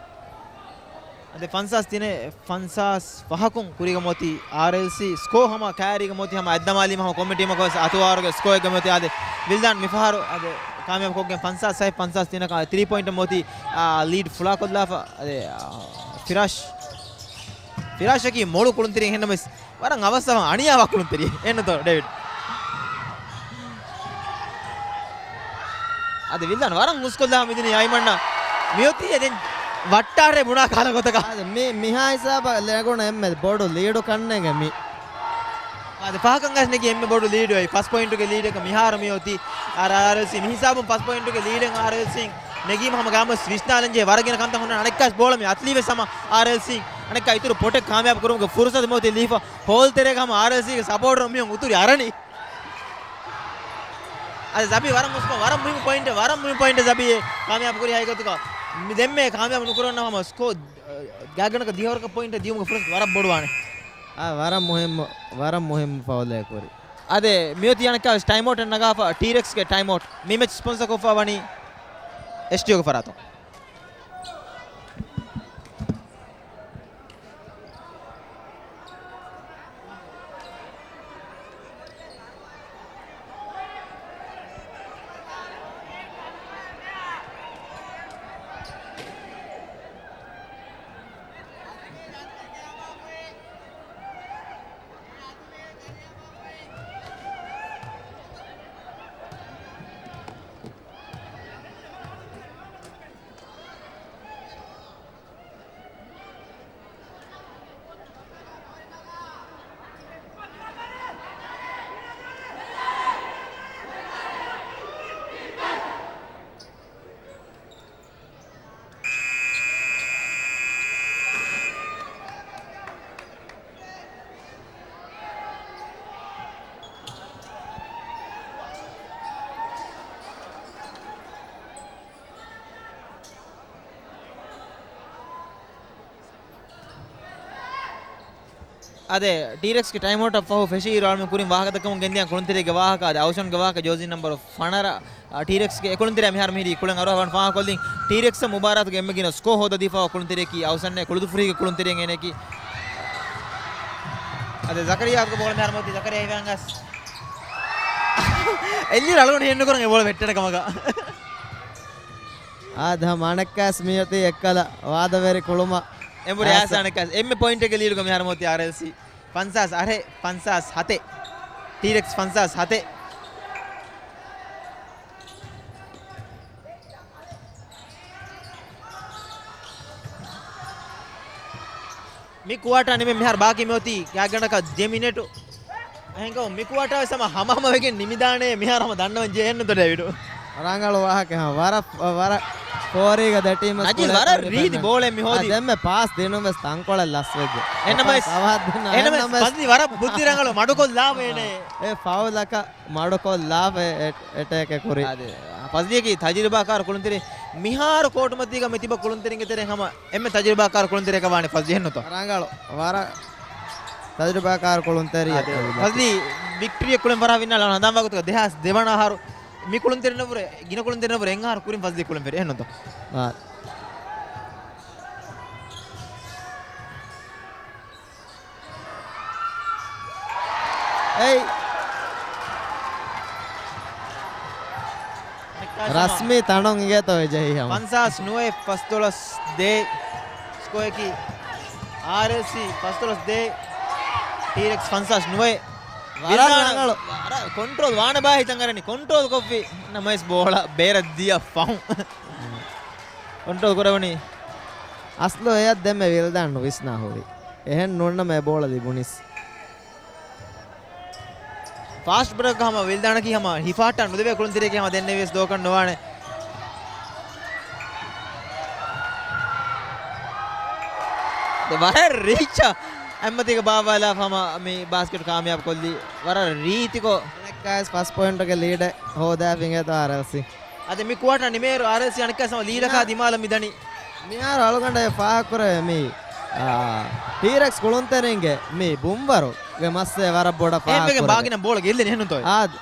އަދި ފަންސާސް ތިނެއް، ފަންސާސް ފަހަކުން ކުރީގަ މިއޮތީ އާރްއެލްސީ. ސްކޯ ހަމަ ކައިރީގަ މިއޮތީ ހަމަ އަތްދަމާލީމަ ހަމަ ކޮންމެ ޓީމަކަށް ވެސް އަތުވާވަރުގެ ސްކޯއެއްގަ މިއޮތީ. އާދެ، ވިލްދާން މިފަހަރު އާދެ، ކާމިޔާބު ކޮށްގެން ފަންސާސް ހަތް، ފަންސާސް ތިނަކަށް ތްރީ ޕޮއިންޓަށް މިއޮތީ، އާ، ލީޑް ފުޅާކޮށްލާފަ. އާދެ، އާ، ފިރާޝް. ފިރާޝްއަކީ މޮޅު ކުޅުންތެރި ހެންނަމެސް ވަރަށް އަވަސްއަވަން އަނިޔާވާ ކުޅުންތެރި އެންނުތޯ ޑޭވިޑް؟ އަދި ވިލްދާން ވަރަށް ހުސްކޮށްލާ މިދިނީ އައިމަންނަށް. މިއޮތީ އެދެން ވައްޓާރޭ ބުނާ ކަހަލަ ގޮތަކަށް. އަދި މި، މިހާ ހިސާބަށް ލެގުނަ އެންމެ ބޮޑު ލީޑު ކަންނޭނގެ މި. އަދި ފަހަކަށް ނެގި އެންމެ ބޮޑު ލީޑު އެއީ. ފަސް ޕޮއިންޓުގެ ލީޑެއް މިހާރު މި އޮތީ އާރްއެލްސީ. މި ހިސާބުން ފަސް ޕޮއިންޓުގެ ލީޑެއް އާރްއެލްސީ ނެގީމަ ހަމަ ގާމަސް ވިސްނާލަންޖެހޭ ވަރަށް ގިނަ ކަންތައް ހުންނަ. އަނެއްކާސް ބޯޅަ މި އަތްލީ ވެސް ހަމަ އާރްއެލްސީ. އަނެއްކާ އިތުރު ޕޮޓެއް ކާމިޔާބު ކުރުމުގެ ފުރުސަތު މިއޮތީ ލީފަ. ހޯލް ތެރޭގަ ހަމަ އާރްއެލްސީގެ ސަޕޯޓަރު މީހުން އުތުރި އަރަނީ. އަދި ޒަބީ ވަރަށް މުސްކޮ، ވަރަށް މުހިންމު ޕޮއިންޓެއް، ވަރަށް މުހިންމު ޕޮއިންޓެއް ޒަބީ ކާމިޔާބު ކުރި ހަގީގަތުގަ. މި ދެންމެ ކާމިޔާބު ނުކުރަން ހަމަ ސްކޯ، ގާތްގަނޑަކަށް ދިހަވަރަކަށް ޕޮއިންޓެއް ދިޔުމުގެ ފުރުސަތު ވަރަށް ބޮޑުވާނެ. އާ، ވަރަށް މުހިންމު، ވަރަށް މުހިންމު ފައުލެއް ކުރި. އާދެ، މިއޮތީ އަނެއްކާ ވެސް ޓައިމްއައުޓެއް ނަގާފަ ޓީރެކްސްގެ ޓައިމްއައުޓް. މި މެޗް ސްޕޮންސަރ ކޮށްފަ ވަނީ އެސްޓީއޯގެ ފަރާތުން. އާދެ، ޓީރެކްސްގެ ޓައިމްއައުޓަށް ފަހު ފެށިއިރު އަޅުމެން ކުރިން ވާހަކަދައްކަމުން ގެންދިޔަ ކުޅުންތެރިގެ ވާހަކަ. އާދެ، އައުޝަންގެ ވާހަކަ ޖާޒީ ނަމްބަރު ފަނަރަ، އާ، ޓީރެކްސްގެ އެ ކުޅުންތެރިޔާ މިހާރު މިހިރީ ކުޅެން އަރުވާފަ ވަން ފާހަގަކޮށްލިން. ޓީރެކްސް މުބާރާތުގެ އެންމެ ގިނަ ސްކޯ ހޯދަދީފަ ކުޅުންތެރިޔަކީ އައުޝަންއޭ، ކުޅުދުފުރީގެ ކުޅުންތެރިޔަށް އޭނައަކީ. އަދި ޒަކަރިޔާގެ ބޯޅަ މިހާރު މިއޮތީ ޒަކަރިޔާ ހިފާން ގަސް. އެއްލި ރަޅުގަނޑު ހިއެއްނުކުރަން އެ ބޯޅަ ވެއްޓޭނެ ކަމަކަށް. އާދެ، ހަމަ އަނެއްކާސް މިއޮތީ އެއްކަލަ ވާދަވެރި ކުޅުމަށް. އެނބުރި އާސް އާސް އަނެއްކާސް. އެންމެ ޕޮއިންޓެއްގެ ލީޑުގަ މިހާރު މިއޮތީ އާރްއެލްސީ. ފަންސާސް އަށެއް، ފަންސާސް ހަތެއް. ޓީރެކްސް ފަންސާސް ހަތެއް. މި ކުއާޓާ ނިމެ މިހާރު ބާކީ މިއޮތީ ގާތްގަނޑަކަށް ދެ މިނެޓު. އެހެންކަމުން މި ކުއާޓާ ވެސް ހަމަ ހަމަ ހަމަވެގެން ނިމިދާނެ މިހާރު ހަމަ ދަންނަވަން ޖެހެންނުތޯ ޑޭވިޑު؟ ރަނގަޅު ވާހަކަ ހަމަ. ވަރަށް، ވަރަށް ފޯރީގަ ދެ ޓީމަށް ނަޖީލް ވަރަށް ރީތި ބޯޅައެއް މި ހޯދީ. ދެންމެ ޕާސް ދިނުން ވެސް ތަންކޮޅެއް ލަސްވެއްޖެ. އެހެންނަމަވެސް، އެހެންނަމަވެސް ފަޒްލީ ވަރަށް ބުއްދި ރަނގަޅު މަޑުކޮށްލާފަ އޭނަ. އެ ފައުލަކަށް މަޑުކޮށްލާފަ އެ، އެޓޭކެއް ކުރި. އާދެ، ފަޒްލީއަކީ ތަޖުރިބާކާރު ކުޅުންތެރި. މިހާރު ކޯޓު މަތީގަ މި ތިބަ ކުޅުންތެރިންގެ ތެރޭ ހަމަ އެންމެ ތަޖުރިބާކާރު ކުޅުންތެރިއަކަށް ވާނެ ފަޒްލީ އެހެންނުތޯ؟ ރަނގަޅު، ވަރަށް ތަޖުރިބާކާރު ކުޅުންތެރި. އާދެ، ފަޒްލީ ވިކްޓަރީއެއް ކުޅެން ފަރާ ވިންނާ ހަނދާން ވާގޮތުގަ ދެހާސް ދެވަނަ އަހަރު މި ކުޅުންތެރިންނަށްވުރެ، ގިނަ ކުޅުންތެރިންނަށްވުރެ އެއް އަހަރު ކުރިން ފަޒްލީ ކުޅެން ފެރި އެހެންނުތޯ؟ އާ. އެއް. ރަސްމީ ތަނުން އިނގޭތޯ އެ ޖެހި ހަމަ. ފަންސާސް ނުވައެއް ފަސްދޮޅަސް ދޭއް. ސްކޯއަކީ އާރްއެލްސީ ފަސްދޮޅަސް ދޭއް، ޓީރެކްސް ފަންސާސް ނުވައެއް. ވަރަށް ވިލްދާން ރަނގަޅު. ވަރަށް ކޮންޓްރޯލް ވާނެ ބާ ހިތަށް އަރަނީ. ކޮންޓްރޯލް ކޮށްފި ނަމަވެސް ބޯޅަ ބޭރަށް ދިޔަ ފަހުން. ކޮންޓްރޯލް ކުރެވުނީ. އަސްލު އެޔަށް ދެންމެ ވިލްދާން ނުވިސްނާ ހުރި. އެހެން ނޫންނަމަ އެ ބޯޅަ ލިބުނީސް. ފާސްޓް ބްރޭކް ހަމަ ވިލްދާނަކީ ހަމަ ހިފާއްޓާ ނުލެވޭ ކުޅުންތެރިއެކޭ ހަމަ ދެންނެވިޔަސް ދޯކަށް ނުވާނެ. ދެ ވަރަށް ރީއްޗަށް އެއްމަތީގަ ބާއްވާލާފަ ހަމަ މި ބާސްކެޓް ކާމިޔާބު ކޮށްލީ. ވަރަށް ރީތިކޮށް. އަނެއްކާވެސް ފަސް ޕޮއިންޓުގެ ލީޑެއް ހޯދާފަ އިނގޭތޯ އާރްއެލްސީ. އަދި މި ކުއާޓާ ނިމޭއިރު އާރްއެލްސީ އަނެއްކާވެސް ހަމަ ލީޑަކާ ދިމާލަށް މި ދަނީ. މިހާރު އަޅުގަނޑަށް ފާހަގަކުރެވޭ މި، އާ، ޓީރެކްސް ކުޅުންތެރިންގެ މި ބުންވަރުގެ މައްސަލަ ވަރަށް ބޮޑަށް ފާހަގަކުރެވޭ. ބާގިނަ ބޯޅަ ގެއްލެނީ އެހެންނުތޯ؟ އާދެ.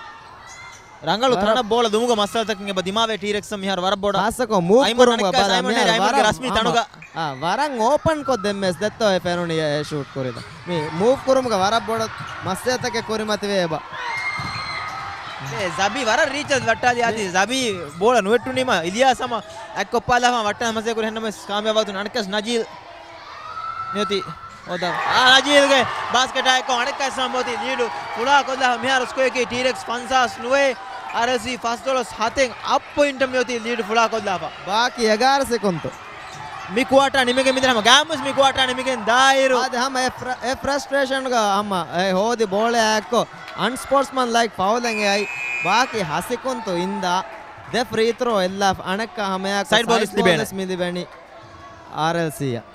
ރަނގަޅު ވަރަށް ތަނަށް ބޯޅަ ދުމުގެ މައްސަލަތަކެއް އެބަ ދިމާވޭ ޓީރެކްސް މިހާރު ވަރަށް ބޮޑަށް. ޚާއްޞަކޮށް މޫވް ކުރުމުގަ ބަލާ މިހާރު ވަރަށް ރަސްމީ ތަނުގަ. އާ، ވަރަށް އޯޕަން ކޮށް ދެންމެސް ދެއްތޯ އެ ފެނުނީ އެ ޝޫޓް ކުރިތަ. މި މޫވް ކުރުމުގަ ވަރަށް ބޮޑަށް މައްސަލަތަކެއް ކުރިމަތިވޭ އެބަ. އެ ޒަބީ ވަރަށް ރީޗަށް ވައްޓާލި އަދި ޒަބީ ބޯޅަ ނުވެއްޓުނީމަ އިލިޔާސް ހަމަ އަތްކޮށްޕާލާފަ ވައްޓާން މަސޭ ކުރި ހެންނަމެސް ކާމިޔާބު ވަތުން އަނެއްކާސް ނަޖީލް ނިޔޮތި ހޯދާ. އާ، ނަޖީލްގެ ބާސްކެޓާ އެއްކޮށް އަނެއްކާސް ހަމަ މިއޮތީ ލީޑު ފުޅާ ކޮށްލާ މިހާރު ސްކޯއަކީ ޓީރެކްސް ފަންސާސް ނުވައެއް، އާރްއެލްސީ ފަސްދޮޅަސް ހަތެއް އަށް ޕޮއިންޓަށް މިއޮތީ ލީޑު ފުޅާ ކޮށްލާފަ. ބާކީ އެގާރަ ސެކުންތު. މި ކުއާޓާ ނިމިގެން މިދަނީ ހަމަ ގާމުސް މި ކުއާޓާ ނިމިގެން ދާއިރު. އާދެ ހަމަ އެ ފްރަ-، އެ ފްރަސްޓްރޭޝަންގަ ހަމަ އެ ހޯދި ބޯޅައާ އެއްކޮށް އަންސްޕޯޓްސްމަން ލައިކް ފައުލެއް އެއައި ބާކީ ހަ ސެކުންތު އިންދާ ދެ ފްރީ ތްރޯ އެއްލާފަ އަނެއްކާ ހަމަޔާ ސައިޑް ބޯލް ސައިޑް ބޯލް ލިބޭނެ. މި ލިބެނީ އާރްއެލްސީއަށް.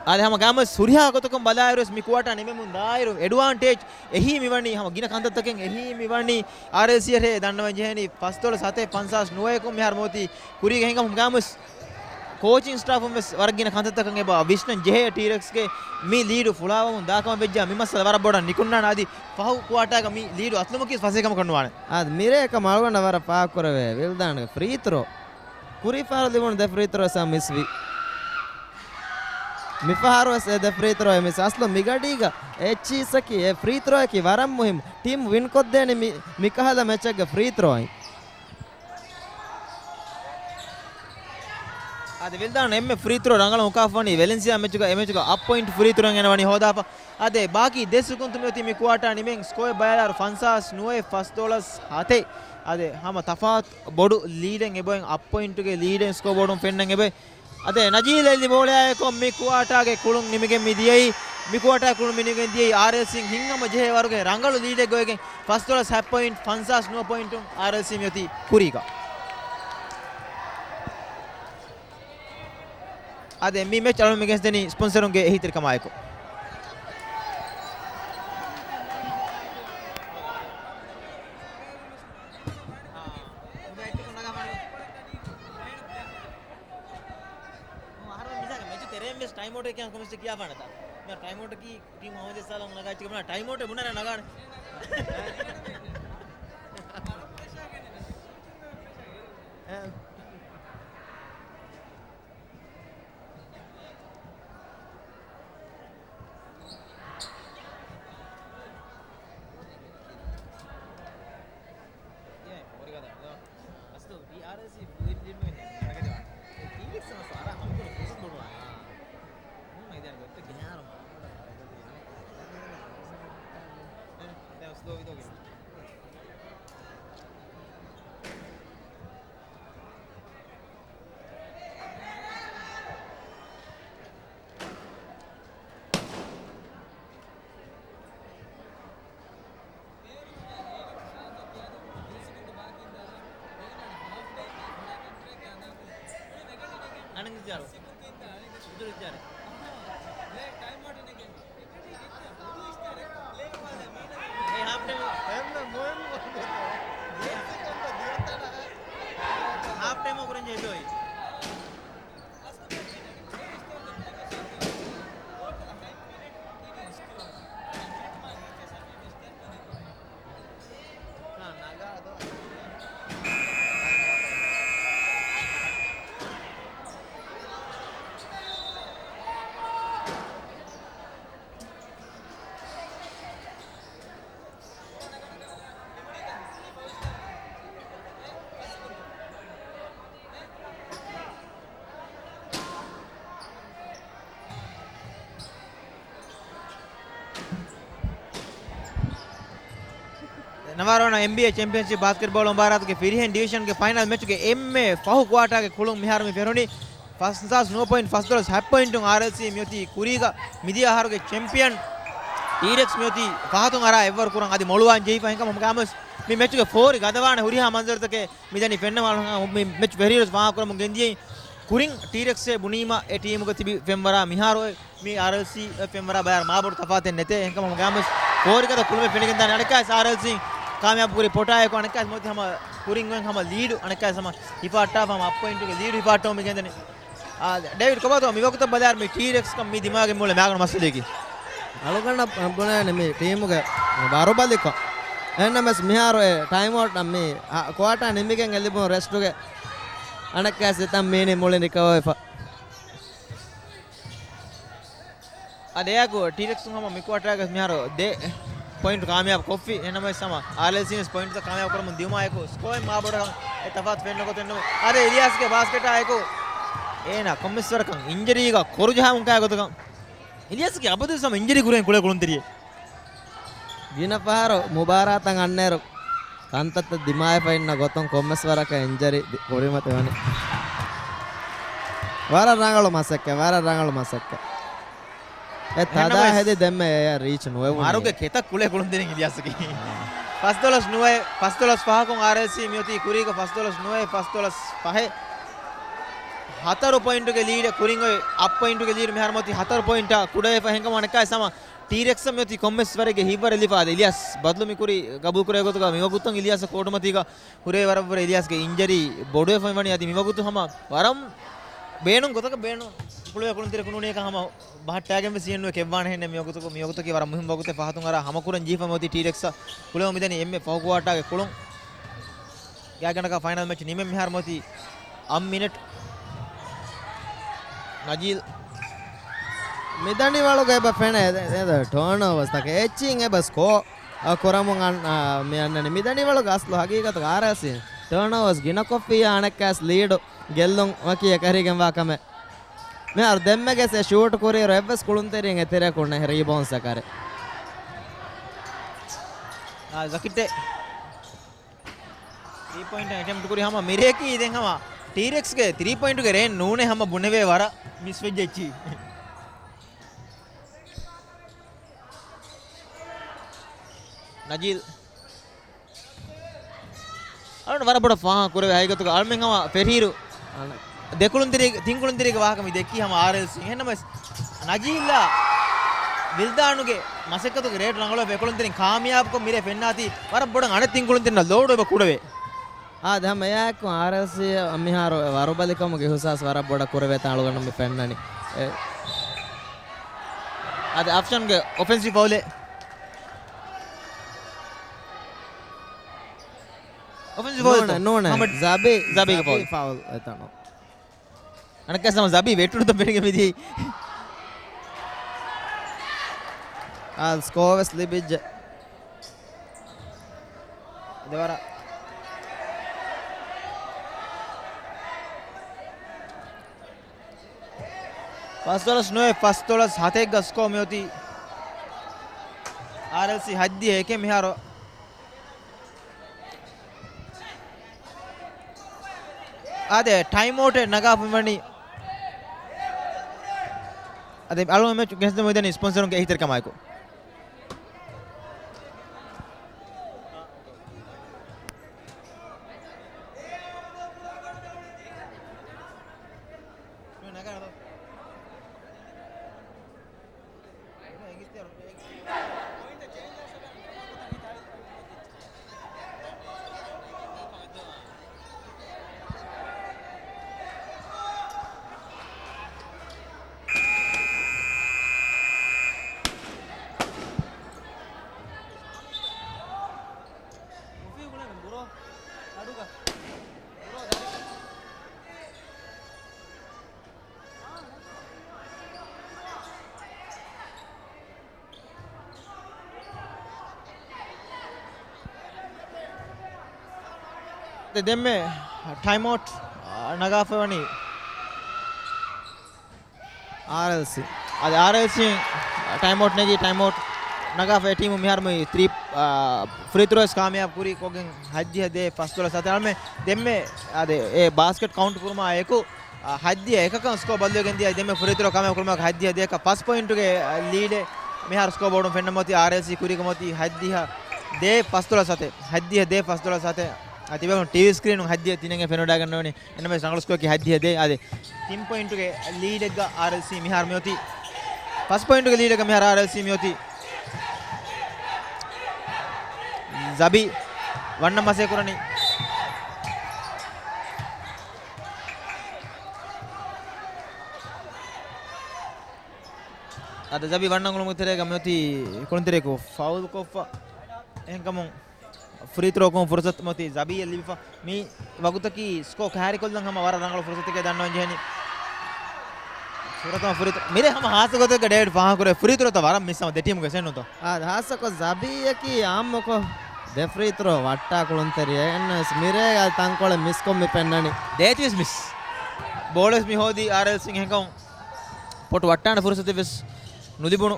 އާދެ ހަމަ ގާމުސް ހުރިހާ ގޮތަކުން ބަލާއިރުވެސް މި ކުއާޓާ ނިމެމުން ދާއިރު އެޑްވާންޓޭޖް އެހީ މިވަނީ ހަމަ ގިނަ ކަންތައްތަކެއް އެހީ މިވަނީ އާރްއެލްސީއަށޭ ދަންނަވަން ޖެހެނީ ފަސްދޮޅަސް ހަތެއް ފަންސާސް ނުވައެކުން މިހާރު މިއޮތީ ކުރީގަ ހިނގަމުން ގާމުސް ކޯޗިން ސްޓާފުން ވެސް ވަރަށް ގިނަ ކަންތައްތަކަށް އެބަ ވިސްނަން ޖެހޭ ޓީރެކްސްގެ މި ލީޑު ފުޅާވަމުން ދާކަމަށް ވެއްޖާ މި މައްސަލަ ވަރަށް ބޮޑަށް ނިކުންނާނެ އަދި ފަހު ކުއާޓާގަ މި ލީޑު އަތުލުމަކީ ފަސޭހަކަމަކަށް ނުވާނެ. އާދެ މިރޭ އެކަމަށް އަޅުގަނޑަށް ވަރަށް ފާހަގަކުރެވޭ ވިލްދާންގެ ފްރީ ތްރޯ. ކުރީ ފަހަރު ލިބުނު ދެ ފްރީ ތްރޯ ސަ މިސް ވި. މިފަހަރު ވެސް އެ ދެ ފްރީ ތްރޯއެއް މިސް. އަސްލު މިގަޑީގަ އެއްޗީސްއަކީ އެ ފްރީ ތްރޯއަކީ ވަރަށް މުހިއްމު. ޓީމް ވިން ކޮށްދޭނީ މި، މިކަހަލަ މެޗެއްގެ ފްރީ ތްރޯއިން. އަދި ވިލްދާން އެންމެ ފްރީ ތްރޯ ރަނގަޅަށް ހުކާފަ ވަނީ ވެލެންސިއާ މެޗުގަ، އެ މެޗުގަ އަށް ޕޮއިންޓް ފްރީ ތްރޯއިން އޭނަ ވަނީ ހޯދާފަ. އަދި ބާކީ ދެ ސެކުންތު މިއޮތީ މި ކުއާޓާ ނިމެން ސްކޯއެއް ބަލާލާއިރު ފަންސާސް ނުވައެއް ފަސްދޮޅަސް ހަތެއް. އަދި ހަމަ ތަފާތު ބޮޑު ލީޑެއް އެބައޮތް އަށް ޕޮއިންޓުގެ ލީޑެއް ސްކޯ ބޯޑުން ފެންނަން އެބައޮތް. އަދި ނަޖީލް އެއްލި ބޯޅައާއެކު މި ކުއާޓާގެ ކުޅުން ނިމިގެން މި ދިޔައީ، މި ކުއާޓާގެ ކުޅުން މި ނިމިގެން ދިޔައީ އާރްއެލްސީން ހިތްހަމަ ޖެހޭ ވަރުގެ ރަނގަޅު ލީޑެއްގަ އޮވެގެން ފަސްދޮޅަސް ހަތް ޕޮއިންޓް ފަންސާސް ނުވަ ޕޮއިންޓުން އާރްއެލްސީ މިއޮތީ ކުރީގަ. އާދެ، މި މެޗް އަޅުގަނޑު މި ގެނެސްދެނީ ސްޕޮންސަރުންގެ އެހީތެރިކަމާއެކު. އަހަރު މިސާލަކަށް މެޗު ތެރޭން ވެސް ޓައިމް އައުޓް ކިޔާ ކޮންމެސް ކިޔާފާނެތާ؟ މި ޓައިމް އައުޓަކީ ޓީމް ހަމަޖެއްސާލަން ނަގާ އެއްޗެއް ބުނާ ޓައިމް އައުޓެއް ބުނާ ނަގާނެ. އެ ހާފް ޓައިމް، ހާފް ޓައިމް ކުރަން ޖެހިދޯއި. ނަވާރަ ވަނަ އެމްބީއޭ ޗެމްޕިއަންޝިޕް ބާސްކެޓްބޯޅަ މުބާރާތުގެ ފިރިހެން ޑިވިޝަންގެ ފައިނަލް މެޗުގެ އެންމެ ފަހު ކުއާޓާގެ ކުޅުން މިހާރު މި ފެނުނީ. ފަސް ހަސާސް ނުވަ ޕޮއިންޓް ފަސްދޮޅަސް ހަ ޕޮއިންޓުން އާރްއެލްސީ މިއޮތީ ކުރީގަ. މިދިޔަ އަހަރުގެ ޗެމްޕިއަން ޓީރެކްސް މިއޮތީ ފަހަތުން އަރާ އެއްވަރު ކުރަން އަދި މޮޅުވާން ޖެހިފަ ހިނގަމު ގާމުސް މި މެޗުގެ ފޯރި ގަދަވާނެ ހުރިހާ މަންޒަރުތަކެއް މިދަނީ ފެންނަވާން. މި މެޗް ފެރީރުސް ފާހަގަކުރަމުން ގެންދިޔައީ. ކުރިން ޓީރެކްސްއޭ ބުނީމަ އެ ޓީމުގަ ތިބި ފެންވަރާ މިހާރު މި އާރްއެލްސީ ފެންވަރާ ބަޔާރު މާބޮޑު ތަފާތެއް ނެތޭ. އެހެންކަމުން ގާމުސް ފޯރިގަދަ ކުޅުމެއް ފެނިގެންދާނެ. އަނެއްކާވެސް އާރްއެލްސީ ކާމިޔާބު ކުރި ޕޮޓާއެކު އަނެއްކާވެސް މޮތި ހަމަ ކުރިން އޮތް ހަމަ ލީޑު އަނެއްކާވެސް ހަމަ ހިފާއްޓާފަ ހަމަ އަށް ޕޮއިންޓުގެ ލީޑު ހިފާއްޓަވަމުން ގެންދަނީ. އާ، ޑޭވިޑް ކޮބާތޯ މި ވަގުތަށް ބަލާއިރު މި ޓީރެކްސްކަން މި ދިމާގެ މޫލެ މާގަނޑު މައްސަލައަކީ؟ އަޅުގަނޑަށް ބުނޭނެ މި ޓީމުގެ ވަރުބަލިކޮށް. އެހެންނަމަވެސް މިހާރު އެ ޓައިމްއައުޓް މި ކުއާޓާ ނިމިގެން އެ ލިބުނު ރެސްޓުގެ އަނެއްކާވެސް އެތަން މީނީ މުޅިން ރިކަވަރވެފަ. އާދެ، އެއާއެކު ޓީރެކްސުން ހަމަ މި ކުއާޓާގަ މިހާރު ދެ ޕޮއިންޓް ކާމިޔާބު ކޮށްފި. އެހެންނަމަވެސް ހަމަ އާރްއެލްސީން ވެސް ޕޮއިންޓްތައް ކާމިޔާބު ކުރަމުން ދިއުމާއެކު ސްކޯއިން މާބޮޑަކަށް އެ ތަފާތު ފެންނަ ގޮތެއް ނުވޭ. އާދެ، އިލްޔާސްގެ ބާސްކެޓާއެކު އޭނާ ކޮންމެސް ވަރަކަށް އިންޖަރީގަ ކޮރުޖަހާ މުންކާ ގޮތަކަށް. އިލްޔާސްގެ އަބަދުވެސް ހަމަ އިންޖަރީ ކުރިން ކުޅޭ ކުޅުންތެރިއެއް. ގިނަ ފަހަރު މުބާރާތަށް އަންނައިރު ކަންތައްތައް ދިމާވެފަ އިންނަ ގޮތުން ކޮންމެސް ވަރަކަށް އިންޖަރީ ދި-، ކުރިމަތިވަނީ. ވަރަށް ރަނގަޅު މަސައްކަތް، ވަރަށް ރަނގަޅު މަސައްކަތް. އެ ތަދާ އެހެންނަމަވެސް ހެދި ދެންމެ އެ ރީޗް ނުވެވުނީ. މަރުގެ ކެތައް ކުޅޭ ކުޅުންތެރިން އިލްޔާސްގެ. ފަސްދޮޅަސް ނުވައެއް، ފަސްދޮޅަސް ފަހަކުން އާރްއެލްސީ މިއޮތީ ކުރީގަ ފަސްދޮޅަސް ނުވައެއް، ފަސްދޮޅަސް ފަހެއް. ހަތަރު ޕޮއިންޓުގެ ލީޑެއް ކުރިން އޮތް އަށް ޕޮއިންޓުގެ ލީޑު މިހާރު މިއޮތީ ހަތަރު ޕޮއިންޓާ ކުޑަވެފަ ހިނގަމުން އަނެއްކާވެސް ހަމަ ޓީރެކްސް މިއޮތީ ކޮންމެސް ވަރެއްގެ ހިތްވަރެއް ލިފާ އާދެ، އިލްޔާސް ބަދަލު މި ކުރި ގަބޫލު ކުރޭ ގޮތުގަ މިވަގުތުން އިލްޔާސް ކޯޓުމަތީގަ ހުރޭ ވަރަށްވުރެ އިލްޔާސްގެ އިންޖަރީ ބޮޑުވެފައި ވަނީ އަދި މިވަގުތު ހަމަ ވަރަށް ބޭނުން ގޮތަކަށް ބޭނުން ކުޅޭ ކުޅުންތެރި ކުނޫނީކަ ހަމަ ބަހައްޓާގެން ވެސް އިންނު ކެއްވާނެ ހެންނެ މިވަގުތު، މިވަގުތަކީ ވަރަށް މުހިންމު ވަގުތެއް ފަހަތުން އަރާ ހަމަކުރަން ޖެހިފަ މިއޮތީ ޓީރެކްސް ކުޅެމުން މިދަނީ އެންމެ ފަހު ކުއާޓާގެ ކުޅުން. ގާތްގަނޑަކަށް ފައިނަލް މެޗް ނިމެން މިހާރު މިއޮތީ އަށް މިނެޓް. ނަޖީލް. މިދަނޑިވަޅުގަ އެބަ ފެނޭ އެ، އެ، އެ، ޓާންއޯވަރސް ތަކެއް އެއްޗިން އެބަ ސްކޯ، އަ، ކުރަމުން އަން-، އަ، މި އަންނަނީ. މިދަނޑިވަޅުގެ އަސްލު ހަގީގަތުގަ އާރްއެލްސީ ޓާންއޯވަރސް ގިނަކޮށްފިއްޔާ އަނެއްކާސް ލީޑު ގެއްލުން ވަކި އެކަހެރިގެންވާ ކަމެއް. މިހާރު ދެންމެގެސް އެ ޝޫޓް ކުރިއިރު އެއްވެސް ކުޅުންތެރިން އެތެރެއަކު ނެހެ ރީބައުންސް އެކަރެ. އާ، ޒަކިއްޓެ. ތްރީ ޕޮއިންޓް އެޓެމްޕްޓް ކުރި ހަމަ މިރޭކީ ދެން ހަމަ ޓީރެކްސްގެ ތްރީ ޕޮއިންޓުގެ ރޭން ނޫނޭ ހަމަ ބުނެވޭ ވަރަށް މިސް ވެއްޖެއްޗި. ނަޖީލް. އަޅުން ވަރަށް ބޮޑަށް ފާހަގަ ކުރެވޭ ހަގީގަތުގަ އަޅުމެން ހަމަ ފެށީރު ދެކުޅުންތެރި-، ތިން ކުޅުންތެރިގެ ވާހަކަ މި ދެއްކީ ހަމަ އާރްއެލްސީ. އެހެންނަމަވެސް ނަޖީލްއާ ވިލްދާނުގެ މަސައްކަތުގެ ރޭޓު ރަނގަޅުވެ އެކުޅުންތެރިން ކާމިޔާބުކޮށް މިރޭ ފެންނާތީ ވަރަށް ބޮޑަށް އަނެއް ތިން ކުޅުންތެރިންނަށް ލޯޑު އެބަ ކުޑަވޭ. އާދެ، ހަމަ އެއާއެކު އާރްއެލްސީ މިހާރު ވަރުބަލިކަމުގެ އިހުސާސް ވަރަށް ބޮޑަށް ކުރެވޭތާ އަޅުގަނޑު މި ފެންނަނީ. އެ، އާދެ، އަފްޝަންގެ އޮފެންސިވް ފައުލެއް. އޮފެންސިވް ފައުލް ނޫނޭ، ނޫނޭ. ޒަބީ، ޒަބީގެ ޒަބީ ފައުލް. ފައުލް އެތަނު. އަނެއްކާސް ހަމަ ޒަބީ ވެއްޓުނުތަން ފެނިގެން މިދިޔައީ. އާ، ސްކޯ ވެސް ލިބިއްޖެ. ދެވަރަށް. ފަސްދޮޅަސް ނުވައެއް، ފަސްދޮޅަސް ހަތެއްގަ ސްކޯ މިއޮތީ. އާރްއެލްސީ ހަތްދިހަ އެކެއް މިހާރު. އާދެ، ޓައިމް އައުޓެއް ނަގާފަ މިވަނީ. އަދި އަޅުގަނޑު މެޗު ގެނެސްދެމުން މިދަނީ ސްޕޮންސަރުންގެ އެހީތެރިކަމާއެކު. ދެންމެ ޓައިމް އައުޓް ނަގާފަ ވަނީ އާރްއެލްސީ. އަދި އާރްއެލްސީ ޓައިމް އައުޓް ނެގި، ޓައިމް އައުޓް ނަގާފަ އެ ޓީމު މިހާރު މި ތްރީ، އާ، ފްރީ ތްރޯ ވެސް ކާމިޔާބު ކުރި ކޮށްގެން ހަތްދިހަ ދޭއް ފަސްދޮޅަސް ސަތޭކަ. އަޅަމެ ދެންމެ އާދެ، އެ ބާސްކެޓް ކައުންޓް ކުރުމާ އެކު، އާ، ހަތްދިހަ އެކަކަށް ސްކޯ ބަދަލުވެގެން ދިޔަ. ދެންމެ ފްރީ ތްރޯ ކާމިޔާބު ކުރުމާ ހަތްދިހަ ދޭއަކަށް ފަސް ޕޮއިންޓުގެ، އާ، ލީޑެއް މިހާރު ސްކޯ ބޯޑުން ފެންނަ މިއޮތީ އާރްއެލްސީ ކުރީގަ މިއޮތީ ހަތްދިހަ ދޭއް ފަސްދޮޅަސް ސަތޭކަ. ހަތްދިހަ ދޭއް ފަސްދޮޅަސް ސަތޭކަ. އަދި ތިބޭފުޅުން ޓީވީ ސްކްރީނުން ހަތްދިހަ ތިނެއް ފެނިވަޑައިގަންނަވަނީ. އެންއެމްއެސް ރަނގަޅު ސްކޯއަކީ ހަތްދިހަ ދޭއް. އާދެ، ތިން ޕޮއިންޓުގެ ލީޑެއްގަ އާރްއެލްސީ މިހާރު މިއޮތީ. ފަސް ޕޮއިންޓުގެ ލީޑެއްގަ މިހާރު އާރްއެލްސީ މިއޮތީ. ޒަބީ ވަންނަ މަސޭ ކުރަނީ. އަދި ޒަބީ ވަންނަ ގުޅުމުގެ ތެރޭގަ މިއޮތީ ކުޅުންތެރިޔަކު ފައުލް ކޮށްފަ. އެހެންކަމުން ފްރީ ތްރޯކުން ފުރުސަތު މިއޮތީ ޒަބީއަށް ލިބިފަ. މި ވަގުތަކީ ސްކޯ ކައިރިކޮށްލަން ހަމަ ވަރަށް ރަނގަޅު ފުރުސަތެކޭ ދަންނަވަން ޖެހެނީ. ފުރަތަމަ ފްރީ ތްރޯ. މިރޭ ހަމަ ހާއްސަ ގޮތެއްގަ ޑޭވިޑް ފާހަގަކުރޭ ފްރީ ތްރޯތައް ވަރަށް މިސް ހަމަ ދެ ޓީމުގެ ސެންނުތޯ. އާ، ހާއްސަކޮށް ޒަބީއަކީ އާއްމުކޮށް ދެ ފްރީ ތްރޯ ވައްޓާ ކުޅުންތެރިއެއް. އެންނަސް މިރޭގަ ތަންކޮޅެއް މިސްކޮށް މި ފެންނަނީ. ދޭތިވެސް މިސް. ބޯޅަވެސް މި ހޯދީ އާރްއެލްސީ ހެންކަމުން ޕޮޓު ވައްޓާނެ ފުރުސަތެއް ވެސް ނުލިބުނު.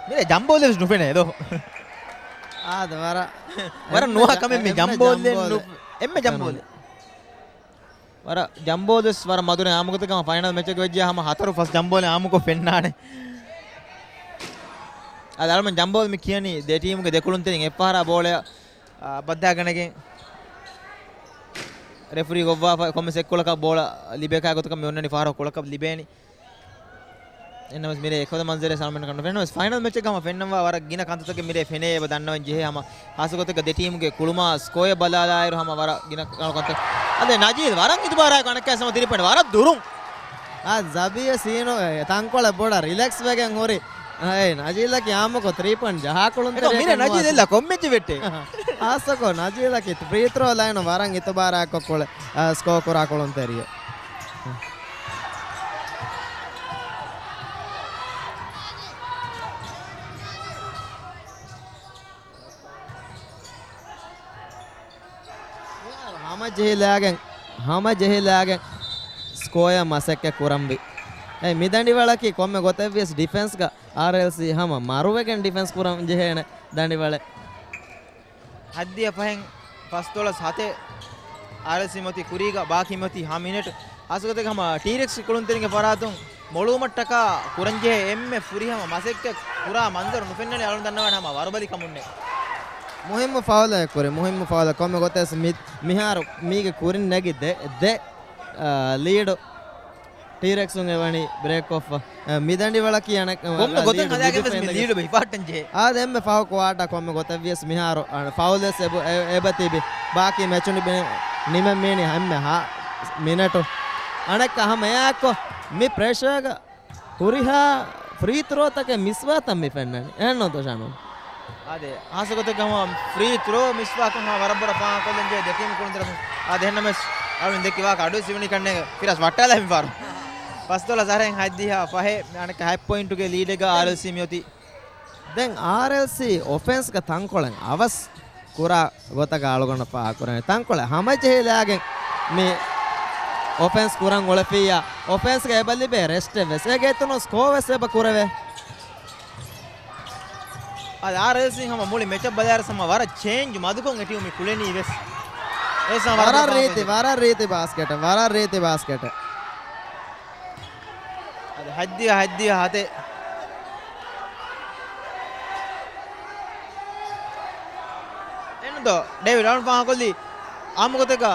މިރޭ ޖަމްބޯލެ ވެސް ނުފެނޭ ދޯ. އާދެ، ވަރަށް ވަރަށް ނުވާ ކަމެއް މި ޖަމްބޯލެ ނު-، އެންމެ ޖަމްބޯލެ. ވަރަށް ޖަމްބޯލެ ވެސް ވަރަށް މަދުރެ އާމުގޮތަކަށް ފައިނަލް މެޗެއްގަ ވެއްޖެ ހަމަ ހަތަރު ފަސް ޖަމްބޯލެ އާމުކޮށް ފެންނާނެ. އާދެ، އަޅަމެން ޖަމްބޯލެ މި ކިޔަނީ ދެ ޓީމުގެ ދެ ކުޅުންތެރިން އެއްފަހަރާ ބޯޅަ އާ، ބައްދާގަނެގެން ރެފްރީ ގޮއްވާފަ ކޮންމެސް އެއްކޮޅަކަށް ބޯޅަ ލިބޭކާ ގޮތަކަށް މި އޮންނަނީ ފަހަރަކު ކޮޅަކަށް ލިބޭނީ. އެންނަމަސް މިރޭ އެކަލަ މަންޒަރެއް ސަލްމަން ކަނޑު ފެންނަމަސް ފައިނަލް މެޗެއްގަ ހަމަ ފެންނަންވާ ވަރަށް ގިނަ ކަންތައްތަކެއް މިރޭ ފެނޭ އެބަ ދަންނަވަން ޖެހޭ ހަމަ ހާއްސަ ގޮތެއްގަ ދެ ޓީމުގެ ކުޅުމާ ސްކޯއެއް ބަލާލާއިރު ހަމަ ވަރަށް ގިނަ ކަންތައް. އަދެ ނަޖީލް ވަރަށް އިތުބާރާއެކު އަނެއްކާ ސަމަ ތިރި ޕޮއިންޓް ވަރަށް ދުރުން. އާ، ޒަބީއަށް ސީނު، އެ، ތަންކޮޅެއް ބޮޑަށް ރިލެކްސް ވެގެން ހުރި. އޭ، ނަޖީލަކީ އާއްމުކޮށް ތްރީ ޕޮއިންޓް ޖަހާ ކުޅުންތެރިއެއް މިރޭ ނުވާތީ. ނަޖީލް އެއްލަ ކޮންމެއްޗެއް ވެއްޓޭ. ހާއްސަކޮށް ނަޖީލަކީ ފްރީ ތްރޯ ލައިނު ވަރަށް އިތުބާރާއެކު ކުޅެ، އާ، ސްކޯ ކުރާ ކުޅުންތެރިއެއް. ހަމަޖެހިލާގެން، ހަމަޖެހިލާގެން ސްކޯއަށް މަސައްކަތް ކުރަންވީ. އެ މި ދަނޑިވަޅަކީ ކޮންމެ ގޮތެއްވިޔަސް ޑިފެންސްގަ އާރްއެލްސީ ހަމަ މަރުވެގެން ޑިފެންސް ކުރަން ޖެހޭނެ ދަނޑިވަޅެއް. ހަތްދިހަ ފަހެއް ފަސްދޮޅަސް ސަތޭކަ އާރްއެލްސީ މިއޮތީ ކުރީގަ ބާކީ މިއޮތީ ހަ މިނެޓް. ހާއްސަގޮތެއް ހަމަ ޓީރެކްސް ކުޅުންތެރިންގެ ފަރާތުން މޮޅުވުމަށްޓަކާ ކުރަންޖެހޭ އެންމެ ފުރިހަމަ މަސައްކަތް ކުރާ މަންޒަރު ނުފެންނަނީ އަޅުން ދަންނަވާނެ ހަމަ ވަރުބަލިކަމުންނޭ. މުހިއްމު ފައުލެއް ކުރި، މުހިއްމު ފައުލެއް ކޮންމެ ގޮތެސް މި-، މިހާރު މީގެ ކުރިން ނެގި ދެ، ދެ، އާ، ލީޑު ޓީރެކްސުން އެވަނީ ބްރޭކް ކޮށްފަ. އެ، މި ދަނޑިވަޅަކީ އަނެއް، ކޮންމެ ގޮތެއް ލީޑު ހަދާގެން ވެސް މި ޑިފެންޑަރ ލީޑު މި ހިފާއްޓަން ޖެހޭ. އާދެ، އެންމެ ފަހު ކުއާޓާ ކޮންމެ ގޮތެއް ވިޔަސް މިހާރު، އަ، ފައުލެސް އެބަ-، އެ-، އެބަ ތިބި. ބާކީ މެޗުން ނިމެ-، ނިމެން މީނި އެންމެ ހަ މިނެޓު. އަނެއްކާ ހަމަ އެއާއެއްކޮށް މި ޕްރެޝާގަ ހުރިހާ ފްރީ ތްރޯތަކެއް މިސްވާތަން މި ފެންނަނީ. އެހެންނޫންތޯ ޝާނު؟ އާދެ، ހާއްސަ ގޮތެއްގަ ހަމަ ފްރީ ތްރޯ މިސްވާކަން ހަމަ ވަރަށް ބޮޑަށް ފާހަގަކޮށްލަން ޖެހޭ ދެ ޓީމު ކުޅުންތެރިން. އާދެ، އެހެންނަމަވެސް އަޅުން ދެއްކި ވާހަކަ އަޑުވެސް ހިވަނީ ކަންނޭނގެ ފިރާސް ވައްޓާލާ މި ފަހަރު. ފަސްދޮޅަސް އަހަރެން ހަތްދިހަ ފަހެއް އަނެއްކާ ހަތް ޕޮއިންޓުގެ ލީޑެއްގަ އާރްއެލްސީ މިއޮތީ. ދެން އާރްއެލްސީ އޮފެންސްގަ ތަންކޮޅެއް އަވަސް ކުރާ ގޮތަކަށް އަޅުގަނޑަށް ފާހަގަކުރަނީ. ތަންކޮޅެއް ހަމަޖެހިލާގެން މި އޮފެންސް ކުރަން އުޅެފިއްޔާ، އޮފެންސްގަ އެބަ ލިބޭ ރެސްޓެއް ވެސް. އޭގެ އިތުރުން ސްކޯ ވެސް އެބަ ކުރެވޭ. އަދި އާރްއެލްސީ ހަމަ މުޅި މެޗަށް ބަލާއިރު ހަމަ ވަރަށް ޗޭންޖް މަދުކޮށް އެ ޓީމު މި ކުޅެނީ ވެސް. އެސް ހަމަ ވަރަށް ވަރަށް ރީތި، ވަރަށް ރީތި ބާސްކެޓެއް، ވަރަށް ރީތި ބާސްކެޓެއް. އަދި ހަތްދިހަ، ހަތްދިހަ ހަތެއް. އެންނުތޯ، ޑޭވިޑް އަޅުން ފާހަގަކޮށްލީ އާއްމުގޮތެއްގަ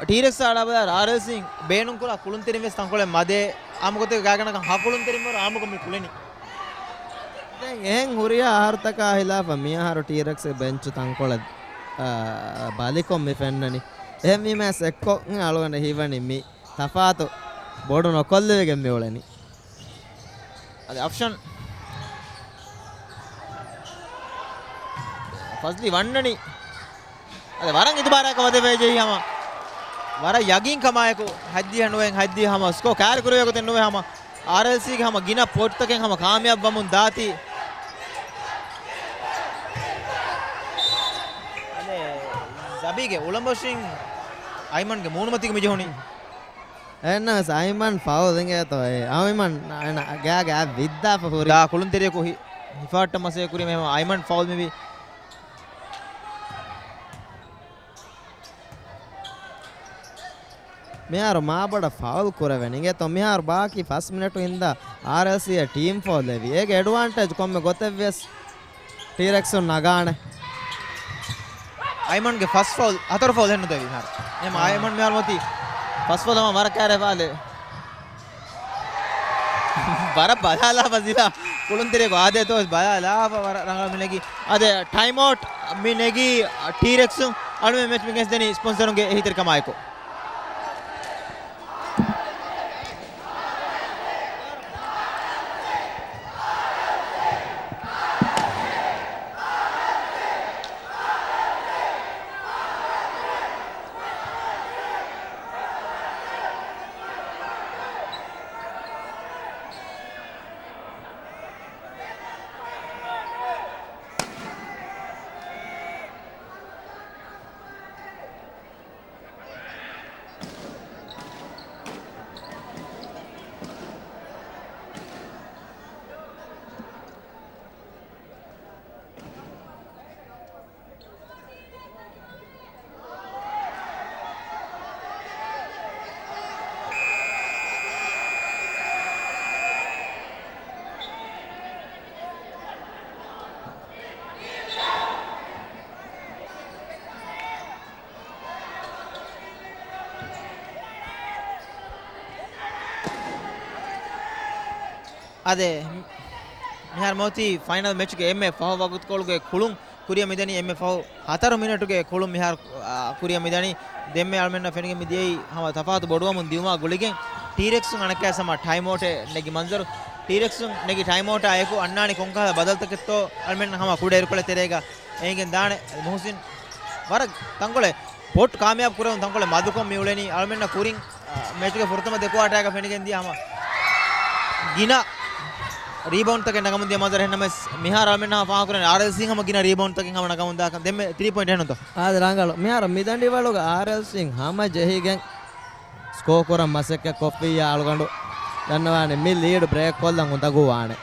ޓީރެކްސް އަޅާބަލާ އާރްއެލްސީ ބޭނުންކުރާ ކުޅުންތެރިން ވެސް ތަންކޮޅެއް މަދޭ. އާއްމުގޮތެއްގަ ގާތްގަނޑަކަށް ހަ ކުޅުންތެރިންވަރު އާއްމުކޮށް މި ކުޅެނީ. ދެން އެހެން ހުރިހާ އަހަރުތަކާ ހިލާފަށް މިއަހަރު ޓީރެކްސްގެ ބެންޗު ތަންކޮޅެއް، އާ، ބަލިކޮށް މި ފެންނަނީ. އެހެންވީމަ އެސް އެއްކޮށް އަޅުގަނޑަށް ހީވަނީ މި ތަފާތު ބޮޑު ނޮކޮށްލެވިގެން މި އުޅެނީ. އަދި އޮޕްޝަން ފަޒްލީ ވަންނަނީ. އަދި ވަރަށް އިތުބާރާއެކު ވަދެވޭ ޖެހި ހަމަ ވަރަށް ޔަގީންކަމާއެކު ހަތްދިހަ ނުވެ، ހަތްދިހަ ހަމަ ސްކޯ ކައިރި ކުރެވޭ ގޮތެއް ނުވެ ހަމަ އާރްއެލްސީގެ ހަމަ ގިނަ ޕޮއިންޓްތަކެއް ހަމަ ކާމިޔާބު ވަމުން ދާތީ. ޒަބީގެ އުޅަނބޮށިން އައިމަންގެ މޫނުމަތީގަ މިޖެހުނީ. އެހެންނަމަވެސް އައިމަން ފައުލް އިނގޭތޯ އޭ. އައިމަން ގާގަ ވިއްދާފަ ހުރި. ދާ ކުޅުންތެރިޔަކު ހި-، ހިފާއްޓަން މަސައްކަތް ކުރީމަ އައިމަން ފައުލް މިވީ. މިހާރު މާބޮޑަށް ފައުލް ކުރެވެނީ. އިނގޭތޯ މިހާރު ބާކީ ފަސް މިނެޓު ހިންދާ އާރްއެލްސީއަށް ޓީމް ފައުލް އެވީ. އޭގެ އެޑްވާންޓޭޖް ކޮންމެ ގޮތެއްވިޔަސް ޓީރެކްސުން ނަގާނެ. އައިމަންގެ ފަސް ފައުލް، ހަތަރު ފައުލް ހެންނުތެވި މިހާރު. އެހެން އާ. އައިމަން މިހާރު މޮތީ ފަސް ފައުލް ހަމަ ވަރަށް ކައިރިވާލެ. ވަރަށް ބަލާލާފަ ޒިލާ ކުޅުންތެރިޔަކު އާދޭތޯ ބަލާލާފަ ވަރަށް ރަނގަޅަށް މި ނެގީ. އާދެ، ޓައިމް އައުޓް މި ނެގީ ޓީރެކްސުން. އަޅުމެން މެޗް މި ގެނެސްދެނީ ސްޕޮންސަރުންގެ އެހީތެރިކަމާއެކު. އާދެ، މިހާރު މައޮތީ ފައިނަލް މެޗުގެ އެންމެ ފަހު ވަގުތުކޮޅުގެ ކުޅުން ކުރިއަށް މިދަނީ. އެންމެ ފަހު ހަތަރު މިނެޓުގެ ކުޅުން މިހާރު، އާ، ކުރިއަށް މިދަނީ. ދެންމެ އަޅުމެންނަށް ފެނިގެން މިދިޔައީ ހަމަ ތަފާތު ބޮޑުވަމުން ދިއުމާ ގުޅިގެން ޓީރެކްސުން އަނެއްކާ ހަމަ ޓައިމް އައުޓެއް ނެގި މަންޒަރު. ޓީރެކްސުން ނެގި ޓައިމް އައުޓާ އެކު އަންނާނީ ކޮންކަހަލަ ބަދަލުތަކެއްތޯ އަޅުމެން ހަމަ ކުޑަ އިރުކޮޅެއް ތެރޭގަ އެނގިގެން ދާނެ. މުހުސިން ވަރަށް ތަންކޮޅެއް ޕޮޓް ކާމިޔާބު ކުރެވުނު ތަންކޮޅެއް މަދުކޮށް މި އުޅެނީ. އަޅުމެންނަށް ކުރިން، އާ، މެޗުގެ ފުރަތަމަ ދެ ކުއާޓާގަ ފެނިގެން ދިޔަ ހަމަ ގިނަ ރީބައުންޑްތަކެއް ނަގަމުން ދިޔަ މަންޒަރެއް ހެންނަމެސް، މިހާރު އަޅުމެންނަށް ފާހަގަކުރަނީ އާރްއެލްސީ ހަމަ ގިނަ ރީބައުންޑްތަކެއް ހަމަ ނަގަމުން ދާކަން. ދެންމެ ތްރީ ޕޮއިންޓް ހެންނުތޯ؟ އާދެ ރަނގަޅު. މިހާރު މިދަނޑިވަޅުގަ އާރްއެލްސީން ހަމަ ޖެހިގެން ސްކޯ ކުރަން މަސައްކަތް ކޮށްފިއްޔާ އަޅުގަނޑު ދަންނަވާނެ މި ލީޑް ބްރޭކް ކޮށްލަން އުނދަގޫވާނެ.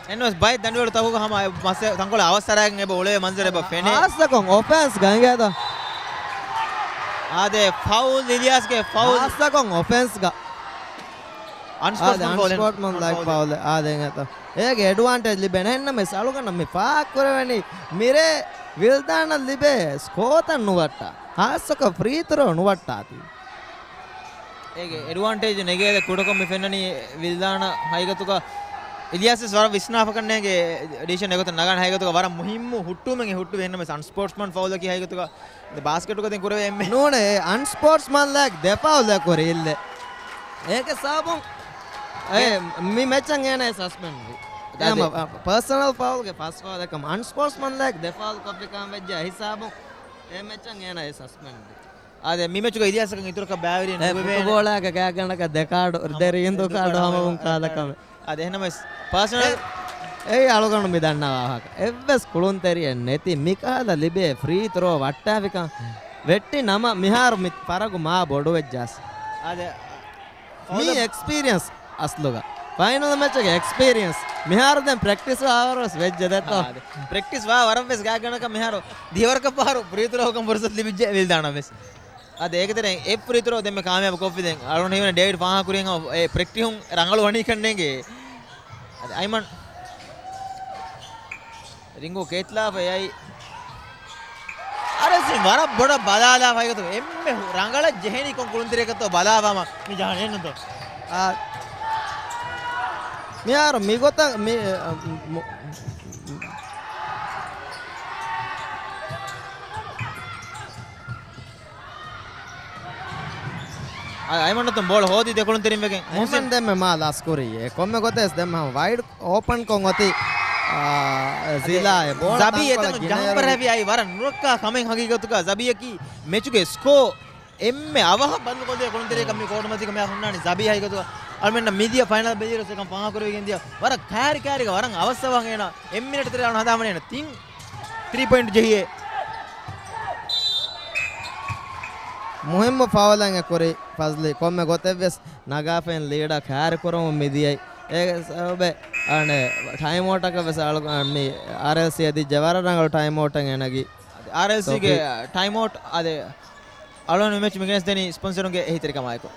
އެންވެސް ބައެއް ދަނޑިވަޅު ތަކުގަ ހަމަ މަސެ-، ތަންކޮޅެއް އަވަސް އަރާގެން އެބަ އުޅޭ މަންޒަރެއް އެބަ ފެނޭ. ހާއްސަކޮށް އޮފެންސްގަ އިނގޭތަ؟ އާދެ، ފައުލް އިލްޔާސްގެ ފައުލް. ހާއްސަކޮށް އޮފެންސްގަ. އަންސްޕޯޓްސްމަން އާދެ، ފައުލް. އަންސްޕޯޓްސްމަން ލައިކް ފައުލް. ފައުލް. އާދެ، އިނގޭތަ؟ އޭގެ އެޑްވާންޓޭޖް ލިބޭނެ. އެހެންނަމަވެސް އަޅުގަނޑަށް މި ފާހަގަކުރެވެނީ މިރޭ ވިލްދާނަށް ލިބޭ ސްކޯތައް ނުވައްޓާ. ހާއްސަކޮށް ފްރީ ތްރޯ ނުވައްޓާތީ. އޭގެ އެޑްވާންޓޭޖު ނެގޭ ދެ ކުޑަކޮށް މި ފެންނަނީ ވިލްދާނަށް ހަގީގަތުގަ އިލްޔާސް ވެސް ވަރަށް ވިސްނާފަކަންނޭގެ ޑިސިޝަން އެގޮތަށް ނަގާނެ. ހަގީގަތުގަ ވަރަށް މުހިއްމު ހުއްޓުވުމެއް ހުއްޓުވި. އެހެންނަމަވެސް އަންސްޕޯޓްސްމަން ފައުލަކީ ހަގީގަތުގަ ދެ ބާސްކެޓުގަ ދެން ކުރެވޭ އެންމެ. ނޫނޭ، އަންސްޕޯޓްސްމަން ލައިކް ދެ ފައުލެއް ކުރި އިއްލެ. އޭގެ ސަބަބުން އެ މި މެޗަށް އޭނަ ސަސްޕެންޑް ވި. އަދި ހަމަ ޕާސަނަލް ފައުލްގެ ފަސް ފައުލެއް ކަމަށް އަންސްޕޯޓްސްމަން ލައިކް ދެ ފައުލް ކޮށްފިކަން ވެއްޖެ ހިސާބުން އެ މެޗަށް އޭނަ ސަސްޕެންޑް ވި. އާދެ، މި މެޗުގަ އިލްޔާސަކަށް އިތުރަކަށް ބައިވެރިން ނުވެވޭނެ. ފުޓުބޯޅައިގެ ގާތްގަނޑަކަށް ދެ ކާޑު، ދެ ރީނދޫ ކާޑު ހަމަވުން ކާލަކަމެއް. އާދެ، އެހެންނަމަވެސް ޕާސަނަލް އެ، އެއީ އަޅުގަނޑު މި ދަންނަ ވާހަކަ. އެއްވެސް ކުޅުންތެރިއެއް ނެތި މިކަހަލަ ލިބޭ ފްރީ ތްރޯ ވައްޓާފިކަން ވެއްޓި ނަމަ މިހާރު މި ފަރަގު މާ ބޮޑުވެއްޖާސް. އާދެ، މީ ފައުލަށް އެކްސްޕީރިއަންސް އަސްލުގަ. ފައިނަލް މެޗުގެ އެކްސްޕީރިއަންސް. މިހާރު ދެން ޕްރެކްޓިސް ވާވަރުވެސް ވެއްޖެ ދެއްތޯ؟ އާ، އާދެ. ޕްރެކްޓިސް ވާ ވަރަށްވެސް ގާތްގަނޑަކަށް މިހާރު ދިހަވަރަކަށް ފަހަރު ފްރީ ތްރޯކަން ފުރުސަތު ލިބިއްޖެ ވިލްދާނަށް ވެސް. އަދި އޭގެ ތެރެއިން އެ ފްރީ ތްރޯ ދެންމެ ކާމިޔާބު ކޮށްފި ދެން އަޅުގަނޑު ހީވަނީ ޑޭވިޑް ފާހަގަކުރި ހަމަ އެ ޕްރެކްޓިހުން ރަނގަޅު ވަނީ ކަންނޭނގެ. އަދި އައިމަން ރިނގު ކޭތްލާފަ އެއައި އާރްއެލްސީ ވަރަށް ބޮޑަށް ބަލާލާފަ ހަގީގަތުގަ އެންމެ ރަނގަޅަށް ޖެހެނީ ކޮން ކުޅުންތެރިއަކަށްތޯ ބަލާފަ ހަމަ މި ޖަހަނީ ނޫންތޯ؟ އާ، މިހާރު މިގޮތަށް މި، މު-، އަ-، އައިމަން އަތުން ބޯޅަ ހޯދި ދެކުޅުންތެރިން ވެގެން. އައިމަން މުހުސިން ދެންމެ މާ ލަސްކުރީ. އެ ކޮންމެ ގޮތެއް ދެންމެ ހަމަ ވައިޑް އޯޕަން ކޮށް އޮތީ، އާ، އަދި ޒިލާ އެ ބޯޅަ ޒަބީ ތަންކޮޅަށް އެތަނުން ގިނައިރު ޖަހަން ފަރާވި އައި ވަރަށް ނުރައްކާ ކަމެއް ހަގީގަތުގަ ޒަބީއަކީ މެޗުގެ ސްކޯ އެންމެ އަވަހަށް ބަންދުކޮށްލި ކުޅުންތެރިއަކަށް މި ކޯޓުމަތީގަ މިއަށް ހުންނާނީ. ޒަބީ ހަގީގަތުގަ އަޅުމެންނަށް މިދިޔަ ފައިނަލް ބެލިއިރު އެކަން ފާހަގަކުރެވިގެން ދިޔަ ވަރަށް ކައިރި ކައިރިގަ ވަރަށް އަވަސްއަވަހަށް އޭނަ އެއް މިނެޓް ތެރޭ އަޅުން ހަދާފަ އޭނަ ތިން ތްރީ ޕޮއިންޓް ޖެހިއޭ. މުހިއްމު ފައުލެއް އެ ކުރި ފަޒްލީ. ކޮންމެ ގޮތެއްވެސް ނަގާފައިން ލީޑަށް ކާރި ކުރަމުން މި ދިޔައީ. އޭގެ ސަބަބެއް އަނެއް ޓައިމް އައުޓަކަށް ވެސް އަޅު-، މި އާރްއެލްސީ އެ ދިއްޖެ ވަރަށް ރަނގަޅު ޓައިމް އައުޓެއް އެ ނަގީ. އާރްއެލްސީގެ ތައުފީޤް. ޓައިމް އައުޓް އަދި އަޅުގަނޑު މެޗް މި ގެނެސްދެނީ ސްޕޮންސަރުންގެ އެހީތެރިކަމާއެކު.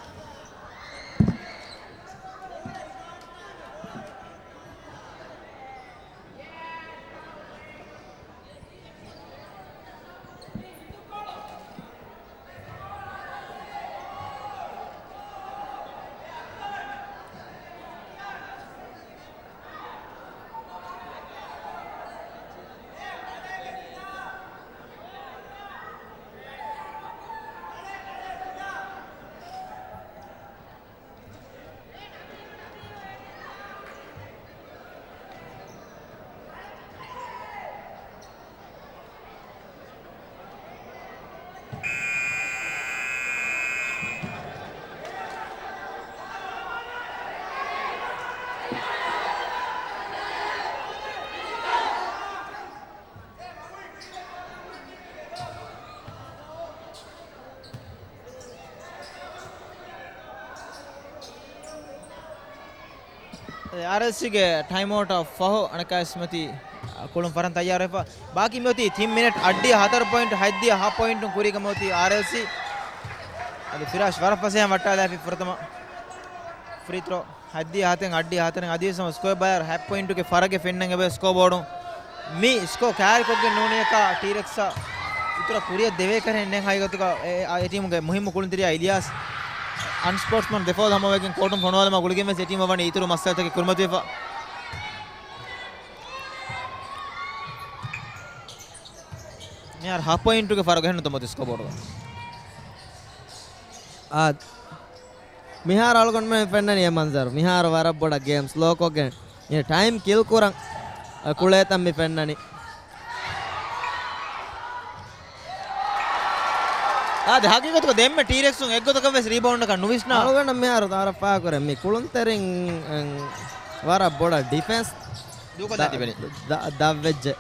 އާރްއެލްސީގެ ޓައިމް އައުޓަށް ފަހު އަނެއްކާވެސް މިއޮތީ ކުޅުން ފަރަން ތައްޔާރުވެފަ. ބާކީ މިއޮތީ ތިން މިނެޓް އަށްޑިހަ ހަތަރު ޕޮއިންޓު ހަތްދިހަ ހަ ޕޮއިންޓުން ކުރީގަ މިއޮތީ އާރްއެލްސީ. އަދި ފިރާޝް ވަރަށް ފަސޭހަ ވައްޓާލާފި ފުރަތަމަ ފްރީ ތްރޯ. ހަތްދިހަ ހަތެއް އަށްޑިހަ ހަތަރެއް އަދިވެސް ހަމަ ސްކޯއަރ ބޯޑަށް ހަތް ޕޮއިންޓުގެ ފަރަގެއް ފެންނަން އެބަ ސްކޯ ބޯޑުން. މި ސްކޯ ކާރިކޮށްގެން ނޫނީއަކާ ޓީރެކްސްއަށް އިތުރަށް ކުރިއަށް ދެވޭކަށެއް ނެތް ހަގީގަތުގަ އެ، އެ، އެ ޓީމުގެ މުހިއްމު ކުޅުންތެރިޔާ އިލްޔާސް އަންސްޕޯޓްސްމަން ދެ ފައުލް ހަމަވެގެން ކޯޓުން ފޮނުވާލުމާ ގުޅިގެން ވެސް އެ ޓީމަށް ވަނީ އިތުރު މައްސަލަތަކެއް ކުރިމަތިވެފަ. މިހާރު ހަ ޕޮއިންޓުގެ ފަރަގު އެހެން ނުތަ މޮތި ސްކޯ ބޯޑުގަ. އާ، މިހާރު އަޅުގަނޑުމެން ފެންނަނީ އެ މަންޒަރު. މިހާރު ވަރަށް ބޮޑަށް ގޭމް ސްލޯކޮށްގެން އެ ޓައިމް ކިލް ކުރަން، އަ، ކުޅޭތަން މި ފެންނަނީ. އާދެ، ހަގީގަތުގަ ދެންމެ ޓީރެކްސުން އެއްގޮތަކަށް ވެސް ރީބައުންޑަކަށް ނުވިސްނާ. އަޅުގަނޑަށް މިހާރު ވަރަށް ފާހަގަކުރޭ. މި ކުޅުންތެރިން، އެން، ވަރަށް ބޮޑަށް ޑިފެންސް ދޫކޮށްލާ ދަ-، ތިބެނީ. ދަ-، ދަށްވެއްޖެ.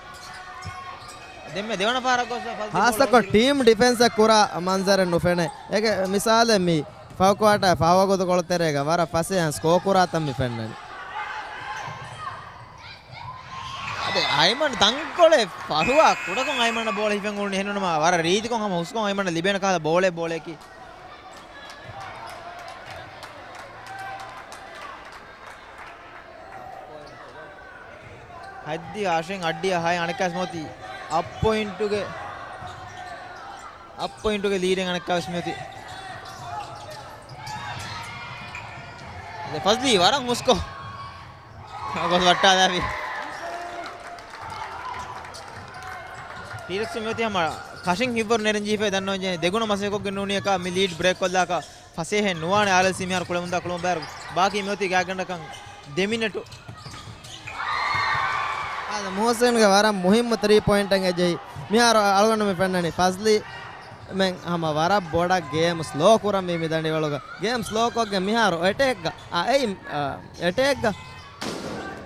ދެންމެ ދެވަނަ ފަހަރަށް ގޮސް ފަސް ހާއްސަކޮށް ޓީމް ޑިފެންސްއެއް ކުރާ މަންޒަރެއް ނުފެނޭ. އޭގެ މިސާލެއް މި ފަހު ކުއާޓާ ފަހު ވަގުތުކޮޅު ތެރޭގަ ވަރަށް ފަސޭހައިން ސްކޯ ކުރާތަން މި ފެންނަނީ. އަދި އައިމަން ތަންކޮޅެއް ފަހުވާ ކުޑަކޮށް އައިމަން ބޯޅަ ހިފެން އުޅުނީ އެހެންނުނަމަ ވަރަށް ރީތިކޮށް ހަމަ ހުސްކޮށް އައިމަން ލިބޭނެ ކަހަލަ ބޯޅަ ބޯޅައަކީ. ހަތްދިހަ އަށެއް އަށްޑިހަ ހައެއް އަނެއްކާވެސް މިއޮތީ އަށް ޕޮއިންޓުގެ، އަށް ޕޮއިންޓުގެ ލީޑެއް އަނެއްކާވެސް މިއޮތީ. ފަޒްލީ ވަރަށް ހުސްކޮށް ގޮސް ވައްޓާލާފި. ޓީރެކްސް މިއޮތީ ހަމަ ކަށިން ހިތްވަރު ނެރެންޖީފައި ދަންނަވަންޖެހޭ ދެގުނަ މަސައްކަތްކޮށްގެން ނޫނީއަކާ މި ލީޑް ބްރޭކް ކޮށްލާކަށް ފަސޭހައެއް ނުވާނެ އާރްއެލްސީ މިހާރު ކުޅެމުންދާ ކުޅެމުން ބާރު ބާކީ މިއޮތީ ގާތްގަނޑަކަށް ދެ މިނެޓު. އާދެ، މުހުސިންގެ ވަރަށް މުހިއްމު ތްރީ ޕޮއިންޓެއް އެއްޖެހި. މިހާރު އަޅުގަނޑު މި ފެންނަނީ ފަޒްލީ މެން ހަމަ ވަރަށް ބޮޑަށް ގޭމް ސްލޯ ކުރަންވީ މި ދަނޑިވަޅުގަ. ގޭމް ސްލޯކޮށްގެން މިހާރު އެޓޭކްގަ، އާ، އެއި، އާ، އެޓޭކްގަ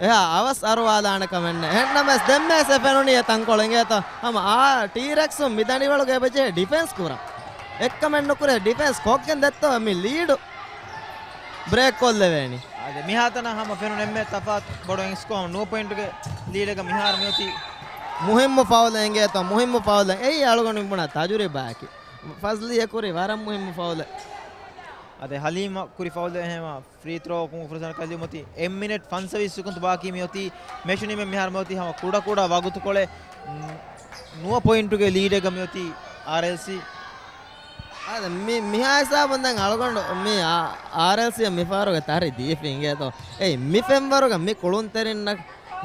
އެހާ އަވަސް އަރުވާލާނެ ކަމެއް ނެތް. އެހެންނަމަވެސް ދެންމެވެސް އެ ފެނުނީ އެ ތަންކޮޅު އިނގޭތޯ. ހަމަ އާ ޓީރެކްސުން މި ދަނޑިވަޅުގަ އެބަޖެހޭ ޑިފެންސް ކުރަން. އެއްކަމެއް ނުކުރޭ ޑިފެންސް ކޮށްގެން ދެއްތޯ މި ލީޑު ބްރޭކް ކޮށްލެވޭނީ. އާދެ، މިހާތަނަށް ހަމަ ފެނުނު އެންމެ ތަފާތު ބޮޑު އިނގިސްކޯ ނުވަ ޕޮއިންޓުގެ ލީޑެއްގަ މިހާރު މިއޮތީ. މުހިއްމު ފައުލެއް އިނގޭތޯ، މުހިއްމު ފައުލެއް. އެއީ އަޅުގަނޑު ބުނާ ތަޖުރިބާއަކީ. ފަޒްލީ އެ ކުރީ ވަރަށް މުހިއްމު ފައުލެއް. އާދެ، ހަލީމަށް ކުރި ފައުލެއް އެހެންވީމަ ފްރީ ތްރޯ ކުން ފުރުސަތަކަށް ލިބުމަތީ އެއް މިނެޓް ފަންސަވީސް ސެކުންތު ބާކީ މިއޮތީ. މެޗު ނިމެން މިހާރު މިއޮތީ ހަމަ ކުޑަކުޑަ ވަގުތުކޮޅެއް، ނުވަ ޕޮއިންޓުގެ ލީޑެއްގަ މިއޮތީ އާރްއެލްސީ. އާދެ، މި-، މިހާ ހިސާބުން ދެން އަޅުގަނޑު މި އާ-، އާރްއެލްސީ މިފަހަރުގެ ތަރި ދީފި އިނގޭތޯ. އެއީ މި ފެންވަރުގަ މި ކުޅުންތެރިންނަށް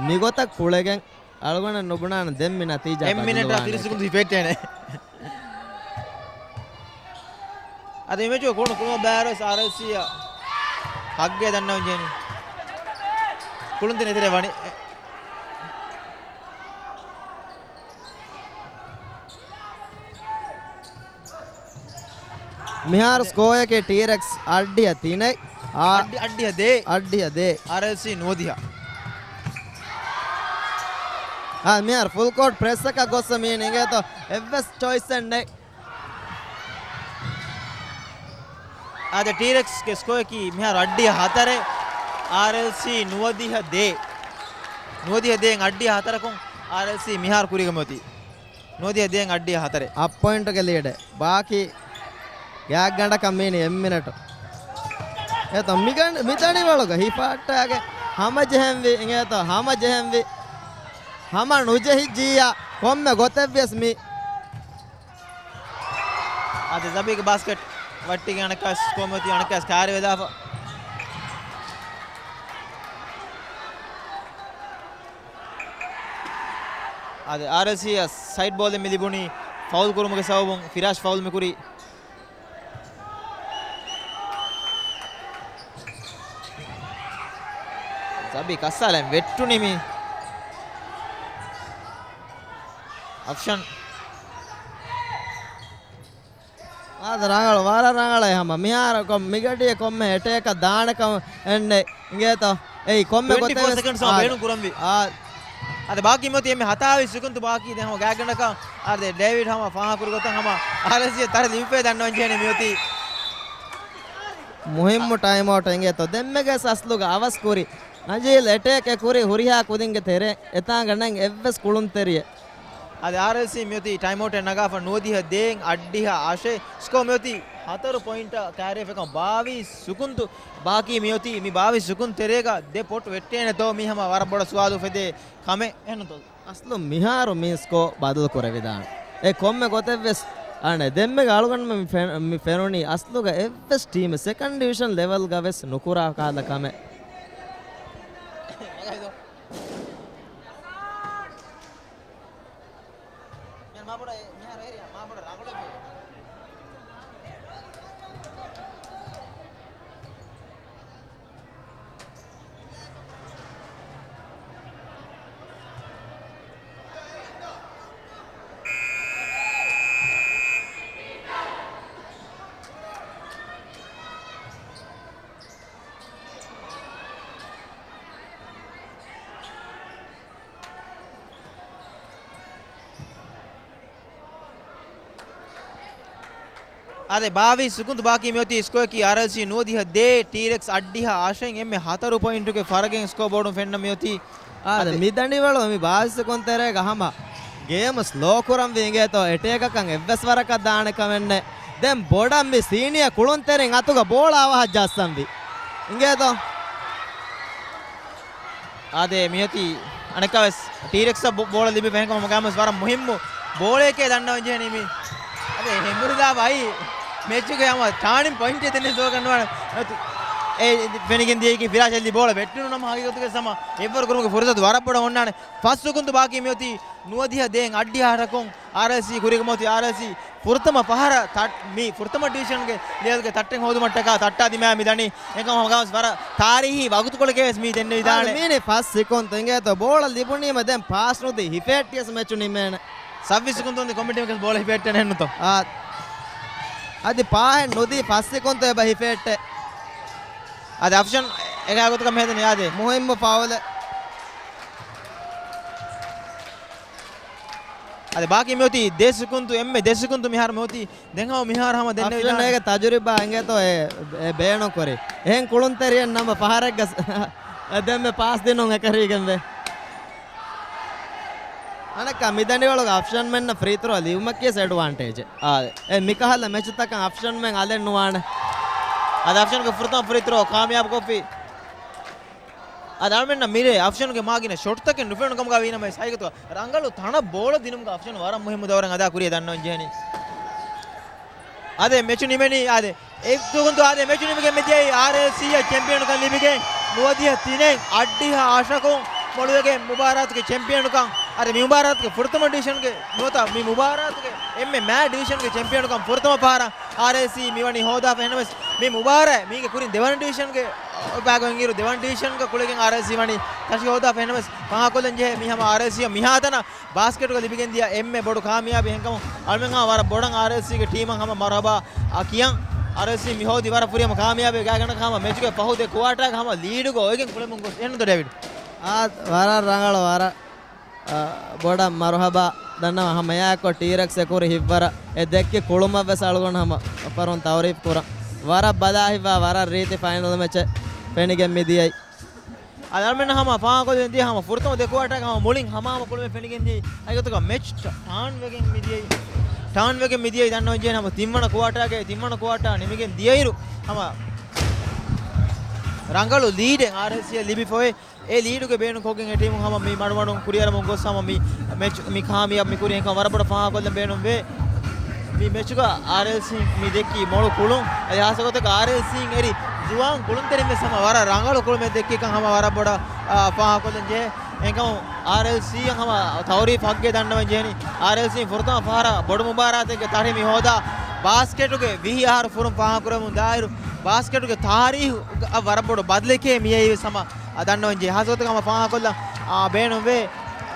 މިގޮތަށް ކުޅެގެން އަޅުގަނޑަށް ނުބުނާނެ ދެން މި ނަތީޖާ އެއް މިނެޓާ ބަދަލުވާނެ. ތިރީސް ސެކުންޑް ހިފެއްޓޭނެ. އަދި މެޗު ކުޅުނު ކުޅުމަށް ބައިވަރުވެސް އާރްއެލްސީއަށް ހައްގެއް ދަންނަވަން ޖެހެނީ. ކުޅުންތެރިން އެތެރެ ވަނީ. މިހާރު ސްކޯއަކީ ޓީރެކްސް އަށްޑިހަ ތިނެއް، އާ، އަށްޑި-، އަށްޑިހަ ދޭއް. އަށްޑިހަ ދޭއް. އާރްއެލްސީ ނުވަދިހަ. އާ، މިހާރު ފުލް ކޯޓް ޕްރެސްއަކަށް ގޮއްސަ މީން އިނގޭތޯ އެއްވެސް ޗޮއިސްއެއް ނެތް. އާދެ، ޓީރެކްސްގެ ސްކޯއަކީ މިހާރު އަށްޑިހަ ހަތަރެއް، އާރްއެލްސީ ނުވަދިހަ ދޭއް. ނުވަދިހަ ދޭއް އަށްޑިހަ ހަތަރަކުން އާރްއެލްސީ މިހާރު ކުރީގަ މިއޮތީ. ނުވަދިހަ ދޭއް އަށްޑިހަ ހަތަރެއް. އަށް ޕޮއިންޓުގެ ލީޑެއް. ބާކީ ގާތްގަނޑަކަށް މީނި އެއް މިނެޓު. އެތަ މިގަނޑ-، މިދަނޑިވަޅުގަ ހިފާއްޓާގެ ހަމަޖެހެންވީ، އިނގޭތޯ ހަމަޖެހެންވީ. ހަމަ ނުޖެހިއްޖިއްޔާ ކޮންމެ ގޮތެއްވިޔަސް މި. އާދެ، ޒަބީގެ ބާސްކެޓް ވައްޓިގެން އަނެއްކާވެސް ސްކޯ މިއޮތީ އަނެއްކާވެސް ކާރިވެދާފަ. އާދެ، އާރްއެލްސީއަށް ސައިޑް ބޯލެއް މި ލިބުނީ ފައުލް ކުރުމުގެ ސަބަބުން ފިރާޝް ފައުލް މި ކުރީ. ޒަބީ ކައްސާލައިން ވެއްޓުނީ މި އަފްޝަން. އާދެ، ރަނގަޅު، ވަރަށް ރަނގަޅޭ ހަމަ. މިހާރު ކޮ-، މިގަޑިއެއް ކޮންމެ އެޓޭކަށް ދާނެކަން އެންނެ އިނގޭތޯ. އެއީ ކޮންމެ ޓްވެންޓީ ފޯ ގޮތެއް ސެކަންޑްސް ވެސް ހަމަ އާ، ބޭނުން ކުރަންވީ. އާ. އަދި ބާކީ މިއޮތީ އެންމެ ހަތާވީސް ސެކަންޑް ބާކީ. ދެން ހަމަ ގާތްގަނޑަކަށް އާދެ، ޑޭވިޑް ހަމަ ފާހަގަކުރި ގޮތަށް ހަމަ އާރްއެލްސީ ތަރަ ލިބިފައި ދަންނަވަން ޖެހެނީ މިއޮތީ. މުހިއްމު ޓައިމް އައުޓް އިނގޭތޯ. ދެންމެގެސް އަސްލުގަ އަވަސް ކުރި. ނަޖީލް އެޓޭކެއް ކުރި ހުރިހާ ކުދިންގެ ތެރޭ އެތާނގަ ނެން އެއްވެސް ކުޅުންތެރިއެއް. އަދި އާރްއެލްސީ މިއޮތީ ޓައިމް އައުޓެއް ނަގާފަ ނުވަދިހަ ދޭއް އަށްޑިހަ އަށެއް. ސްކޯ މިއޮތީ ހަތަރު ޕޮއިންޓަށް ކައިރިވެފަކަން ބާވީސް ސެކަންޑް ބާކީ މިއޮތީ. މި ބާވީސް ސެކަންޑް ތެރޭގަ ދެ ޕޮޓް ވެއްޓޭނެތޯ މީ ހަމަ ވަރަށް ބޮޑަށް ސުވާލު އުފެދޭ ކަމެއް އެހެންތޯ؟ އަސްލު މިހާރު މި ސްކޯ ބަދަލު ކުރެވިދާނެ. އެ ކޮންމެ ގޮތެއްވެސް އަނެއް ދެންމެގެ އަޅުގަނޑުމެން މި ފެން-، މި ފެނުނީ އަސްލުގަ އެއްވެސް ޓީމެއް ސެކަންޑް ޑިވިޝަން ލެވެލްގަ ވެސް ނުކުރާ ކަހަލަ ކަމެއް. އާދެ، ބާވީސް ސެކަންޑް ބާކީ މިއޮތީ ސްކޯއަކީ އާރްއެލްސީ ނުވަދިހަ ދޭއް، ޓީރެކްސް އަށްޑިހަ އަށެއް. އެންމެ ހަތަރު ޕޮއިންޓުގެ ފަރަގެއް ސްކޯ ބޯޑުން ފެންނަ މިއޮތީ. އާދެ، އާދެ. މި ދަނޑިވަޅު މި ބާވީސް ސެކަންޑް ތެރޭގަ ހަމަ ގޭމް ސްލޯ ކުރަންވީ އިނގޭތޯ، އެޓޭކަކަށް އެއްވެސް ވަރަކަށް ދާނެ ކަމެއް ނެތް. ދެން ބޮޑަށް މި ސީނިއާ ކުޅުންތެރިން އަތުގަ ބޯޅަ އަވަހަށް ޖައްސަންވީ އިނގޭތޯ. އާދެ، މިއޮތީ އަނެއްކާވެސް ޓީރެކްސްއަށް ބޯ-، ބޯޅަ ލިބިފަ އެހެންކަމުން ގާމަސް ވަރަށް މުހިއްމު ބޯޅައެކޭ ދަންނަވަން ޖެހެނީ މި. އަދި ހެންބުރިދާ ބައި މެޗުގެ ހަމަ ޓާނިން ޕޮއިންޓެއް ދެންނެވި ސޯގަންނުވާނެ. އެ، ފެނިގެން ދިޔައީކީ ފިރާޝް އަލީ ބޯޅަ ވެއްޓުނު ނަމަ ހަގީގަތުގެ ސަމަ އެއްވަރު ކުރުމުގެ ފުރުސަތު ވަރަށް ބޮޑަށް އޮންނާނެ. ފަސް ސެކަންޑް ބާކީ މިއޮތީ ނުވަދިހަ ދޭއް އަށްޑިހަ އަށަކުން އާރްއެލްސީ ކުރީގަ މިއޮތީ އާރްއެލްސީ ފުރަތަމަ ފަހަރަށް ތަ-، މި ފުރަތަމަ ޑިވިޝަންގެ ލެވެލްގެ ތައްޓެއް ހޯދުމަށްޓަކާ ތައްޓާ ދިމާ މި ދަނީ. އެކަމަކު ހަމަ ގާމަސް ވަރަށް ތާރީހީ ވަގުތުކޮޅެކޭވެސް މީ ދެންނެވިދާނެ. އާދެ، މީނެ ފަސް ސެކަންޑް އިނގޭތޯ ބޯޅަ ލިބުނީމަ ދެން ޕާސް ނުދީ ހިފެއްޓިޔަސް މެޗު ނިމޭނެ. ސައްބީސް ސެކަންޑް އޮންދި ކޮމިޓީމެކެސް ބޯޅަ ހިފެއްޓެނެ ހެންނުތޯ؟ އާ، އަދި ޕާހެއް ނުދީ ފަސް ސެކަންޑް އެބަ ހިފެއްޓެ. އަދި އަފްޝަން އެގާ ގޮތަކަށް މެހެދަނީ އާދެ. މުހިއްމު ފައުލެއް. އަދި ބާކީ މިއޮތީ ދެ ސެކަންޑް، އެންމެ ދެ ސެކަންޑް މިހާރު މިއޮތީ. ދެން ހަމަ މިހާރު ހަމަ ދެންނެވިދާނެ. އަފްޝަން އޭގެ ތަޖުރިބާ އިނގޭތޯ އެ، އެ ބޭނުން ކުރީ. އެހެން ކުޅުންތެރިއެއް ނަމަ ފަހަރެއްގަ ސް-، އެ ދެންމެ ޕާސް ދިނުން އެކަރީގެންވޭ. އަނެއްކާ މި ދަނޑިވަޅުގަ އަފްޝަންމެންނަށް ފްރީ ތްރޯ ލިބުމަކީ އެޑްވާންޓޭޖެއް. އާ، އެ މިކަހަލަ މެޗުތަކަށް އަފްޝަންމެން އަލެއް ނުވާނެ. އަދި އަފްޝަންގެ ފުރަތަމަ ފްރީ ތްރޯ ކާމިޔާބު ކޮށްފި. އަދި އަޅުމެންނަށް މިރޭ އަފްޝަންގެ މާގިނަ ޝޮޓްތަކެއް ނުފެނުނު ކަމުގަ ވީނަމަވެސް ހަގީގަތުގަ ރަނގަޅު ތަނަށް ބޯޅަ ދިނުމުގަ އަފްޝަން ވަރަށް މުހިއްމު ދައުރެއް އަދާ ކުރިޔަށް ދަންނަވަން ޖެހެނީ. އާދެ، މެޗު ނިމެނީ. އާދެ، އެއް ސެކަންޑް އާދެ، މެޗު ނިމިގެން މިދިޔައީ އާރްއެލްސީއަށް ޗެމްޕިއަނުކަން ލިބިގެން ނުވަދިހަ ތިނެއް އަށްޑިހަ އަށަކުން މޮޅުވެގެން މުބާރާތުގެ ޗެމްޕިއަނުކަން. އާދެ، މި މުބާރާތުގެ ފުރަތަމަ ޑިވިޝަންގެ ނުވަތަ މި މުބާރާތުގެ އެންމެ މާ ޑިވިޝަންގެ ޗެމްޕިއަނުކަން ފުރަތަމަ ފަހަރަށް އާރްއެލްސީ މިވަނީ ހޯދާފަ. އެހެންނަމަވެސް، މި މުބާރާތް މީގެ ކުރިން ދެވަނަ ޑިވިޝަންގެ ބާގޮތް އިރު ދެވަނަ ޑިވިޝަންގަ ކުޅެގެން އާރްއެލްސީ ވަނީ ތަށި ހޯދާފަ. އެހެންނަމަވެސް، ފާހަގަކޮށްލަން ޖެހޭ މީ ހަމަ އާރްއެލްސީއަށް މިހާތަނަށް ބާސްކެޓުގަ ލިބިގެން ދިޔަ އެންމެ ބޮޑު ކާމިޔާބެއް. އެހެންކަމުން އަޅުމެން ހަމަ ވަރަށް ބޮޑަށް އާރްއެލްސީގެ ޓީމަށް ހަމަ މަރުހަބާ އަށް ކިޔަން. އާރްއެލްސީ މި ހޯދީ ވަރަށް ފުރިހަމަ ކާމިޔާބެއް. ގާތްގަނޑަކަށް ހަމަ މެޗުގެ ފަހު ދެ ކުއާޓާގަ ހަމަ ލީޑުގަ އޮވެގެން ކުޅެމުން ގޮސް. އެހެންތޯ ޑޭވިޑް؟ އާ، ވަރަށް ރަނގަޅު، ވަރަށް، އާ، ބޮޑަށް މަރުހަބާ ދަންނަވަން. ހަމަ އެއާއެއްކޮށް ޓީރެކްސް އެކުރި ހިތްވަރަށް އެ ދެއްކި ކުޅުމަށްވެސް އަޅުގަނޑު ހަމަ އަފަރުން ތައުރީފް ކުރަން. ވަރަށް ބަލާހިތްވާ ވަރަށް ރީތި ފައިނަލް މެޗެއް ފެނިގެން މިދިޔައީ. އަޅުމެން ހަމަ ފާހަގަކޮށްލަން ދިޔަ ހަމަ ފުރަތަމަ ދެ ކުއާޓާގަ ހަމަ މުޅިން ހަމަ ހަމަ ކުޅުމެއް ފެނިގެން ދިޔައީ. އައިގޮތަކަށް މެޗް ޓާން ވެގެން މިދިޔައީ. ޓާން ވެގެން މިދިޔައީ ދަންނަވަން ޖެހޭ ހަމަ ތިންވަނަ ކުއާޓާގެ ތިންވަނަ ކުއާޓާ ނިމިގެން ދިޔައިރު ހަމަ ރަނގަޅު ލީޑެއް އާރްއެލްސީއަށް ލިބިފައި. އެ ލީޑުގެ ބޭނުން ކޮށްގެން އެ ޓީމު ހަމަ މި މަޑުމަޑުން ކުރިއަރަމުން ގޮސް ހަމަ މި މެޗް މި ކާމިޔާބު މި ކުރި އެކަން ވަރަށް ބޮޑަށް ފާހަގަކޮށްލަން ބޭނުންވޭ. މި މެޗުގަ އާރްއެލްސީ މި ދެއްކި މޮޅު ކުޅުން އަދި ހާސް ގޮތަކަށް އާރްއެލްސީން އެރި ޒުވާން ކުޅުންތެރިން ވެސް ހަމަ ވަރަށް ރަނގަޅު ކުޅުމެއް ދެއްކި ކަން ހަމަ ވަރަށް ބޮޑަށް ފާހަގަކޮށްލަން ޖެހޭ. އެކަމު އާރްއެލްސީއަށް ހަމަ ތައުރީފް ހައްގެއް ދަންނަވަން ޖެހެނީ. އާރްއެލްސީން ފުރަތަމަ ފަހަރަށް ބޮޑު މުބާރާތެއްގެ ތަރި މި ހޯދާ ބާސްކެޓުގެ ވިހި އަހަރު ފުރުން ފާހަގަކުރަމުން ދާއިރު ބާސްކެޓުގެ ތާރީހުގަ ވަރަށް ބޮޑު ބަދަލެކޭ މިއައީ ވެސް ހަމަ ދަންނަވަން ޖެހޭ. ހާސް ގޮތަކަށް ހަމަ ފާހަގަކޮށްލަން ބޭނުންވޭ.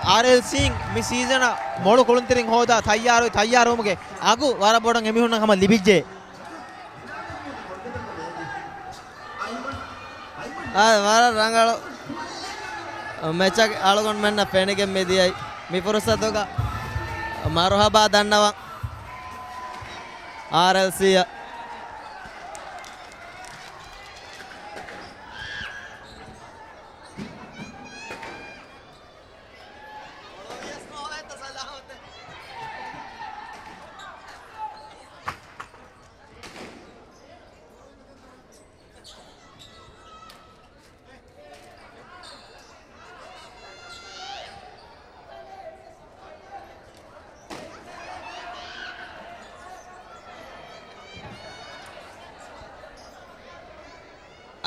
އާރްއެލްސީން މި ސީޒަނަށް މޮޅު ކުޅުންތެރިން ހޯދާ ތައްޔާރު ތައްޔާރުވުމުގެ އަގު ވަރަށް ބޮޑަށް އެމީހުންނަށް ހަމަ ލިބިއްޖެ. އާ، ވަރަށް ރަނގަޅު މެޗަކަށް އަޅުގަނޑުމެންނަށް ފެނިގެން މިދިޔައީ. މި ފުރުސަތުގަ މަރުހަބާ ދަންނަވަން އާރްއެލްސީއަށް.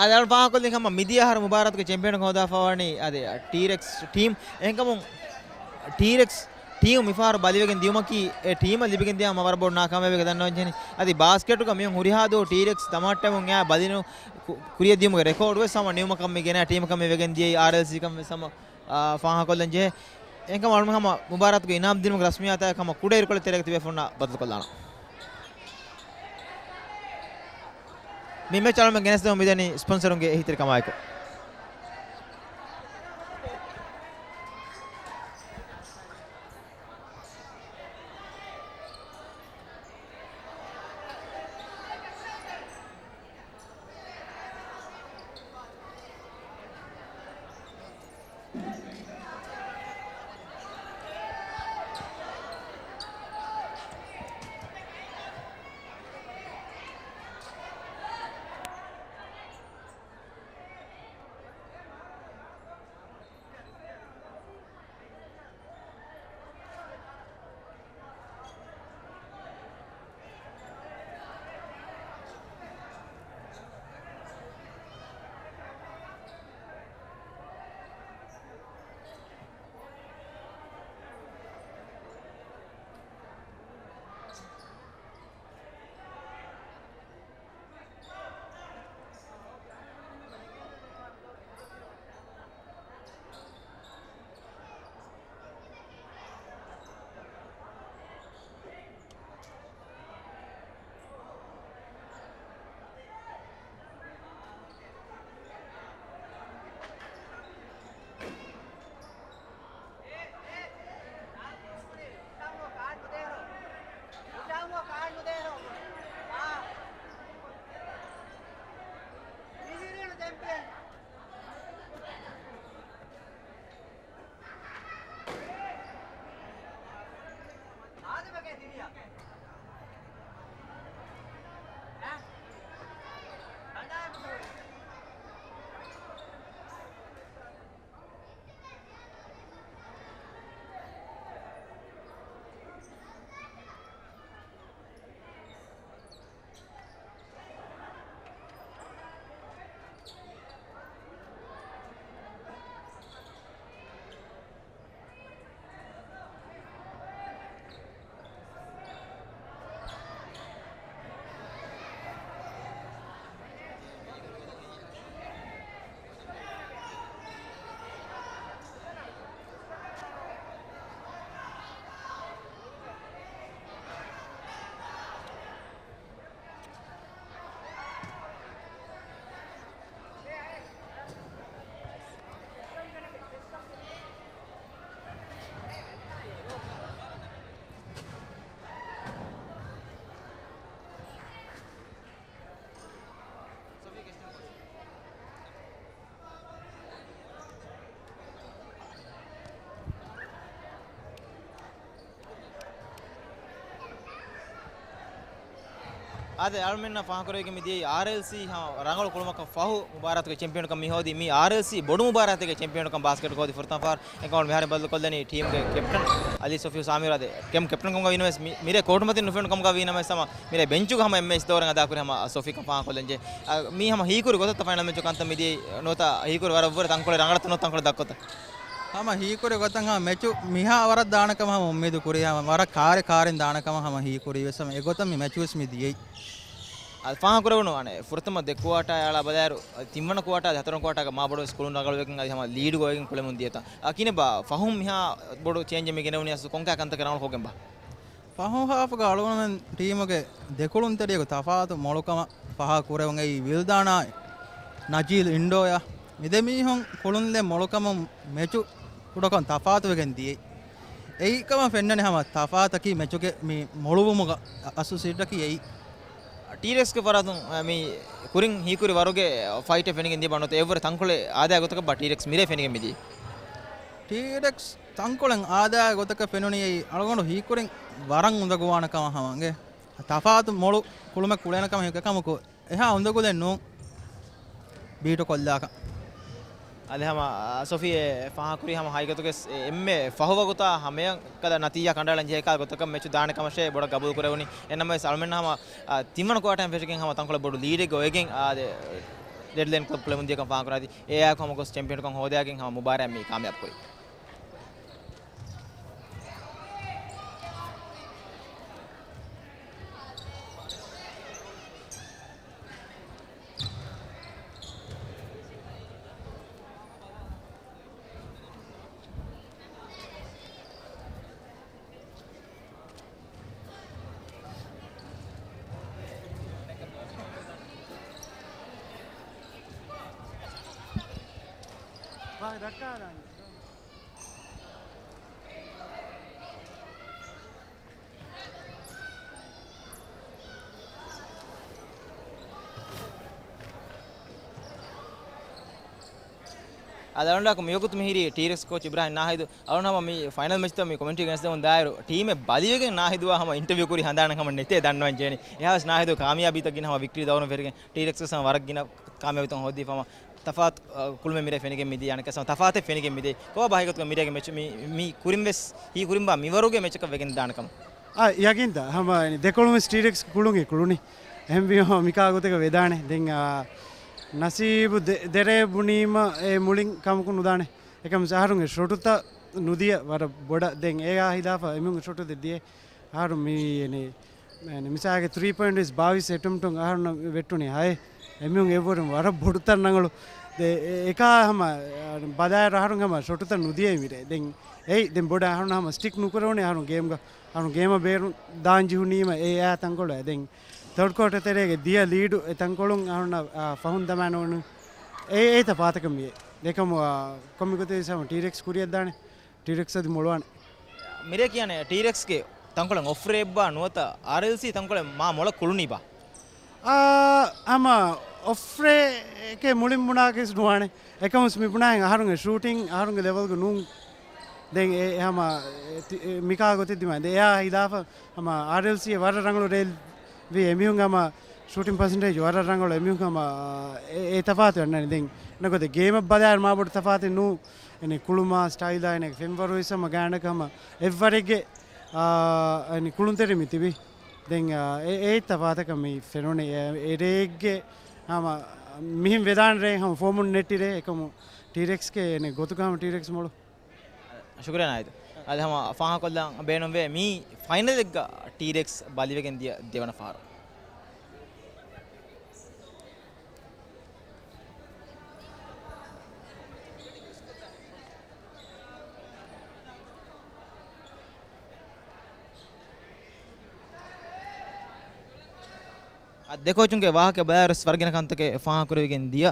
އަދި އަޅު ފާހަގަކޮށްލި ކަމަށް މިދިޔަ އަހަރު މުބާރާތުގެ ޗެމްޕިއަނަކަށް ހޯދާފަވަނީ އަދި ޓީރެކްސް ޓީމް. އެހެންކަމުން ޓީރެކްސް ޓީމް މިފަހަރު ބަލިވެގެން ދިޔުމަކީ އެ ޓީމަށް ލިބިގެން ދިޔަ ހަމަ ވަރަށް ބޮޑު ނާކާމިޔާބެއް ދަންނަވަން ޖެހެނީ. އަދި ބާސްކެޓުގަ މިހެން ހުރިހާ ދުވަހު ޓީރެކްސް ދަމާއްޓަމުން އެއާ ބަލިނު ކު-، ކުރިއަށް ދިޔުމުގެ ރެކޯޑް ވެސް ހަމަ ނިމުމަކަށް މި ގެނައި ޓީމަކަށް މި ވެގެން ދިޔައީ އާރްއެލްސީ ކަން ވެސް ހަމަ، އާ، ފާހަގަކޮށްލަން ޖެހޭ. އެހެންކަމުން އަޅުމެން ހަމަ މުބާރާތުގެ އިނާމް ދިނުމުގެ ރަސްމިއްޔާތާއެކު ހަމަ ކުޑައިރުކޮޅެއް ތެރޭގަ ތިބޭފުޅުންނާ ބަދަލުކޮށްލާނަން. މި މެޗް އަޅުމެން ގެނެސްދެމުން މިދަނީ ސްޕޮންސަރުންގެ އެހީތެރިކަމާއެކު. އާދެ، އަޅުމެންނަށް ފާހަގަކުރެވިގެން މިދިޔައީ އާރްއެލްސީ ހަ-، ރަނގަޅު ކުޅުމަކަށް ފަހު މުބާރާތުގެ ޗެމްޕިއަންކަން މި ހޯދީ. މީ އާރްއެލްސީ ބޮޑު މުބާރާތެއްގެ ޗެމްޕިއަންކަން ބާސްކެޓް ހޯދި ފުރަތަމަ ފަހަރު. އެކަމަކު މިހާރު ބަދަލުކޮށްލަނީ ޓީމްގެ ކެޕްޓަން އަލީ ސޮފިއު ސާމިރު. އާދެ، ކެމް ކެޕްޓަން ކަމުގަ ވީނަމަވެސް މި-، މިރޭ ކޯޓުމަތިން ނުފެނުނު ކަމުގަ ވީނަމަވެސް ހަމަ މިރޭ ބެންޗުގަ ހަމަ އެއްމެ އިސް ދައުރެއް އަދާކުރި ހަމަ ސޮފީކަން ފާހަގަކޮށްލަންޖެ. އާ، މީ ހަމަ ހީކުރި ގޮތަށްތަ ފައިނަލް މެޗު ކަންތައް މިދިޔައީ ނުވަތަ ހީކުރި ވަރަށްވުރެ ތަންކޮޅެއް ރަނގަޅަށްތަ ނުވަތަ ތަންކޮޅެއް ދައްކޮތަ؟ ހަމަ ހީކުރި ގޮތަށް ހަމަ މެޗު މިހާ ވަރަށް ދާނެ ކަމަށް ހަމަ އުއްމީދު ކުރި، ހަމަ ވަރަށް ކާރި ކާރިން ދާނެ ކަމަށް ހަމަ ހީކުރީ ވެސް ހަމަ އެގޮތަށް މި މެޗު ވެސް މި ދިޔައީ. އަދި ފާހަގަކުރެވުނު އަނެއް ފުރަތަމަ ދެ ކުއާޓާ އަޅާ ބަލާއިރު، ތިންވަނަ ކުއާޓާ އަދި ހަތަރުވަނަ ކުއާޓާގަ މާ ބޮޑު ވެސް ކުޅުން ރަނގަޅުވެގެން އަދި ހަމަ ލީޑުގަ އޮވެގެން ކުޅެމުން ދިޔަތަ؟ އަ، ކިހިނެއްބާ ފަހުން މިހާ ބޮޑު ޗޭންޖެއް މި ގެނެވުނީ އަސްލު ކޮންކަހަލަ ކަންތަކެއް ރަނގަޅު ކޮށްގެންބާ؟ ފަހު ހާފުގަ އަޅުގަނޑުމެން ޓީމުގެ ދެކުޅުންތެރިޔަކު ތަފާތު މޮޅުކަމަށް ފާހަގަކުރެވުން އެއީ ވިލްދާނާ ނަޖީލް އިންޑޯޔާ. މި ދެ މީހުން ކުޅުންދެން މޮޅުކަމުން މެޗު ކުޑަކޮށް ތަފާތުވެގެން ދިޔައީ. އެއީ ކަމަށް ފެންނަނީ ހަމަ ތަފާތަކީ މެޗުގެ މި މޮޅުވުމުގަ އަސްލު ސިއްރަކީ އެއީ. ޓީރެކްސްގެ ފަރާތުން، އަ، މި ކުރިން ހީކުރި ވަރުގެ ފައިޓެއް ފެނިގެން ދިޔަ ބާ ނުވަތަ އެއްވަރު ތަންކޮޅެއް އާދައިގެ ގޮތަކަށް ބާ ޓީރެކްސް މިރޭ ފެނިގެން މިދިޔައީ؟ ޓީރެކްސް ތަންކޮޅެއް އާދައިގެ ގޮތަކަށް ފެނުނީ އަޅުގަނޑު ހީކުރިން ވަރަށް އުނދަގޫވާނެ ކަމަށް ހަމަ އިނގޭ. ތަފާތު މޮޅު ކުޅުމެއް ކުޅޭނެ ކަމަށް ހީކުރި ކަމަކު އެހާ އުނދަގުލެއް ނޫން ބީޓު ކޮށްލާކަށް. އަދި ހަމަ، އާ، ސޮފީ އެ ފާހަގަކުރީ ހަމަ ހަގީގަތުގަ އެ އެންމެ ފަހު ވަގުތާ ހަމަޔަށް ކަލަ ނަތީޖާ ކަނޑައަޅަން ޖެހޭ ކަހަލަ ގޮތަކަށް މެޗު ދާނެ ކަމަށޭ ބޮޑަށް ގަބޫލު ކުރެވުނީ. އެހެންނަމަވެސް އަޅުމެންނަށް ހަމަ، އާ، ތިންވަނަ ކުއާޓަރުން ފެށިގެން ހަމަ ތަންކޮޅެއް ބޮޑު ލީޑެއްގަ އޮވެގެން އާދެ، ޑެޑްލައިން ކްލަބް ކުޅެމުން ދިޔަ ކަމަށް ފާހަގަކުރާތީ. އެއާއެކު ހަމަ ގޮސް ޗެމްޕިއަންކަން ހޯދާގެން ހަމަ މުބާރާތް މި ކާމިޔާބު ކުރީ. އަދި އަޅުގަނޑާއެކު މިވަގުތު މިހިރީ ޓީރެކްސް ކޯޗް އިބްރާހިމް ނާހިދު. އަޅުގަނޑު ހަމަ މި ފައިނަލް މެޗްތައް މި ކޮމެންޓްރީ ގެނެސްދެމުން ދާއިރު، ޓީމެއް ބަލިވެގެން ނާހިދުއާ ހަމަ އިންޓަވިއު ކުރި ހަނދާނެއް ހަމަ ނެތޭ ދަންނަވަން ޖެހެނީ. އެހާވެސް ނާހިދު ކާމިޔާބީތައް ގިނަ ހަމަ ވިކްޓަރީ ދައުރުން ފެށިގެން ޓީރެކްސް ވެސް ހަމަ ވަރަށް ގިނަ ކާމިޔާބީތައް ހޯދީފަ ހަމަ ތަފާތު، އަ، ކުޅުމެއް މިރޭ ފެނިގެން މިދިޔަ އަނެއްކާ ހަމަ ތަފާތެއް ފެނިގެން މިދިޔަ. ކޮބާ ބާ ހަގީގަތުގަ މިރޭގެ މެޗު މި، މި ކުރިން ވެސް ހީ ކުރިން ބާ މިވަރުގެ މެޗަކަށް ވެގެން ދާނެ ކަމަށް؟ އާ، ޔަގީންތަ؟ ހަމަ ދެކޮޅުން ވެސް ޓީރެކްސް ކުޅުން އެ ކުޅުނީ. އެހެންވީމަ މިކާ ގޮތަކަށް ވެދާނެ. ދެން، އާ، ނަސީބު ދެ-، ދެރޭ ބުނީމަ އެ މުޅިން ކަމަކު ނުދާނެ. އެކަމް އަހަރުންގެ ޝޮޓުތައް ނުދިޔަ ވަރަށް ބޮޑަށް. ދެން އޭގާ ހިލާފަށް އެމީހުންގެ ޝޮޓުތައް ދިޔަ. އަހަރު މި، އެނެ، އެނެ، މިސާލަކަށް ތްރީ ޕޮއިންޓް ވެސް ބާވީސް އެޓެމްޕްޓުން އަހަރުންނަށް ވެއްޓުނީ ހައެއް. އެމީހުން އެއްވަރުން ވަރަށް ބޮޑުތައް ރަނގަޅު. ދެ-، އެ-، އެކާ ހަމަ، އަ، ބަލާއިރު އަހަރުން ހަމަ ޝޮޓުތައް ނުދިޔައީ މިރޭ. ދެން އެއީ ދެން ބޮޑަށް އަހަރުން ހަމަ ސްޓިކް ނުކުރެވުނީ އަހަރުން ގޭމްގަ. އަހަރުން ގޭމަށް ބޭރުން ދާން ޖެހުނީމަ އެ އާ ތަންކޮޅު. ދެން ތާޑް ކުއާޓަރ ތެރޭގެ ދިޔަ ލީޑު އެ ތަންކޮޅުން އަހަރުންނަށް، އާ، ފަހުން ދަމާނެ އޮން. އެ-، އެއީތަ ފާތަކަށް މިއެ. އެކަމު، އާ، ކޮންމެ ގޮތެއް ހަމަ ޓީރެކްސް ކުރިއަށްދާނެ. ޓީރެކްސް އަދި މޮޅުވާނެ. މިރޭ ކިޔާނެ ޓީރެކްސްގެ ތަންކޮޅެއް އޮފްރޭއްބާ ނުވަތަ އާރްއެލްސީ ތަންކޮޅެއް މާ މޮޅަށް ކުޅުނީ ބާ؟ އާ، ހަމަ އޮފްރޭއެކޭ މުޅިން ބުނާކީސް ނުވާނެ. އެކަމުސް މި ބުނާހެން އަހަރުންގެ ޝޫޓިން އަހަރުންގެ ލެވެލްގަ ނޫން. ދެން އެ ހަމަ އެ ތި-، އެ މިކާ ގޮތެއް ދިމާ. ދެ އެއާ ހިލާފަށް ހަމަ އާރްއެލްސީ ވަރަށް ރަނގަޅު ރޭލް ވީ. އެމީހުން ހަމަ ޝޫޓިން ޕަސެންޓޭޖް ވަރަށް ރަނގަޅު. އެމީހުން ހަމަ އެ، އެ ތަފާތު އަންނަނީ. ދެން ނަގޮތެ ގޭމަށް ބަލާއިރު މާ ބޮޑު ތަފާތެއް ނޫ. އެނެ ކުޅުމާ ސްޓައިލާ އެނެ ފެންވަރު އިސް ހަމަ ގާނޑަކަށް ހަމަ އެއްވަރެއްގެ، އާ، އެނެ ކުޅުންތެރި މި ތިބި. ދެން، އާ، އެ، އެ ތަފާތަކަށް މި ފެނުނީ. އެ، އެ ރޭގެ ހަމަ މިހެން ވެދާނެ ރޭ ހަމަ ފޯމުން ނެއްޓި ރޭ އެކަމު ޓީރެކްސްގެ އެނެ ގޮތުގަ ހަމަ ޓީރެކްސް މޮޅު. ޝުކުރިއްޔާ ނާހިދު. އަދި ހަމަ ފާހަގަކޮށްލަން ބޭނުންވޭ މީ ފައިނަލެއްގަ ޓީރެކްސް ބަލިވެގެން ދިޔަ ދެވަނަ ފަހަރު. އަދި ދެ ކޯޗުންގެ ވާހަކަ ބަލާއިރު ވެސް ވަރަށް ގިނަ ކަންތަކެއް ފާހަގަކުރެވިގެން ދިޔަ.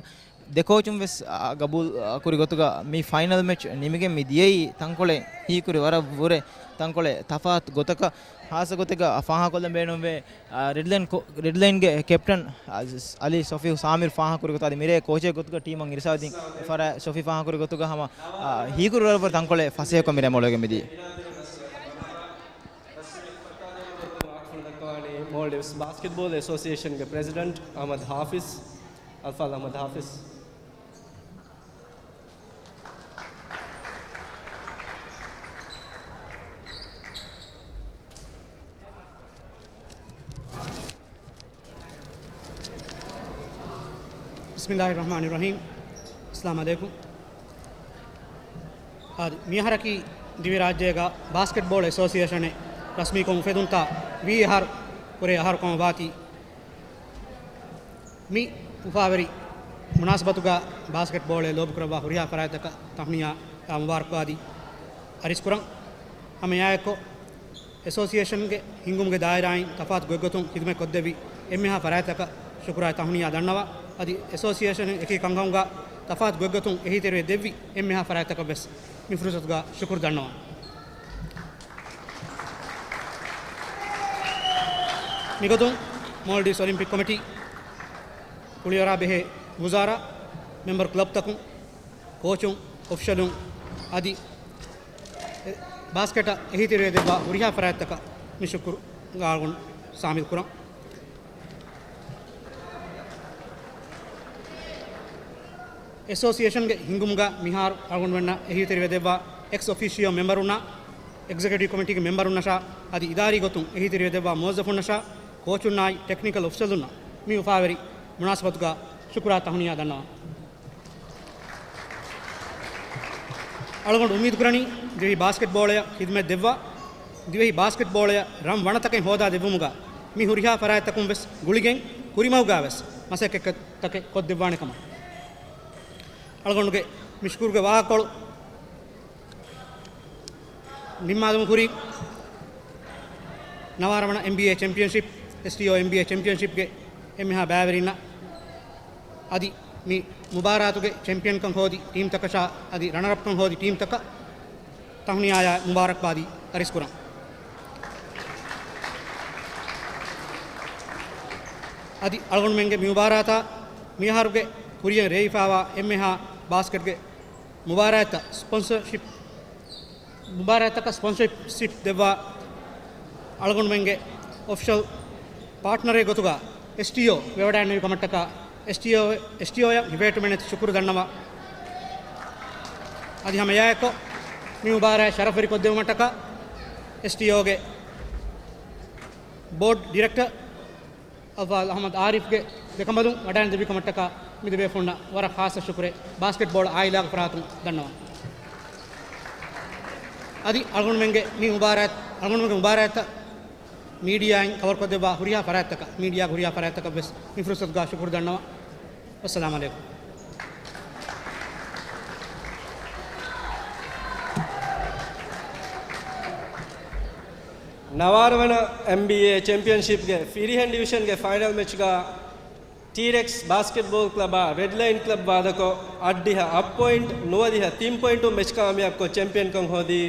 ދެ ކޯޗުން ވެސް، އާ، ގަބޫލު، އާ، ކުރި ގޮތުގަ މި ފައިނަލް މެޗް ނިމިގެން މި ދިޔައީ ތަންކޮޅެއް ހީކުރި ވަރަށް ވުރެ ތަންކޮޅެއް ތަފާތު ގޮތަކަށް. ހާއްސަ ގޮތެއްގަ ފާހަގަކޮށްލަން ބޭނުންވޭ، އާ، ރެޑްލައިން ކޯ-، ރެޑްލައިންގެ ކެޕްޓަން، އާ، އަލީ ސޮފީ ސާމިރު ފާހަގަކުރި ގޮތަށް. އަދި މިރޭ ކޯޗެއް ގޮތުގަ ޓީމަށް އިރުޝާދު ދިން ފަރާ ސޮފީ ފާހަގަކުރި ގޮތުގަ ހަމަ، އާ، ހީކުރި ވަރަށް ވުރެ ތަންކޮޅެއް ފަސޭހަކޮށް މިރޭ މޮޅުވެގެން މި ދިޔައީ. މޯލްޑިވްސް ބާސްކެޓްބޯލް އެސޯސިއޭޝަންގެ ޕްރެޒިޑެންޓް އަޙްމަދު ޙާފިޒް، އަލްފާޟިލް އަޙްމަދު ޙާފިޒް. ބިސްމިއްލާހިއްރަޙްމާނިއްރަޙީމް. އައްސަލާމު ޢަލައިކުމް. އާދެ، މިއަހަރަކީ ދިވެހިރާއްޖޭގަ ބާސްކެޓްބޯޅަ އެސޯސިއޭޝަނެއް ރަސްމީކޮށް އުފެދުންތާ ވީހަ އަހަރު ކުރޭ އަހަރު ކަމަށް ވާތީ. މި އުފާވެރި މުނާސަބަތުގަ ބާސްކެޓްބޯޅައަށް ލޯބިކުރައްވާ ހުރިހާ ފަރާތްތަކަށް ތަހުނިޔާ އާ މުބާރަކްބާދީ އަރިސްކުރަން. ހަމައެއާއެއްކޮށް، އެސޯސިއޭޝަންގެ ހިންގުމުގެ ދާއިރާއިން ތަފާތު ގޮތްގޮތުން ޚިދުމަތް ކޮށްދެއްވި އެންމެހާ ފަރާތްތަކަށް ޝުކުރާ ތަހުނިޔާ ދަންނަވާ، އަދި އެސޯސިއޭޝަނެއް އެކި ކަންކަމުގަ ތަފާތު ގޮތްގޮތުން އެހީތެރިވެ ދެއްވި އެންމެހާ ފަރާތްތަކަށް ވެސް މި ފުރުސަތުގަ ޝުކުރު ދަންނަވަން. މިގޮތުން މޯލްޑިވްސް އޮލިމްޕިކް ކޮމިޓީ، ކުޅިވަރާ ބެހޭ ވުޒާރާ، މެމްބަރު ކްލަބްތަކުން، ކޯޗުން، އޮފިޝަލުން އަދި ބާސްކެޓަށް އެހީތެރިވެ ދެއްވާ ހުރިހާ ފަރާތްތަކަށް މި ޝުކުރު އަޅުގަނޑު ޝާމިލް ކުރަން. އެސޯސިއޭޝަންގެ ހިންގުމުގަ މިހާރު އަޅުގަނޑުމެންނަށް އެހީތެރިވެ ދެއްވާ އެކްސް އޮފީޝިއޯ މެމްބަރުންނާ، އެގްޒެކެޓިވް ކޮމިޓީގެ މެމްބަރުންނަށާ އަދި އިދާރީ ގޮތުން އެހީތެރިވެ ދެއްވާ މުވައްޒަފުންނަށާ ކޯޗުންނާއި ޓެކްނިކަލް އޮފިޝަލުންނަށް މި އުފާވެރި މުނާސަބަތުގަ ޝުކުރާ ތަހުނިޔާ ދަންނަވަން. އަޅުގަނޑު އުއްމީދުކުރަނީ، ދިވެހި ބާސްކެޓްބޯޅަޔަށް ޚިދުމަތް ދެއްވާ، ދިވެހި ބާސްކެޓްބޯޅަޔަށް ރަން ވަނަތަކެއް ހޯދާ ދެއްވުމުގަ މި ހުރިހާ ފަރާތްތަކުން ވެސް ގުޅިގެން ކުރިމަގުގަ ވެސް މަސައްކަތްތަކެއް ކޮށްދެއްވާނެ ކަމަށް. އަޅުގަނޑުގެ މި ޝުކުރުގެ ވާހަކަކޮޅު ނިންމާލުމުގެ ކުރިން ނަވާރަ ވަނަ އެމްބީއޭ ޗެމްޕިއަންޝިޕް، އެސްޓީއޯ އެމްބީއޭ ޗެމްޕިއަންޝިޕްގެ އެންމެހާ ބައިވެރިންނަށް އަދި މި މުބާރާތުގެ ޗެމްޕިއަންކަން ހޯދި ޓީމްތަކަށާ އަދި ރަނަރަޕްކަން ހޯދި ޓީމްތަކަށް ތަހުނިޔާއާ މުބާރަކްބާދީ އަރިސްކުރަން. އަދި އަޅުގަނޑުމެންގެ މި މުބާރާތާ މިއަހަރުގެ ކުރިޔަށް ރޭވިފާވާ އެންމެހާ ބާސްކެޓްގެ މުބާރާތްތައް ސްޕޮންސަޝިޕް، މުބާރާތްތަކަށް ސްޕޮންސަޝިޕް ދެއްވާ އަޅުގަނޑުމެންގެ އޮފިޝަލް ޕާޓްނަރެއް ގޮތުގަ އެސްޓީއޯ ވެވަޑައިންނެވި ކަމަށްޓަކާ އެސްޓީއޯ، އެސްޓީއޯއަށް ހިބޭޓުމެއް ނެތި ޝުކުރު ދަންނަވާ. އަދި ހަމައެއާއެއްކޮށް، މި މުބާރާތް ޝަރަފްވެރިކޮށްދެއްވުމަށްޓަކާ އެސްޓީއޯގެ ބޯޑް ޑިރެކްޓަރ އަލްފާޟިލް އަޙްމަދު ޢާރިފްގެ ދެކަނބަލުން ވަޑައިން ދެއްވި ކަމަށްޓަކާ މި ދެބޭފުޅުންނަށް ވަރަށް ޚާއްޞަ ޝުކުރެއް ބާސްކެޓްބޯޅަ އާއިލާގެ ފަރާތުން ދަންނަވަން. އަދި އަޅުގަނޑުމެންގެ މި މުބާރާތް، އަޅުގަނޑުމެންގެ މުބާރާތްތައް މީޑިއާއިން ކަވަރުކޮށްދެއްވާ ހުރިހާ ފަރާތްތަކަށް، މީޑިއާގެ ހުރިހާ ފަރާތްތަކަށް ވެސް މި ފުރުސަތުގަ ޝުކުރު ދަންނަވަން. ވައްސަލާމް ޢަލައިކުމް. ނަވާރަ ވަނަ އެމްބީއޭ ޗެމްޕިއަންޝިޕްގެ ފިރިހެން ޑިވިޝަންގެ ފައިނަލް މެޗްގަ ޓީރެކްސް ބާސްކެޓްބޯލް ކްލަބާ ރެޑް ލައިން ކްލަބް ވާދަކޮށް، އަށްޑިހަ އަށް ޕޮއިންޓް، ނުވަދިހަ ތިން ޕޮއިންޓުން މެޗް ކާމިޔާބުކޮށް، ޗެމްޕިއަންކަން ހޯދީ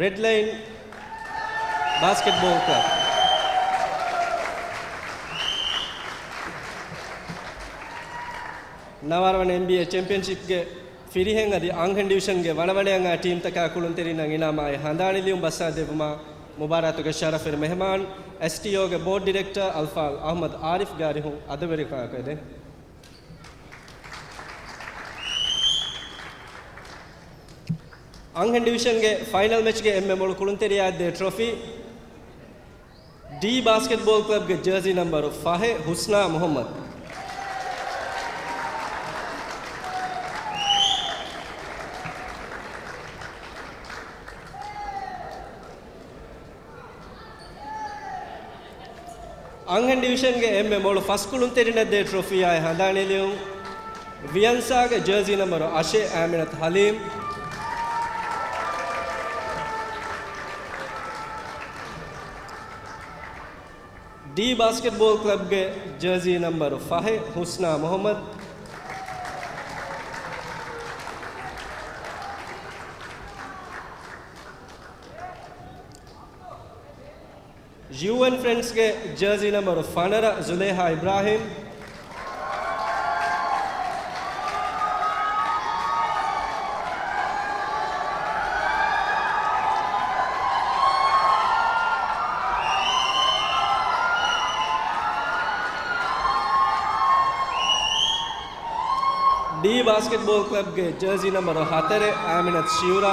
ރެޑް ލައިން ބާސްކެޓްބޯލް ކްލަބް. ނަވާރަ ވަނަ އެމްބީއޭ ޗެމްޕިއަންޝިޕްގެ ފިރިހެން އަދި އަންހެން ޑިވިޝަންގެ ވަނަވަނައަށް އައި ޓީމްތަކާ ކުޅުންތެރިންނަށް އިނާމާއި ހަނދާނީ ލިޔުން ބައްސަވާ ދެއްވުމަށް މުބާރާތުގެ ޝަރަފްވެރި މެހެމާން، އެސްޓީއޯގެ ބޯޑް ޑިރެކްޓަރ އަލްފާޟިލް އަޙްމަދު ޢާރިފްގެ އަރިހުން އަދަބުވެރިކަމާއެކު އެދެން. އަންހެން ޑިވިޝަންގެ ފައިނަލް މެޗްގެ އެންމެ މޮޅު ކުޅުންތެރިޔާ އައްދޭ ޓްރޮފީ، ޑީ ބާސްކެޓްބޯލް ކްލަބްގެ ޖާޒީ ނަމްބަރު ފަހެއް ހުސްނާ މުޙައްމަދު. އަންހެން ޑިވިޝަންގެ އެންމެ މޮޅު ފަސް ކުޅުންތެރިންނަށްދޭ ޓްރޮފީއާއި ހަނދާނީ ލިޔުން، ވިޔަންސާގެ ޖާޒީ ނަމްބަރު އަށެއް އާމިނަތު ޙަލީމް، ޑީ ބާސްކެޓްބޯލް ކްލަބްގެ ޖާޒީ ނަމްބަރު ފަހެއް ހުސްނާ މުޙައްމަދު، ޔޫއެން ފްރެންޑްސްގެ ޖާޒީ ނަމްބަރު ފަނަރަ ޒުލޭހާ އިބްރާހީމް، ޑީ ބާސްކެޓްބޯލް ކްލަބްގެ ޖާސީ ނަމްބަރު ހަތަރެއް އާމިނަތު ޝިޔުރާ.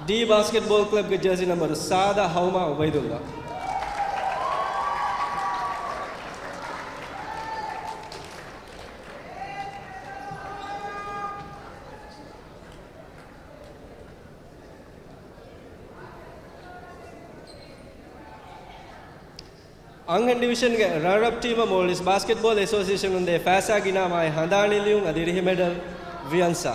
ޑީ ބާސްކެޓްބޯލް ކްލަބްގެ ޖާސީ ނަމްބަރު ސާދަ ހައުމާ އުބައިދުﷲ. އަންހެން ޑިވިޝަންގެ ރަނަރަޕް ޓީމަށް މޯލްޑިވްސް ބާސްކެޓްބޯލް އެސޯސިއޭޝަނުން ދޭ ފައިސާގެ އިނާމާއި ހަނދާނީ ލިޔުން އަދި ރިހި މެޑަލް ވިޔަންސާ.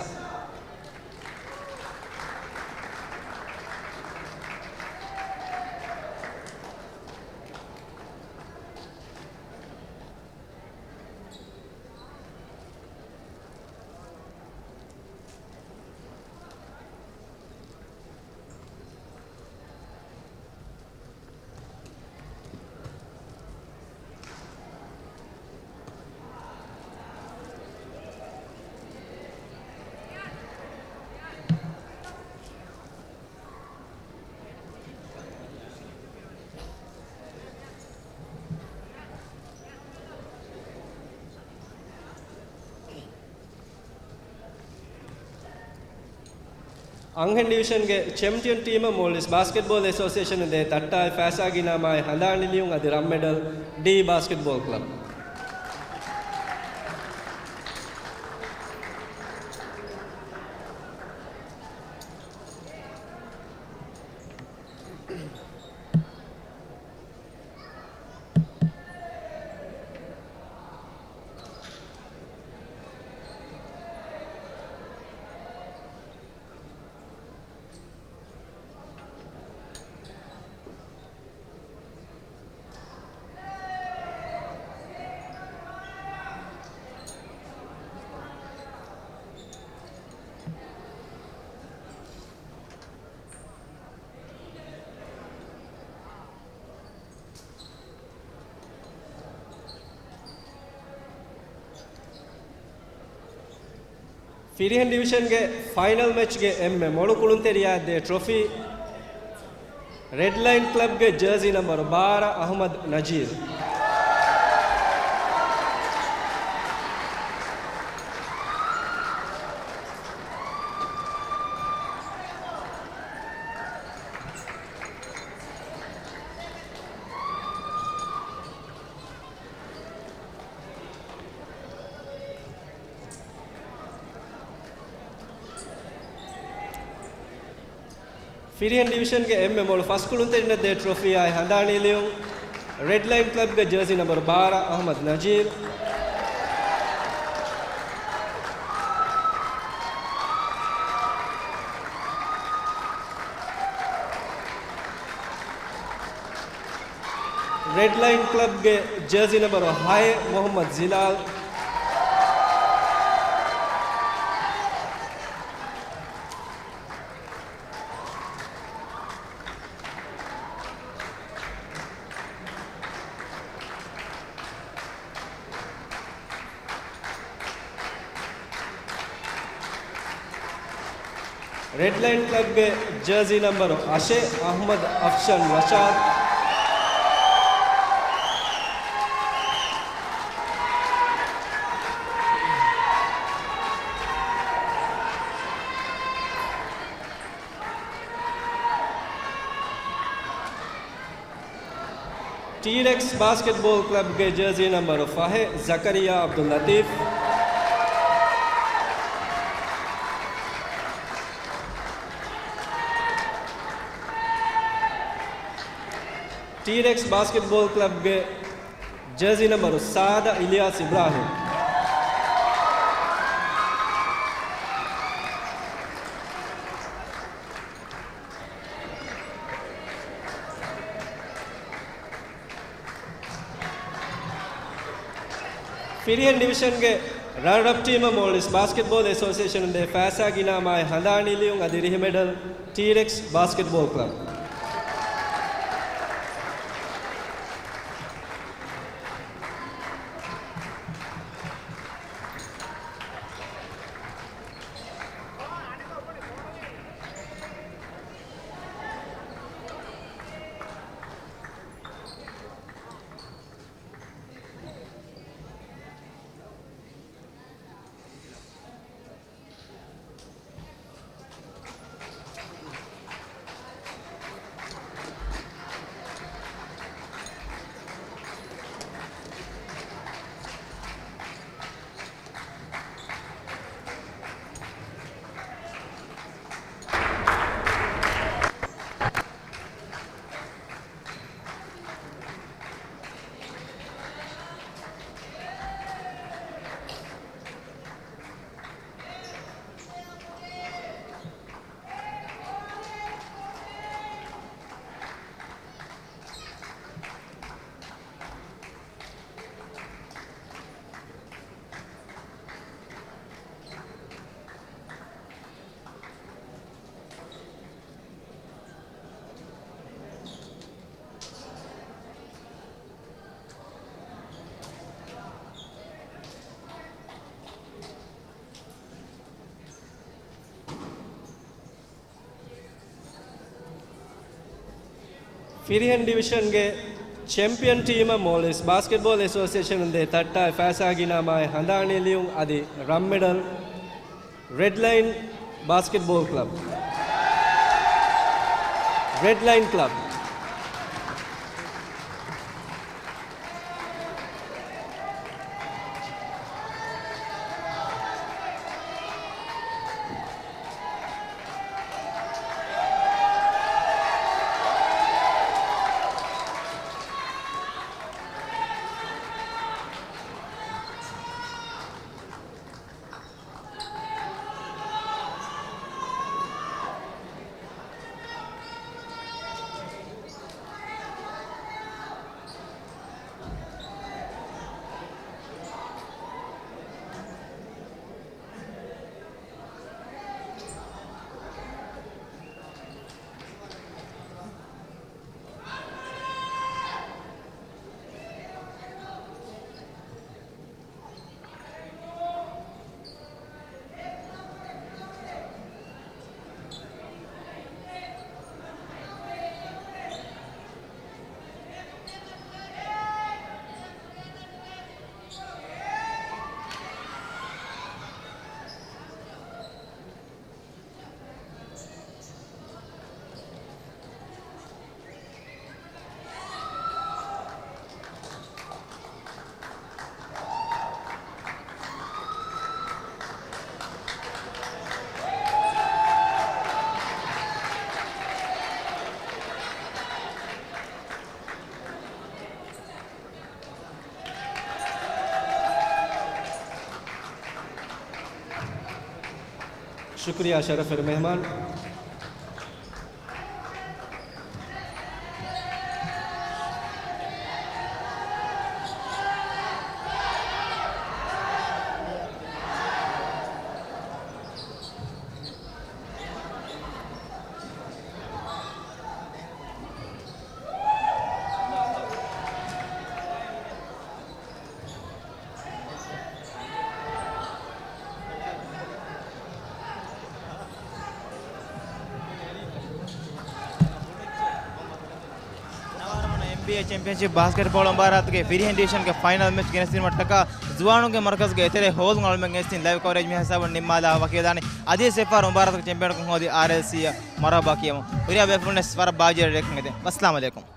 އަންހެން ޑިވިޝަންގެ ޗެމްޕިއަން ޓީމަށް މޯލްޑިވްސް ބާސްކެޓްބޯލް އެސޯސިއޭޝަނުން ދޭ ތައްޓާއި ފައިސާގެ އިނާމާއި ހަނދާނީ ލިޔުން އަދި ރަންމެޑަލް ޑީ ބާސްކެޓްބޯލް ކްލަބް. ފިރިހެން ޑިވިޝަންގެ ފައިނަލް މެޗްގެ އެންމެ މޮޅު ކުޅުންތެރިޔާ ދޭ ޓްރޮފީ، ރެޑް ލައިން ކްލަބްގެ ޖާސީ ނަމްބަރު ބާރަ، އަހުމަދު ނަޒީރު. ފިރިހެން ޑިވިޝަންގެ އެންމެ މޮޅު ފަސް ކުޅުންތެރިންނަށް ދޭ ޓްރޮފީއާއި ހަނދާނީ ލިޔުން، ރެޑް ލައިން ކްލަބްގެ ޖާސީ ނަމްބަރު ބާރަ، އަހުމަދު ނަޒީރު. ރެޑް ލައިން ކްލަބްގެ ޖާސީ ނަމްބަރު ހައެއް، މުހައްމަދު ޒިލާލް. ރެޑް ލައިން ކްލަބްގެ ޖާސީ ނަމްބަރު އަށެއް، އަހްމަދު އަފްޝާން ރަޝާދު. ޓީރެކްސް ބާސްކެޓްބޯލް ކްލަބްގެ ޖާސީ ނަމްބަރު ފަހެއް، ޒަކަރިޔާ އަބްދުލް ލަތީފް. ޓީރެކްސް ބާސްކެޓްބޯލް ކްލަބްގެ ޖާސީ ނަމްބަރު ސާދަ، އިލްޔާސް އިބްރާހިމް. ފިރިހެން ޑިވިޝަންގެ ރަނަރަޕް ޓީމަށް މޯލްޑިވްސް ބާސްކެޓްބޯލް އެސޯސިއޭޝަނުން ދޭ ފައިސާގެ އިނާމާއި ހަނދާނީ ލިޔުން އަދި ރިހި މެޑަލް ޓީރެކްސް ބާސްކެޓްބޯލް ކްލަބް. ފިރިހެން ޑިވިޝަންގެ ޗެމްޕިއަން ޓީމަށް މޯލްޑިވްސް ބާސްކެޓްބޯލް އެސޯސިއޭޝަނުން ދޭ ތައްޓާއި ފައިސާ ގިނަ މާތް ހަނދާނީ ލިޔުން އަދި ރަންމެޑަލް ރެޑްލައިން ބާސްކެޓްބޯލް ކްލަބް. ރެޑްލައިން ކްލަބް. ޝުކުރިއްޔާ ޝަރަފުވެރި މެހްމާން. ނަވާރަމަނަ އެމްބީއޭ ޗެމްޕިއަންޝިޕް ބާސްކެޓްބޯޅަ މުބާރާތުގެ ފިރިހެން ޑިވިޝަންގެ ފައިނަލް މެޗް ގެނެސްދިނުމަށްޓަކާ ޒުވާނުންގެ މަރުކަޒުގެ އެތެރެ ހޯލުން އަޅުމެން ގެނެސްދިން ލައިވް ކަވަރޭޖް މި ހިސާބުން ނިންމާލާ ވަކިވެދާނެ. އަދިވެސް އެއްފަހަރު މުބާރާތުގެ ޗެމްޕިއަނަކުން ހޯދި އާރްއެލްސީއަށް މަރުހަބާ ކިޔަމުން. ހުރިހާ ބޭފުޅުންނަށް ވަރަށް ބާވަޖެހޭ ރޭކަން އެދެން. ވައްސަލާމް އަލައިކުމް.